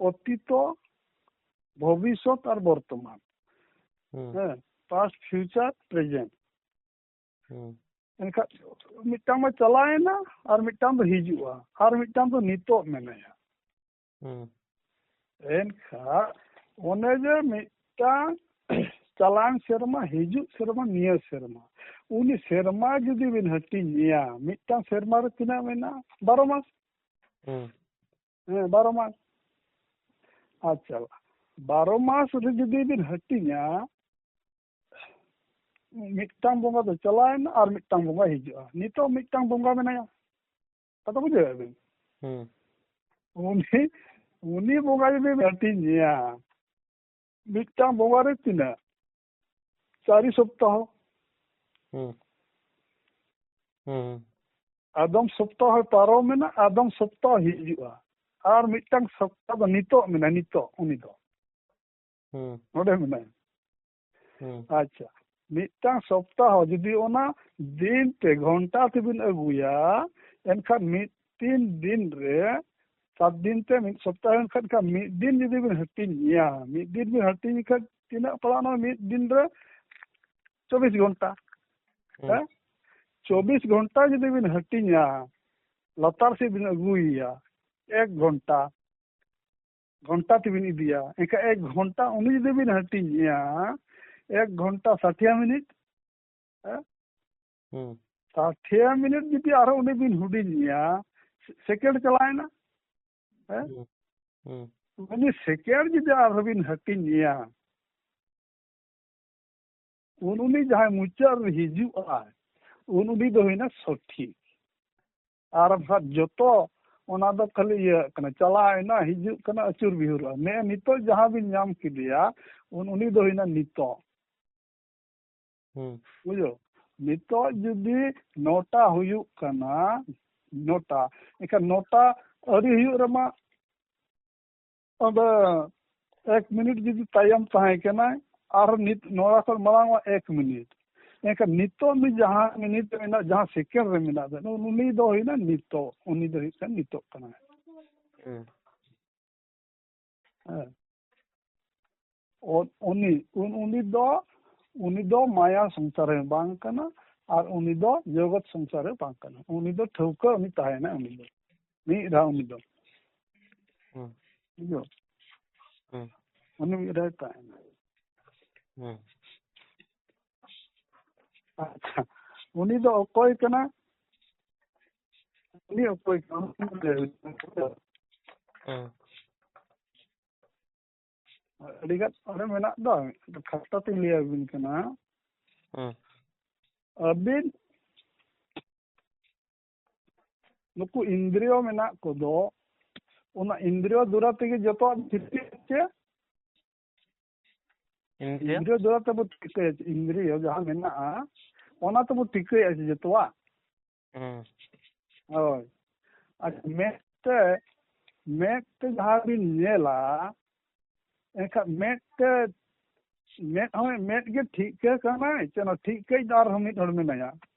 ᱚᱛᱤᱛᱚ, ᱵᱷᱚᱵᱤᱥᱥᱚᱛ ᱟᱨ ᱵᱚᱨᱛᱚᱢᱟᱱ᱾ ᱦᱩᱸ᱾ ᱦᱮᱸ, past, future, present᱾ ᱦᱩᱸ᱾ ᱮᱱᱠᱷᱟᱱ ᱢᱤᱫᱴᱟᱝ ᱢᱟ ᱪᱟᱞᱟᱣᱮᱱᱟ ᱟᱨ ᱢᱤᱫᱴᱟᱝ ᱫᱚ ᱦᱤᱡᱩᱜᱼᱟ ᱟᱨ ᱢᱤᱫᱴᱟᱝ ᱫᱚ ᱱᱤᱛᱚᱜ ᱢᱮᱱᱟᱭᱟ᱾ ᱦᱩᱸ᱾ ᱮᱱᱠᱷᱟᱱ ᱚᱱᱮ ᱡᱮ ᱢᱤᱫᱴᱟᱝ ᱪᱟᱞᱟᱣᱮᱱ ᱥᱮᱨᱢᱟ, ᱦᱤᱡᱩᱜ ᱥᱮᱨᱢᱟ, ᱱᱤᱭᱟᱹ ᱥᱮᱨᱢᱟ, ᱩᱱᱤ ᱥᱮᱨᱢᱟ ᱡᱩᱫᱤ ᱵᱤᱱ ᱦᱟᱹᱴᱤᱧᱮᱭᱟ, ᱢᱤᱫᱴᱟᱝ ᱥᱮᱨᱢᱟ ᱨᱮ ᱛᱤᱱᱟᱹᱜ ᱢᱮᱱᱟᱜᱼᱟ? ᱵᱟᱨᱚ ᱢᱟᱥ᱾ ᱦᱩᱸ᱾ ᱦᱮᱸ, ᱵᱟᱨᱚ ᱢᱟᱥ᱾ ᱟᱪᱪᱷᱟ, ᱵᱟᱨᱚ ᱢᱟᱥ ᱨᱮ ᱡᱩᱫᱤ ᱵᱤᱱ ᱦᱟᱹᱴᱤᱧᱟ, ᱢᱤᱫᱴᱟᱝ ᱵᱚᱸᱜᱟ ᱫᱚ ᱪᱟᱞᱟᱣᱮᱱᱟ ᱟᱨ ᱢᱤᱫᱴᱟᱝ ᱵᱚᱸᱜᱟ ᱦᱤᱡᱩᱜᱼᱟ᱾ ᱱᱤᱛᱚᱜ ᱢᱤᱫᱴᱟᱝ ᱵᱚᱸᱜᱟ ᱢᱮᱱᱟᱭᱟ, ᱠᱟᱛᱷᱟ ᱵᱩᱡᱷᱟᱹᱣᱮᱫ ᱵᱤᱱ? ᱦᱩᱸ᱾ ᱩᱱᱤ, ᱩᱱᱤ ᱵᱚᱸᱜᱟ ᱡᱩᱫᱤ ᱵᱤᱱ ᱦᱟᱹᱴᱤᱧᱮᱭᱟ, ᱢᱤᱫᱴᱟᱝ ᱵᱚᱸᱜᱟ ᱨᱮ ᱛᱤᱱᱟᱹᱜ? ᱪᱟᱨᱤ ᱥᱚᱯᱛᱟᱦᱚ᱾ ᱦᱩᱸ᱾ ᱦᱩᱸ᱾ ᱟᱫᱚᱢ ᱥᱚᱯᱛᱟᱦᱚ ᱯᱟᱨᱚᱢᱮᱱᱟ, ᱟᱫᱚᱢ ᱥᱚᱯᱛᱟᱦᱚ ᱦᱤᱡᱩᱜᱼᱟ, ᱟᱨ ᱢᱤᱫᱴᱟᱝ ᱥᱚᱯᱛᱟᱦᱚ ᱫᱚ ᱱᱤᱛᱚᱜ ᱢᱮᱱᱟᱭᱟ, ᱱᱤᱛᱚᱜ ᱩᱱᱤ ᱫᱚ ᱦᱩᱸ᱾ ᱱᱚᱰᱮ ᱢᱮᱱᱟᱭᱟ᱾ ᱦᱩᱸ᱾ ᱟᱪᱪᱷᱟ, ᱢᱤᱫᱴᱟᱝ ᱥᱚᱯᱛᱟᱦᱚ ᱡᱩᱫᱤ ᱚᱱᱟ ᱫᱤᱱ ᱛᱮ ᱜᱷᱚᱱᱴᱟ ᱛᱮᱵᱤᱱ ᱟᱹᱜᱩᱭᱟ, ᱮᱱᱠᱷᱟᱱ ᱢᱤᱫ ᱫᱤᱱ, ᱫᱤᱱ ᱨᱮ ᱥᱟᱛ ᱫᱤᱱ ᱛᱮ ᱢᱤᱫ ᱥᱚᱯᱛᱟᱦᱚ ᱮᱱᱠᱷᱟᱱ, ᱮᱱᱠᱷᱟᱱ ᱢᱤᱫ ᱫᱤᱱ ᱡᱩᱫᱤ ᱵᱤᱱ ᱦᱟᱹᱴᱤᱧᱮᱭᱟ, ᱢᱤᱫ ᱫᱤᱱ ᱵᱤᱱ ᱦᱟᱹᱴᱤᱧ ᱠᱷᱟᱱ ᱛᱤᱱᱟᱹᱜ ᱯᱟᱲᱟᱜᱼᱟ? ᱚᱱᱟ ᱢᱤᱫ ᱫᱤᱱ ᱨᱮ ᱪᱚᱵᱵᱤᱥ ᱜᱷᱚᱱᱴᱟ᱾ ᱦᱩᱸ᱾ ᱦᱮᱸ? ᱪᱚᱵᱵᱤᱥ ᱜᱷᱚᱱᱴᱟ ᱡᱩᱫᱤ ᱵᱤᱱ ᱦᱟᱹᱴᱤᱧᱟ, ᱞᱟᱛᱟᱨ ᱥᱮᱫ ᱵᱤᱱ ᱟᱹᱜᱩᱭᱮᱭᱟ ᱮᱠ ᱜᱷᱚᱱᱴᱟ, ᱜᱷᱚᱱᱴᱟ ᱛᱮᱵᱤᱱ ᱤᱫᱤᱭᱟ, ᱮᱱᱠᱷᱟᱱ ᱮᱠ ᱜᱷᱚᱱᱴᱟ ᱩᱱᱤ ᱡᱩᱫᱤ ᱵᱤᱱ ᱦᱟᱹᱴᱤᱧᱮᱭᱟ, ᱮᱠ ᱜᱷᱚᱱᱴᱟ ᱥᱟᱴᱷᱤᱭᱟ ᱢᱤᱱᱤᱴ, ᱦᱮᱸ? ᱦᱩᱸ᱾ ᱥᱟᱴᱷᱤᱭᱟ ᱢᱤᱱᱤᱴ ᱡᱩᱫᱤ ᱟᱨᱦᱚᱸ ᱩᱱᱤ ᱵᱤᱱ ᱦᱩᱰᱤᱧᱮᱭᱟ, ᱥᱮ-, ᱥᱮᱠᱮᱱᱰ ᱪᱟᱞᱟᱣᱮᱱᱟ, ᱦᱮᱸ? ᱦᱩᱸ᱾ ᱦᱩᱸ᱾ ᱩᱱᱤ ᱥᱮᱠᱮᱱᱰ ᱡᱩᱫᱤ ᱟᱨᱦᱚᱸ ᱵᱤᱱ ᱦᱟᱹᱴᱤᱧᱮᱭᱟ, ᱩᱱ ᱩᱱᱤ ᱡᱟᱦᱟᱸᱭ ᱢᱩᱪᱟᱹᱫ ᱨᱮ ᱦᱤᱡᱩᱜ ᱟᱭ, ᱩᱱ ᱩᱱᱤ ᱫᱚ ᱦᱩᱭᱱᱟ ᱥᱚᱴᱷᱤᱠ᱾ ᱟᱨ ᱵᱟᱠᱷᱟᱱ ᱡᱚᱛᱚ ᱚᱱᱟ ᱫᱚ ᱠᱷᱟᱹᱞᱤ ᱤᱭᱟᱹ ᱠᱟᱱᱟ, ᱪᱟᱞᱟᱣ ᱮᱱᱟ, ᱦᱤᱡᱩᱜ ᱠᱟᱱᱟ, ᱟᱹᱪᱩᱨ ᱵᱤᱦᱩᱨᱚᱜᱼᱟ᱾ ᱱᱮ ᱱᱤᱛᱚᱜ ᱡᱟᱦᱟᱸ ᱵᱤᱱ ᱧᱟᱢ ᱠᱮᱫᱮᱭᱟ, ᱩᱱ ᱩᱱᱤ ᱫᱚ ᱦᱩᱭᱱᱟ ᱱᱤᱛᱚᱜ᱾ ᱦᱩᱸ᱾ ᱵᱩᱡᱷᱟᱹᱣ? ᱱᱤᱛᱚᱜ ᱡᱩᱫᱤ ᱱᱚᱴᱟ ᱦᱩᱭᱩᱜ ᱠᱟᱱᱟ, ᱱᱚᱴᱟ, ᱮᱱᱠᱷᱟᱱ ᱱᱚᱴᱟ ᱟᱹᱣᱨᱤ ᱦᱩᱭᱩᱜ ᱨᱮᱢᱟ ᱚᱸᱰᱮ ᱮᱠ ᱢᱤᱱᱤᱴ ᱡᱩᱫᱤ ᱛᱟᱭᱚᱢ ᱛᱟᱦᱮᱸ ᱠᱟᱱᱟᱭ, ᱟᱨ ᱱᱤᱛ ᱱᱚᱣᱟ ᱠᱷᱚᱱ ᱢᱟᱲᱟᱝ ᱢᱟ ᱮᱠ ᱢᱤᱱᱤᱴ, ᱮᱱᱠᱷᱟᱱ ᱱᱤᱛᱚᱜ ᱱᱩᱭ ᱡᱟᱦᱟᱸ ᱢᱤᱱᱤᱴ ᱨᱮ ᱢᱮᱱᱟᱜ, ᱡᱟᱦᱟᱸ ᱥᱮᱠᱮᱱᱰ ᱨᱮ ᱢᱮᱱᱟᱜ ᱵᱮᱱ, ᱩᱱᱤ ᱫᱚ ᱦᱩᱭᱱᱟ ᱱᱤᱛᱚᱜ, ᱩᱱᱤ ᱫᱚ ᱦᱩᱭᱩᱜ ᱠᱟᱱᱟ ᱱᱤᱛᱚᱜ ᱠᱟᱱᱟᱭ᱾ ᱦᱩᱸ᱾ ᱦᱮᱸ᱾ ᱩᱱ-, ᱩᱱᱤ, ᱩᱱ-, ᱩᱱᱤ ᱫᱚ, ᱩᱱᱤ ᱫᱚ ᱢᱟᱭᱟ ᱥᱚᱝᱥᱟᱨ ᱨᱮ ᱵᱟᱝ ᱠᱟᱱᱟ, ᱟᱨ ᱩᱱᱤ ᱫᱚ ᱡᱚᱜᱚᱛ ᱥᱚᱝᱥᱟᱨ ᱨᱮ ᱵᱟᱝ ᱠᱟᱱᱟ᱾ ᱩᱱᱤ ᱫᱚ ᱴᱷᱟᱹᱣᱠᱟᱹ ᱩᱱᱤ ᱛᱟᱦᱮᱱᱟ, ᱩᱱᱤ ᱫᱚ ᱢᱤᱫ ᱫᱷᱟᱣ ᱩᱱᱤ ᱫᱚ᱾ ᱦᱩᱸ᱾ ᱵᱩᱡᱷᱟᱹᱣ? ᱦᱩᱸ᱾ ᱩᱱᱤ ᱢᱤᱫ ᱫᱷᱟᱣ ᱛᱟᱦᱮᱱᱟ᱾ ᱦᱩᱸ᱾ ᱟᱪᱪᱷᱟ, ᱩᱱᱤ ᱫᱚ ᱚᱠᱚᱭ ᱠᱟᱱᱟ? ᱩᱱᱤ ᱚᱠᱚᱭ ᱠᱟᱱᱟ? ᱦᱩᱸ᱾ ᱟᱹᱰᱤᱜᱟᱱ ᱚᱸᱰᱮ ᱢᱮᱱᱟᱜ ᱫᱚ, ᱠᱷᱟᱴᱚ ᱛᱤᱧ ᱞᱟᱹᱭ ᱟᱹᱵᱤᱱ ᱠᱟᱱᱟ᱾ ᱦᱩᱸ᱾ ᱟᱹᱵᱤᱱ ᱱᱩᱠᱩ ᱤᱱᱫᱨᱤᱭᱚ ᱢᱮᱱᱟᱜ ᱠᱚᱫᱚ, ᱚᱱᱟ ᱤᱱᱫᱨᱤᱭᱚ ᱫᱩᱣᱟᱨᱟ ᱛᱮᱜᱮ ᱡᱚᱛᱚᱣᱟᱜ ᱴᱷᱤᱠᱟᱹᱭᱟ ᱪᱮ? ᱤᱱᱫᱨᱤᱭᱚ? ᱤᱱᱫᱨᱤᱭᱚ ᱫᱩᱣᱟᱨᱟ ᱛᱮᱵᱚ ᱴᱷᱤᱠᱟᱹᱭᱟ ᱪᱮ? ᱤᱱᱫᱨᱤᱭᱚ ᱡᱟᱦᱟᱸ ᱢᱮᱱᱟᱜᱼᱟ, ᱚᱱᱟ ᱛᱮᱵᱚ ᱴᱷᱤᱠᱟᱹᱭᱟ ᱪᱮ ᱡᱚᱛᱚᱣᱟᱜ? ᱦᱩᱸ᱾ ᱦᱳᱭ᱾ ᱟᱪᱪᱷᱟ, ᱢᱮᱫ ᱛᱮ, ᱢᱮᱫ ᱛᱮ ᱡᱟᱦᱟᱸ ᱵᱤᱱ ᱧᱮᱞᱟ, ᱮᱱᱠᱷᱟᱱ ᱢᱮᱫ ᱛᱮ, ᱢᱮᱫ ᱦᱚᱸ ᱢᱮᱫ ᱜᱮ ᱴᱷᱤᱠᱟᱹ ᱠᱟᱱᱟᱭ, ᱪᱮ ᱚᱱᱟ ᱴᱷᱤᱠᱟᱹᱭᱤᱡ ᱫᱚ ᱟᱨᱦᱚᱸ ᱢᱤᱫ ᱦᱚᱲ ᱢᱮᱱᱟᱭᱟ?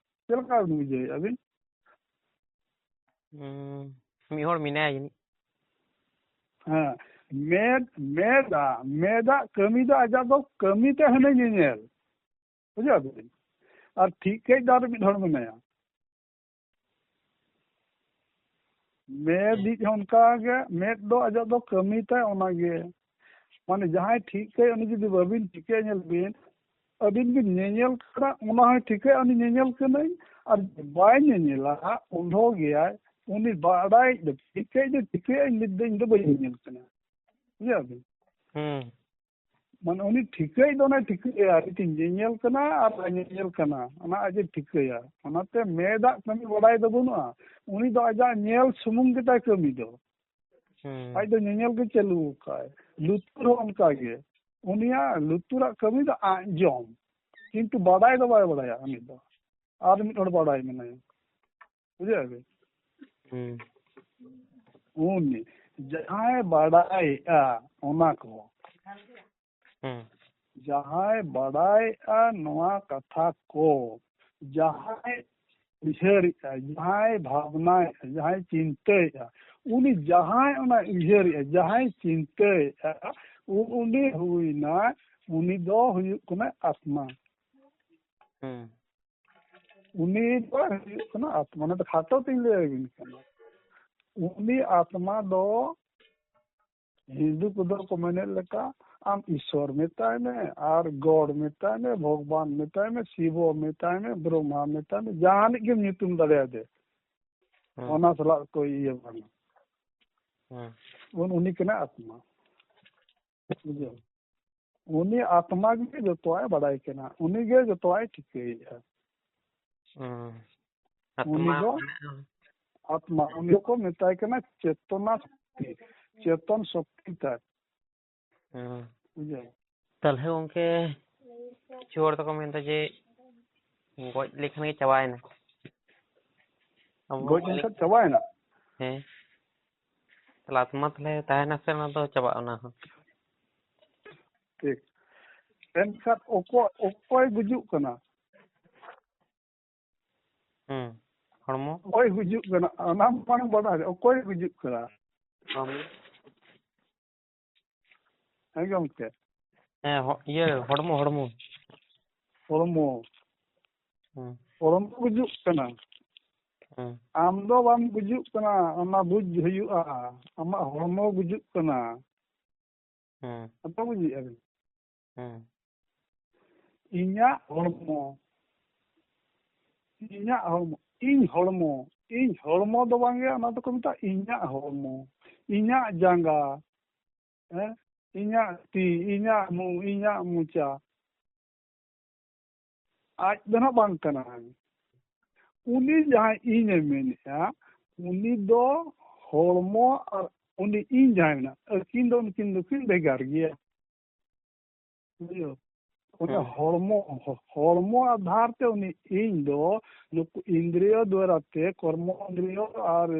ᱪᱮᱫ ᱞᱮᱠᱟ ᱵᱤᱱ ᱵᱩᱡᱷᱟᱹᱣᱮᱫᱼᱟ ᱟᱹᱵᱤᱱ? ᱦᱩᱸ, ᱢᱤᱫ ᱦᱚᱲ ᱢᱮᱱᱟᱭᱟ ᱡᱟᱹᱱᱤᱡ᱾ ᱦᱮᱸ, ᱢᱮᱫ, ᱢᱮᱫᱟᱜ, ᱢᱮᱫᱟᱜ ᱠᱟᱹᱢᱤ ᱫᱚ ᱟᱡᱟᱜ ᱫᱚ ᱠᱟᱹᱢᱤ ᱛᱮ ᱦᱟᱱᱮ ᱧᱮᱧᱮᱞ᱾ ᱵᱩᱡᱷᱟᱹᱣ ᱵᱤᱱ? ᱟᱨ ᱴᱷᱤᱠᱟᱹᱭᱤᱡ ᱫᱚ ᱟᱨ ᱢᱤᱫ ᱦᱚᱲ ᱢᱮᱱᱟᱭᱟ᱾ ᱢᱮᱫᱤᱡ ᱦᱚᱸ ᱚᱱᱠᱟ ᱜᱮ, ᱢᱮᱫ ᱫᱚ ᱟᱡᱟᱜ ᱫᱚ ᱠᱟᱹᱢᱤ ᱛᱟᱭ ᱚᱱᱟ ᱜᱮ᱾ ᱢᱟᱱᱮ ᱡᱟᱦᱟᱸᱭ ᱴᱷᱤᱠᱟᱹᱭ, ᱩᱱᱤ ᱡᱩᱫᱤ ᱵᱟᱹᱵᱤᱱ ᱴᱷᱤᱠᱟᱹᱭᱟ, ᱧᱮᱞ ᱵᱤᱱ, ᱟᱹᱵᱤᱱ ᱵᱤᱱ ᱧᱮᱧᱮᱞ ᱠᱟᱱᱟ, ᱚᱱᱟ ᱦᱚᱸᱭ ᱴᱷᱤᱠᱟᱹᱭᱟ, ᱩᱱᱤ ᱧᱮᱧᱮᱞ ᱠᱟᱹᱱᱟᱹᱧ, ᱟᱨ ᱵᱟᱭ ᱧᱮᱧᱮᱞᱟ, ᱚᱱᱫᱷᱚ ᱜᱮᱭᱟᱭ, ᱩᱱᱤ ᱵᱟᱰᱟᱭ ᱫᱚ ᱴᱷᱤᱠᱟᱹᱭ ᱫᱚ ᱴᱷᱤᱠᱟᱹᱭᱟ, ᱱᱤᱛ ᱫᱚ ᱤᱧ ᱫᱚ ᱵᱟᱹᱧ ᱧᱮᱧᱮᱞ ᱠᱟᱱᱟ᱾ ᱵᱩᱡᱷᱟᱹᱣ ᱵᱤᱱ? ᱦᱩᱸ᱾ ᱢᱟᱱᱮ ᱩᱱᱤ ᱴᱷᱤᱠᱟᱹᱭ ᱫᱚ ᱚᱱᱟᱭ ᱴᱷᱤᱠᱟᱹᱭᱟ, ᱟᱨ ᱤᱧ ᱧᱮᱧᱮᱞ ᱠᱟᱱᱟ ᱟᱨ ᱵᱟᱭ ᱧᱮᱧᱮᱞ ᱠᱟᱱᱟ, ᱚᱱᱟ ᱟᱡ ᱮ ᱴᱷᱤᱠᱟᱹᱭᱟ᱾ ᱚᱱᱟᱛᱮ ᱢᱮᱫᱟᱜ ᱠᱟᱹᱢᱤ ᱵᱟᱰᱟᱭ ᱫᱚ ᱵᱟᱹᱱᱩᱜᱼᱟ, ᱩᱱᱤ ᱫᱚ ᱟᱡᱟᱜ ᱧᱮᱞ ᱥᱩᱢᱩᱝ ᱜᱮᱛᱟᱭ ᱠᱟᱹᱢᱤ ᱫᱚ᱾ ᱦᱩᱸ᱾ ᱟᱡ ᱫᱚ ᱧᱮᱧᱮᱞ ᱜᱮ ᱪᱟᱹᱞᱩ ᱟᱠᱟᱫ᱾ ᱞᱩᱛᱩᱨ ᱦᱚᱸ ᱚᱱᱠᱟ ᱜᱮ, ᱩᱱᱤᱭᱟᱜ ᱞᱩᱛᱩᱨᱟᱜ ᱠᱟᱹᱢᱤ ᱫᱚ ᱟᱸᱡᱚᱢ, ᱠᱤᱱᱛᱩ ᱵᱟᱰᱟᱭ ᱫᱚ ᱵᱟᱭ ᱵᱟᱰᱟᱭᱟ ᱩᱱᱤ ᱫᱚ᱾ ᱟᱨ ᱢᱤᱫ ᱦᱚᱲ ᱵᱟᱰᱟᱭ ᱢᱮᱱᱟᱭᱟ, ᱵᱩᱡᱷᱟᱹᱣ ᱵᱤᱱ? ᱦᱩᱸ᱾ ᱩᱱᱤ ᱡᱟᱦᱟᱸᱭ ᱵᱟᱰᱟᱭᱮᱜᱼᱟ ᱚᱱᱟ ᱠᱚ, ᱦᱩᱸ᱾ ᱡᱟᱦᱟᱸᱭ ᱵᱟᱰᱟᱭᱮᱜᱼᱟ ᱱᱚᱣᱟ ᱠᱟᱛᱷᱟ ᱠᱚ, ᱡᱟᱦᱟᱸᱭ ᱩᱭᱦᱟᱹᱨᱮᱜᱼᱟ, ᱡᱟᱦᱟᱸᱭ ᱵᱷᱟᱵᱽᱱᱟᱭᱮᱜᱼᱟ, ᱡᱟᱦᱟᱸᱭ ᱪᱤᱱᱛᱟᱹᱭᱮᱜᱼᱟ, ᱩᱱᱤ ᱡᱟᱦᱟᱸᱭ ᱚᱱᱟ ᱩᱭᱦᱟᱹᱨᱮᱜᱼᱟ, ᱡᱟᱦᱟᱸᱭ ᱪᱤᱱᱛᱟᱹᱭᱮᱜᱼᱟ, ᱩ-, ᱩᱱᱤ ᱦᱩᱭᱱᱟ, ᱩᱱᱤ ᱫᱚ ᱦᱩᱭᱩᱜ ᱠᱟᱱᱟ ᱟᱛᱢᱟ᱾ ᱦᱩᱸ᱾ ᱩᱱᱤ ᱫᱚ ᱦᱩᱭᱩᱜ ᱠᱟᱱᱟ ᱟᱛᱢᱟ, ᱚᱱᱟ ᱫᱚ ᱠᱷᱟᱴᱚ ᱛᱤᱧ ᱞᱟᱹᱭ ᱟᱹᱵᱤᱱ ᱠᱟᱱᱟ᱾ ᱩᱱᱤ ᱟᱛᱢᱟ ᱫᱚ ᱦᱤᱱᱫᱩ ᱠᱚᱫᱚ ᱠᱚ ᱢᱮᱱᱮᱫ ᱞᱮᱠᱟ, ᱟᱢ ᱤᱥᱚᱨ ᱢᱮᱛᱟᱭ ᱢᱮ, ᱟᱨ ᱜᱚᱰ ᱢᱮᱛᱟᱭ ᱢᱮ, ᱵᱷᱚᱜᱽᱵᱟᱱ ᱢᱮᱛᱟᱭ ᱢᱮ, ᱥᱤᱵᱚ ᱢᱮᱛᱟᱭ ᱢᱮ, ᱵᱨᱚᱦᱢᱟ ᱢᱮᱛᱟᱭ ᱢᱮ, ᱡᱟᱦᱟᱱᱤᱡ ᱜᱮᱢ ᱧᱩᱛᱩᱢ ᱫᱟᱲᱮᱭᱟᱫᱮ, ᱦᱩᱸ᱾ ᱚᱱᱟ ᱥᱟᱞᱟᱜ ᱠᱚ ᱤᱭᱟᱹ ᱵᱟᱝᱟ᱾ ᱦᱩᱸ᱾ ᱩᱱ-, ᱩᱱᱤ ᱠᱟᱱᱟᱭ ᱟᱛᱢᱟ᱾ ᱵᱩᱡᱷᱟᱹᱣ? ᱩᱱᱤ ᱟᱛᱢᱟ ᱜᱮ ᱡᱚᱛᱚᱣᱟᱜ ᱮ ᱵᱟᱲᱟᱭ ᱠᱟᱱᱟ, ᱩᱱᱤ ᱜᱮ ᱡᱚᱛᱚᱣᱟᱜ ᱮ ᱴᱷᱤᱠᱟᱹᱭᱮᱫᱼᱟ᱾ ᱦᱩᱸ᱾ ᱩᱱᱤ ᱟᱛᱢᱟ ᱫᱚ ᱢᱟᱱᱮ ᱟᱛᱢᱟ, ᱩᱱᱤ ᱠᱚ ᱢᱮᱛᱟᱭ ᱠᱟᱱᱟ ᱪᱮᱛᱚᱱᱟ ᱥᱚᱠᱛᱤ, ᱪᱮᱛᱚᱱ ᱥᱚᱠᱛᱤ ᱛᱟᱭ᱾ ᱦᱩᱸ᱾ ᱵᱩᱡᱷᱟᱹᱣ? ᱛᱟᱦᱞᱮ ᱜᱚᱝᱠᱮ, ᱠᱤᱪᱷᱩ ᱦᱚᱲ ᱫᱚᱠᱚ ᱢᱮᱱᱫᱟ ᱡᱮ ᱜᱚᱡ ᱞᱮᱠᱷᱟᱱ ᱜᱮ ᱪᱟᱵᱟᱭᱮᱱᱟ᱾ ᱟᱵᱚ ᱜᱚᱡ ᱞᱮᱱᱠᱷᱟᱱ ᱪᱟᱵᱟᱭᱮᱱᱟ? ᱦᱮᱸ᱾ ᱛᱟᱦᱞᱮ ᱟᱛᱢᱟ ᱛᱟᱦᱞᱮ ᱛᱟᱦᱮᱱᱟ ᱥᱮ ᱚᱱᱟ ᱫᱚ ᱪᱟᱵᱟᱜᱼᱟ ᱚᱱᱟ ᱦᱚᱸ? ᱴᱷᱤᱠ᱾ ᱮᱱᱠᱷᱟᱱ ᱚᱠᱚᱭ, ᱚᱠᱚᱭ ᱜᱩᱡᱩᱜ ᱠᱟᱱᱟ? ᱦᱩᱸ᱾ ᱦᱚᱲᱢᱚ? ᱚᱠᱚᱭ ᱜᱩᱡᱩᱜ ᱠᱟᱱᱟ? ᱚᱱᱟ ᱢᱟᱲᱟᱝ ᱵᱟᱰᱟᱭ, ᱚᱠᱚᱭ ᱜᱩᱡᱩᱜ ᱠᱟᱱᱟ? ᱦᱚᱲᱢᱚ? ᱦᱮᱸ ᱜᱚᱢᱠᱮ᱾ ᱦᱮᱸ, ᱦᱚ-, ᱤᱭᱟᱹ, ᱦᱚᱲᱢᱚ, ᱦᱚᱲᱢᱚ᱾ ᱦᱚᱲᱢᱚ᱾ ᱦᱩᱸ᱾ ᱦᱚᱲᱢᱚ ᱜᱩᱡᱩᱜ ᱠᱟᱱᱟ᱾ ᱦᱩᱸ᱾ ᱟᱢ ᱫᱚ ᱵᱟᱢ ᱜᱩᱡᱩᱜ ᱠᱟᱱᱟ, ᱚᱱᱟ ᱵᱩᱡᱽ ᱦᱩᱭᱩᱜᱼᱟ᱾ ᱟᱢᱟᱜ ᱦᱚᱲᱢᱚ ᱜᱩᱡᱩᱜ ᱠᱟᱱᱟ᱾ ᱦᱩᱸ᱾ ᱟᱫᱚ ᱵᱩᱡᱷᱟᱹᱣᱮᱫᱼᱟ ᱵᱤᱱ? ᱦᱩᱸ᱾ ᱤᱧᱟᱹᱜ ᱦᱚᱲᱢᱚ, ᱤᱧᱟᱹᱜ ᱦᱚᱲᱢᱚ, ᱤᱧ ᱦᱚᱲᱢᱚ, ᱤᱧ ᱦᱚᱲᱢᱚ ᱫᱚ ᱵᱟᱝᱜᱮ, ᱚᱱᱟ ᱫᱚᱠᱚ ᱢᱮᱛᱟᱜᱼᱟ ᱤᱧᱟᱹᱜ ᱦᱚᱲᱢᱚ, ᱤᱧᱟᱹᱜ ᱡᱟᱸᱜᱟ, ᱦᱮᱸ, ᱤᱧᱟᱹᱜ ᱛᱤ, ᱤᱧᱟᱹᱜ ᱢᱩ, ᱤᱧᱟᱹᱜ ᱢᱚᱪᱟ᱾ ᱟᱡ ᱫᱚ ᱱᱟᱜ ᱵᱟᱝ ᱠᱟᱱᱟᱭ᱾ ᱩᱱᱤ ᱡᱟᱦᱟᱸᱭ ᱤᱧ ᱮ ᱢᱮᱱᱮᱫᱼᱟ, ᱩᱱᱤ ᱫᱚ ᱦᱚᱲᱢᱚ ᱟᱨ ᱩᱱᱤ ᱤᱧ ᱡᱟᱦᱟᱸᱭ ᱢᱮᱱᱟᱜ, ᱟᱹᱠᱤᱱ ᱫᱚ ᱩᱱᱠᱤᱱ ᱫᱚᱠᱤᱱ ᱵᱷᱮᱜᱟᱨ ᱜᱮᱭᱟ᱾ ᱵᱩᱡᱷᱟᱹᱣ? ᱚᱱᱟ ᱦᱮᱸ᱾ ᱦᱚᱲᱢᱚ, ᱦᱚ-, ᱦᱚᱲᱢᱚ ᱟᱫᱷᱟᱨ ᱛᱮ ᱩᱱᱤ ᱤᱧ ᱫᱚ ᱱᱩᱠᱩ ᱤᱱᱫᱨᱤᱭᱚ ᱫᱣᱟᱨᱟ ᱛᱮ, ᱠᱚᱨᱢᱚ ᱤᱱᱫᱨᱤᱭᱚ ᱟᱨ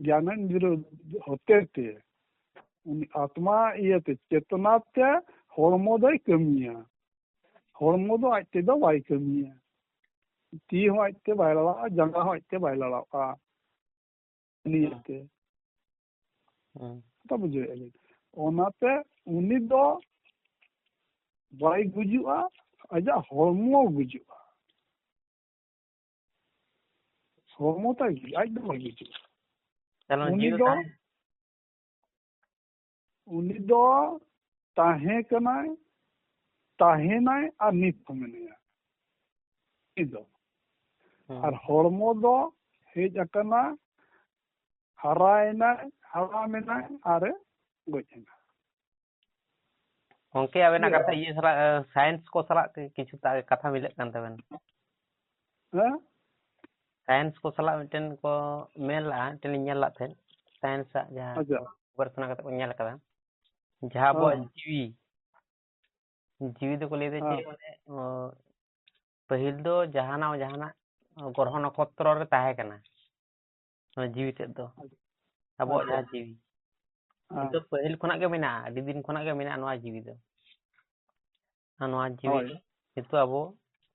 ᱜᱮᱭᱟᱱ ᱤᱱᱫᱨᱤᱭᱚ ᱦᱚᱛᱮ ᱛᱮ ᱩᱱᱤ ᱟᱛᱢᱟ ᱤᱭᱟᱹᱛᱮ, ᱪᱮᱛᱱᱟ ᱛᱮ ᱦᱚᱲᱢᱚ ᱫᱚᱭ ᱠᱟᱹᱢᱤᱭᱟ᱾ ᱦᱚᱲᱢᱚ ᱫᱚ ᱟᱡ ᱛᱮᱫᱚ ᱵᱟᱭ ᱠᱟᱹᱢᱤᱭᱟ᱾ ᱛᱤ ᱦᱚᱸ ᱟᱡ ᱛᱮ ᱵᱟᱭ ᱞᱟᱲᱟᱜᱼᱟ, ᱡᱟᱸᱜᱟ ᱦᱚᱸ ᱟᱡ ᱛᱮ ᱵᱟᱭ ᱞᱟᱲᱟᱜᱼᱟ᱾ ᱱᱤᱭᱟᱹᱛᱮ᱾ ᱦᱩᱸ᱾ ᱠᱟᱛᱷᱟ ᱵᱩᱡᱷᱟᱹᱣᱮᱫᱼᱟ ᱵᱤᱱ? ᱚᱱᱟᱛᱮ ᱩᱱᱤ ᱫᱚ ᱵᱟᱭ ᱜᱩᱡᱩᱜᱼᱟ, ᱟᱡᱟᱜ ᱦᱚᱲᱢᱚ ᱜᱩᱡᱩᱜᱼᱟ᱾ ᱦᱚᱲᱢᱚ ᱛᱟᱭ ᱜᱩᱡᱩᱜᱼᱟ, ᱟᱡ ᱫᱚ ᱵᱟᱭ ᱜᱩᱡᱩᱜᱼᱟ᱾ ᱛᱟᱦᱞᱮ ᱩᱱᱤ ᱡᱤᱣᱤ ᱫᱚ ᱛᱟᱦᱮᱸ ᱩᱱᱤ ᱫᱚ ᱛᱟᱦᱮᱸ ᱠᱟᱱᱟᱭ, ᱛᱟᱦᱮᱱᱟᱭ ᱟᱨ ᱱᱤᱛ ᱦᱚᱸ ᱢᱮᱱᱟᱭᱟ᱾ ᱩᱱᱤ ᱫᱚ᱾ ᱦᱮᱸ᱾ ᱟᱨ ᱦᱚᱲᱢᱚ ᱫᱚ ᱦᱮᱡ ᱟᱠᱟᱱᱟ, ᱦᱟᱨᱟᱭᱮᱱᱟᱭ, ᱦᱟᱲᱟᱢᱮᱱᱟᱭ ᱟᱨᱮ ᱜᱚᱡ ᱮᱱᱟ᱾ ᱜᱚᱝᱠᱮ, ᱟᱵᱮᱱᱟᱜ ᱦᱮᱸ᱾ ᱠᱟᱛᱷᱟ ᱤᱭᱟᱹ ᱥᱟᱞᱟᱜ, ᱮ, ᱥᱟᱭᱮᱱᱥ ᱠᱚ ᱥᱟᱞᱟᱜ ᱠᱤ-, ᱠᱤᱪᱷᱩ ᱛᱟ-, ᱠᱟᱛᱷᱟ ᱢᱤᱞᱟᱹᱜ ᱠᱟᱱ ᱛᱟᱵᱮᱱ᱾ ᱦᱮᱸ? ᱥᱟᱭᱮᱱᱥ ᱠᱚ ᱥᱟᱞᱟᱜ ᱢᱤᱫᱴᱮᱱ ᱠᱚ ᱢᱮᱱ ᱞᱟᱜᱼᱟ, ᱢᱤᱫᱴᱮᱱ ᱞᱤᱧ ᱧᱮᱞ ᱞᱟᱜ ᱛᱟᱦᱮᱸᱫ, ᱥᱟᱭᱮᱱᱥ ᱟᱜ ᱡᱟᱦᱟᱸ ᱟᱪᱪᱷᱟ᱾ ᱠᱚ ᱜᱚᱵᱮᱥᱚᱱᱟ ᱠᱟᱛᱮ ᱠᱚ ᱧᱮᱞ ᱟᱠᱟᱫᱟ, ᱡᱟᱦᱟᱸ ᱟᱵᱚᱣᱟᱜ ᱦᱮᱸ᱾ ᱡᱤᱣᱤ, ᱡᱤᱣᱤ ᱫᱚᱠᱚ ᱞᱟᱹᱭᱫᱟ ᱪᱮᱫ, ᱦᱮᱸ᱾ ᱢᱟᱱᱮ, ᱚ, ᱯᱟᱹᱦᱤᱞ ᱫᱚ ᱡᱟᱦᱟᱱᱟᱜ ᱵᱟᱝ ᱡᱟᱦᱟᱱᱟᱜ ᱜᱨᱚᱦᱚ ᱱᱚᱠᱷᱚᱛᱨᱚ ᱨᱮ ᱛᱟᱦᱮᱸ ᱠᱟᱱᱟ ᱱᱚᱣᱟ ᱡᱤᱣᱤ ᱛᱮᱫ ᱫᱚ, ᱟᱵᱚᱣᱟᱜ ᱟᱪᱪᱷᱟ᱾ ᱡᱟᱦᱟᱸ ᱡᱤᱣᱤ᱾ ᱦᱮᱸ᱾ ᱱᱤᱛᱚᱜ ᱯᱟᱹᱦᱤᱞ ᱠᱷᱚᱱᱟᱜ ᱜᱮ ᱢᱮᱱᱟᱜᱼᱟ, ᱟᱹᱰᱤ ᱫᱤᱱ ᱠᱷᱚᱱᱟᱜ ᱜᱮ ᱢᱮᱱᱟᱜᱼᱟ ᱱᱚᱣᱟ ᱡᱤᱣᱤ ᱫᱚ᱾ ᱟᱨ ᱱᱚᱣᱟ ᱡᱤᱣᱤ ᱦᱳᱭ᱾ ᱫᱚ ᱱᱤᱛᱚᱜ ᱟᱵᱚ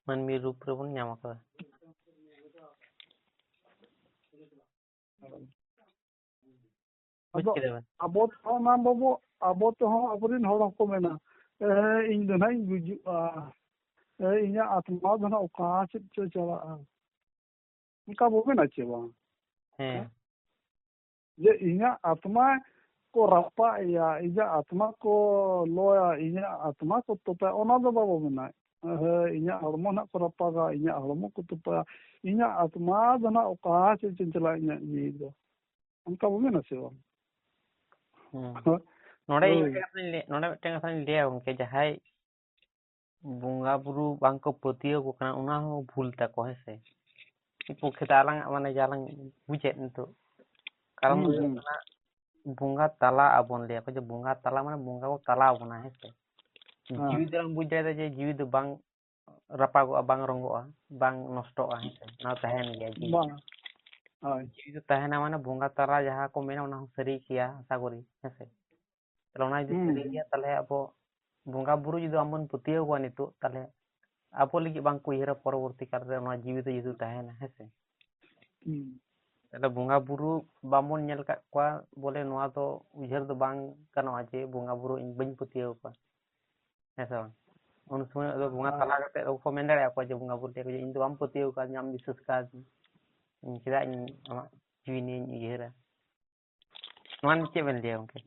ᱢᱟᱹᱱᱢᱤ ᱨᱩᱯ ᱨᱮᱵᱚᱱ ᱧᱟᱢ ᱟᱠᱟᱫᱟ᱾ ᱵᱩᱡᱽ ᱟᱫᱚ ᱠᱮᱫᱟ ᱵᱮᱱ? ᱟᱵᱚ ᱛᱮᱦᱚᱸ ᱚᱱᱟ ᱵᱟᱵᱚ, ᱟᱵᱚ ᱛᱮᱦᱚᱸ ᱟᱵᱚᱨᱮᱱ ᱦᱚᱲ ᱦᱚᱸᱠᱚ ᱢᱮᱱᱟ, "ᱮ, ᱤᱧ ᱫᱚ ᱱᱟᱦᱟᱜ ᱤᱧ ᱜᱩᱡᱩᱜᱼᱟ, ᱮ, ᱤᱧᱟᱹᱜ ᱟᱛᱢᱟ ᱫᱚ ᱱᱟᱦᱟᱜ ᱚᱠᱟ ᱥᱮᱫ ᱪᱚ ᱪᱟᱞᱟᱜᱼᱟ?" ᱚᱱᱠᱟ ᱵᱚ ᱢᱮᱱᱟ ᱪᱮ ᱵᱟᱝ? ᱦᱮᱸ᱾ ᱡᱮ ᱤᱧᱟᱹᱜ ᱟᱛᱢᱟ ᱠᱚ ᱨᱟᱯᱟᱜ ᱮᱭᱟ, ᱤᱧᱟᱹᱜ ᱟᱛᱢᱟ ᱠᱚ ᱞᱚᱭᱟ, ᱤᱧᱟᱹᱜ ᱟᱛᱢᱟ ᱠᱚ ᱛᱚᱯᱟᱭᱟ, ᱚᱱᱟ ᱫᱚ ᱵᱟᱵᱚ ᱢᱮᱱᱟ᱾ ᱦᱮᱸ, ᱤᱧᱟᱹᱜ ᱦᱚᱲᱢᱚ ᱱᱟᱜ ᱠᱚ ᱨᱟᱯᱟᱜᱟ, ᱤᱧᱟᱹᱜ ᱦᱚᱲᱢᱚ ᱠᱚ ᱛᱚᱯᱟᱭᱟ, ᱤᱧᱟᱹᱜ ᱟᱛᱢᱟ ᱫᱚ ᱱᱟᱜ ᱚᱠᱟ ᱥᱮᱫ ᱪᱚᱝ ᱪᱟᱞᱟᱜ, ᱤᱧᱟᱹᱜ ᱡᱤᱣᱤ ᱫᱚ, ᱚᱱᱠᱟ ᱵᱚ ᱢᱮᱱᱟ ᱥᱮ ᱵᱟᱝ? ᱦᱩᱸ᱾ ᱱᱚᱰᱮ ᱤᱧ ᱦᱳᱭ᱾ ᱢᱤᱫᱴᱮᱱ ᱠᱟᱛᱷᱟᱧ ᱞᱟᱹᱭ, ᱱᱚᱰᱮ ᱢᱤᱫᱴᱮᱱ ᱠᱟᱛᱷᱟᱧ ᱞᱟᱹᱭᱟ ᱜᱚᱝᱠᱮ, ᱡᱟᱦᱟᱸᱭ ᱵᱚᱸᱜᱟ ᱵᱩᱨᱩ ᱵᱟᱝ ᱠᱚ ᱯᱟᱹᱛᱭᱟᱹᱣ ᱠᱚ ᱠᱟᱱᱟ, ᱚᱱᱟ ᱦᱚᱸ ᱵᱷᱩᱞ ᱛᱟᱠᱚ, ᱦᱮᱸ ᱥᱮ? ᱢᱤᱫ ᱯᱚᱠᱠᱷᱮ ᱛᱮ ᱟᱞᱟᱝᱟᱜ ᱢᱟᱱᱮ ᱡᱟᱦᱟᱸ ᱞᱟᱝ ᱵᱩᱡᱮᱫ ᱱᱤᱛᱚᱜ, ᱠᱟᱨᱚᱱ ᱫᱚ ᱦᱩᱸ, ᱦᱩᱭᱩᱜ ᱦᱩᱸ᱾ ᱠᱟᱱᱟ ᱵᱚᱸᱜᱟ ᱛᱟᱞᱟ ᱟᱵᱚᱱ ᱞᱟᱹᱭᱟ ᱠᱚ, ᱡᱮ ᱵᱚᱸᱜᱟ ᱛᱟᱞᱟ ᱢᱟᱱᱮ ᱵᱚᱸᱜᱟ ᱠᱚ ᱛᱟᱞᱟ ᱟᱵᱚᱱᱟ, ᱦᱮᱸ ᱥᱮ? ᱦᱮᱸ᱾ ᱡᱤᱣᱤ ᱫᱚ ᱵᱚᱱ ᱵᱩᱡ ᱫᱟᱲᱮᱭᱟᱫᱟ ᱡᱮ ᱡᱤᱣᱤ ᱫᱚ ᱵᱟᱝ ᱨᱟᱯᱟᱜᱚᱜᱼᱟ, ᱵᱟᱝ ᱨᱚᱝᱜᱚᱜᱼᱟ, ᱵᱟᱝ ᱱᱚᱥᱴᱚᱜᱼᱟ, ᱦᱮᱸ ᱥᱮ? ᱚᱱᱟ ᱛᱟᱦᱮᱱ ᱜᱮᱭᱟ ᱡᱤᱣᱤ᱾ ᱵᱟᱝ᱾ ᱦᱳᱭ᱾ ᱡᱤᱣᱤ ᱫᱚ ᱛᱟᱦᱮᱱᱟ ᱢᱟᱱᱮ ᱵᱚᱸᱜᱟ ᱛᱟᱞᱟ ᱡᱟᱦᱟᱸ ᱠᱚ ᱢᱮᱱᱟ ᱚᱱᱟ ᱦᱚᱸ ᱥᱟᱹᱨᱤ ᱜᱮᱭᱟ, ᱟᱥᱟ ᱠᱚᱨᱤ, ᱦᱮᱸ ᱥᱮ? ᱛᱟᱦᱞᱮ ᱚᱱᱟ ᱡᱩᱫᱤ ᱦᱩᱸ, ᱥᱟᱹᱨᱤ ᱦᱩᱸ᱾ ᱜᱮᱭᱟ, ᱛᱟᱦᱞᱮ ᱟᱵᱚ ᱵᱚᱸᱜᱟ ᱵᱩᱨᱩ ᱡᱩᱫᱤ ᱵᱟᱝ ᱵᱚᱱ ᱯᱟᱹᱛᱭᱟᱹᱣ ᱠᱚᱣᱟ ᱱᱤᱛᱚᱜ, ᱛᱟᱦᱞᱮ ᱟᱵᱚ ᱞᱟᱹᱜᱤᱫ ᱵᱟᱝ ᱠᱚ ᱩᱭᱦᱟᱹᱨᱟ ᱯᱚᱨᱚᱵᱚᱨᱛᱤ ᱠᱟᱞ ᱨᱮ ᱚᱱᱟ ᱡᱤᱣᱤ ᱫᱚ ᱡᱩᱫᱤ ᱛᱟᱦᱮᱱᱟ, ᱦᱮᱸ ᱥᱮ? ᱦᱩᱸ᱾ ᱛᱟᱦᱞᱮ ᱵᱚᱸᱜᱟ ᱵᱩᱨᱩ ᱵᱟᱵᱚᱱ ᱧᱮᱞ ᱟᱠᱟᱫ ᱠᱚᱣᱟ ᱵᱚᱞᱮ, ᱱᱚᱣᱟ ᱫᱚ ᱩᱭᱦᱟᱹᱨ ᱫᱚ ᱵᱟᱝ ᱜᱟᱱᱚᱜᱼᱟ ᱡᱮ ᱵᱚᱸᱜᱟ ᱵᱩᱨᱩ ᱤᱧ ᱵᱟᱹᱧ ᱯᱟᱹᱛᱭᱟᱹᱣ ᱠᱚᱣᱟ, ᱦᱮᱸ ᱥᱮ ᱵᱟᱝ? ᱩᱱ ᱥᱚᱢᱚᱭ ᱫᱚ ᱵᱚᱸᱜᱟ ᱦᱳᱭ᱾ ᱛᱟᱞᱟ ᱠᱟᱛᱮ ᱫᱚᱠᱚ ᱢᱮᱱ ᱫᱟᱲᱮᱭᱟᱜᱼᱟ ᱡᱮ ᱵᱚᱸᱜᱟ ᱵᱩᱨᱩ ᱴᱷᱮᱱ ᱠᱷᱚᱱ, "ᱤᱧ ᱫᱚ ᱵᱟᱢ ᱯᱟᱹᱛᱭᱟᱹᱣ ᱠᱟᱣᱫᱤᱧᱟ, ᱟᱢ ᱵᱤᱥᱥᱟᱹᱥ ᱠᱟᱣᱫᱤᱧᱟ, ᱤᱧ ᱪᱮᱫᱟᱜ ᱤᱧ ᱟᱢᱟᱜ ᱡᱤᱣᱤ ᱱᱤᱭᱮᱧ ᱩᱭᱦᱟᱹᱨᱟ?" ᱱᱚᱣᱟ ᱱᱤᱭᱮ ᱪᱮᱫ ᱵᱮᱱ ᱞᱟᱹᱭᱟ ᱜᱚᱝᱠᱮ?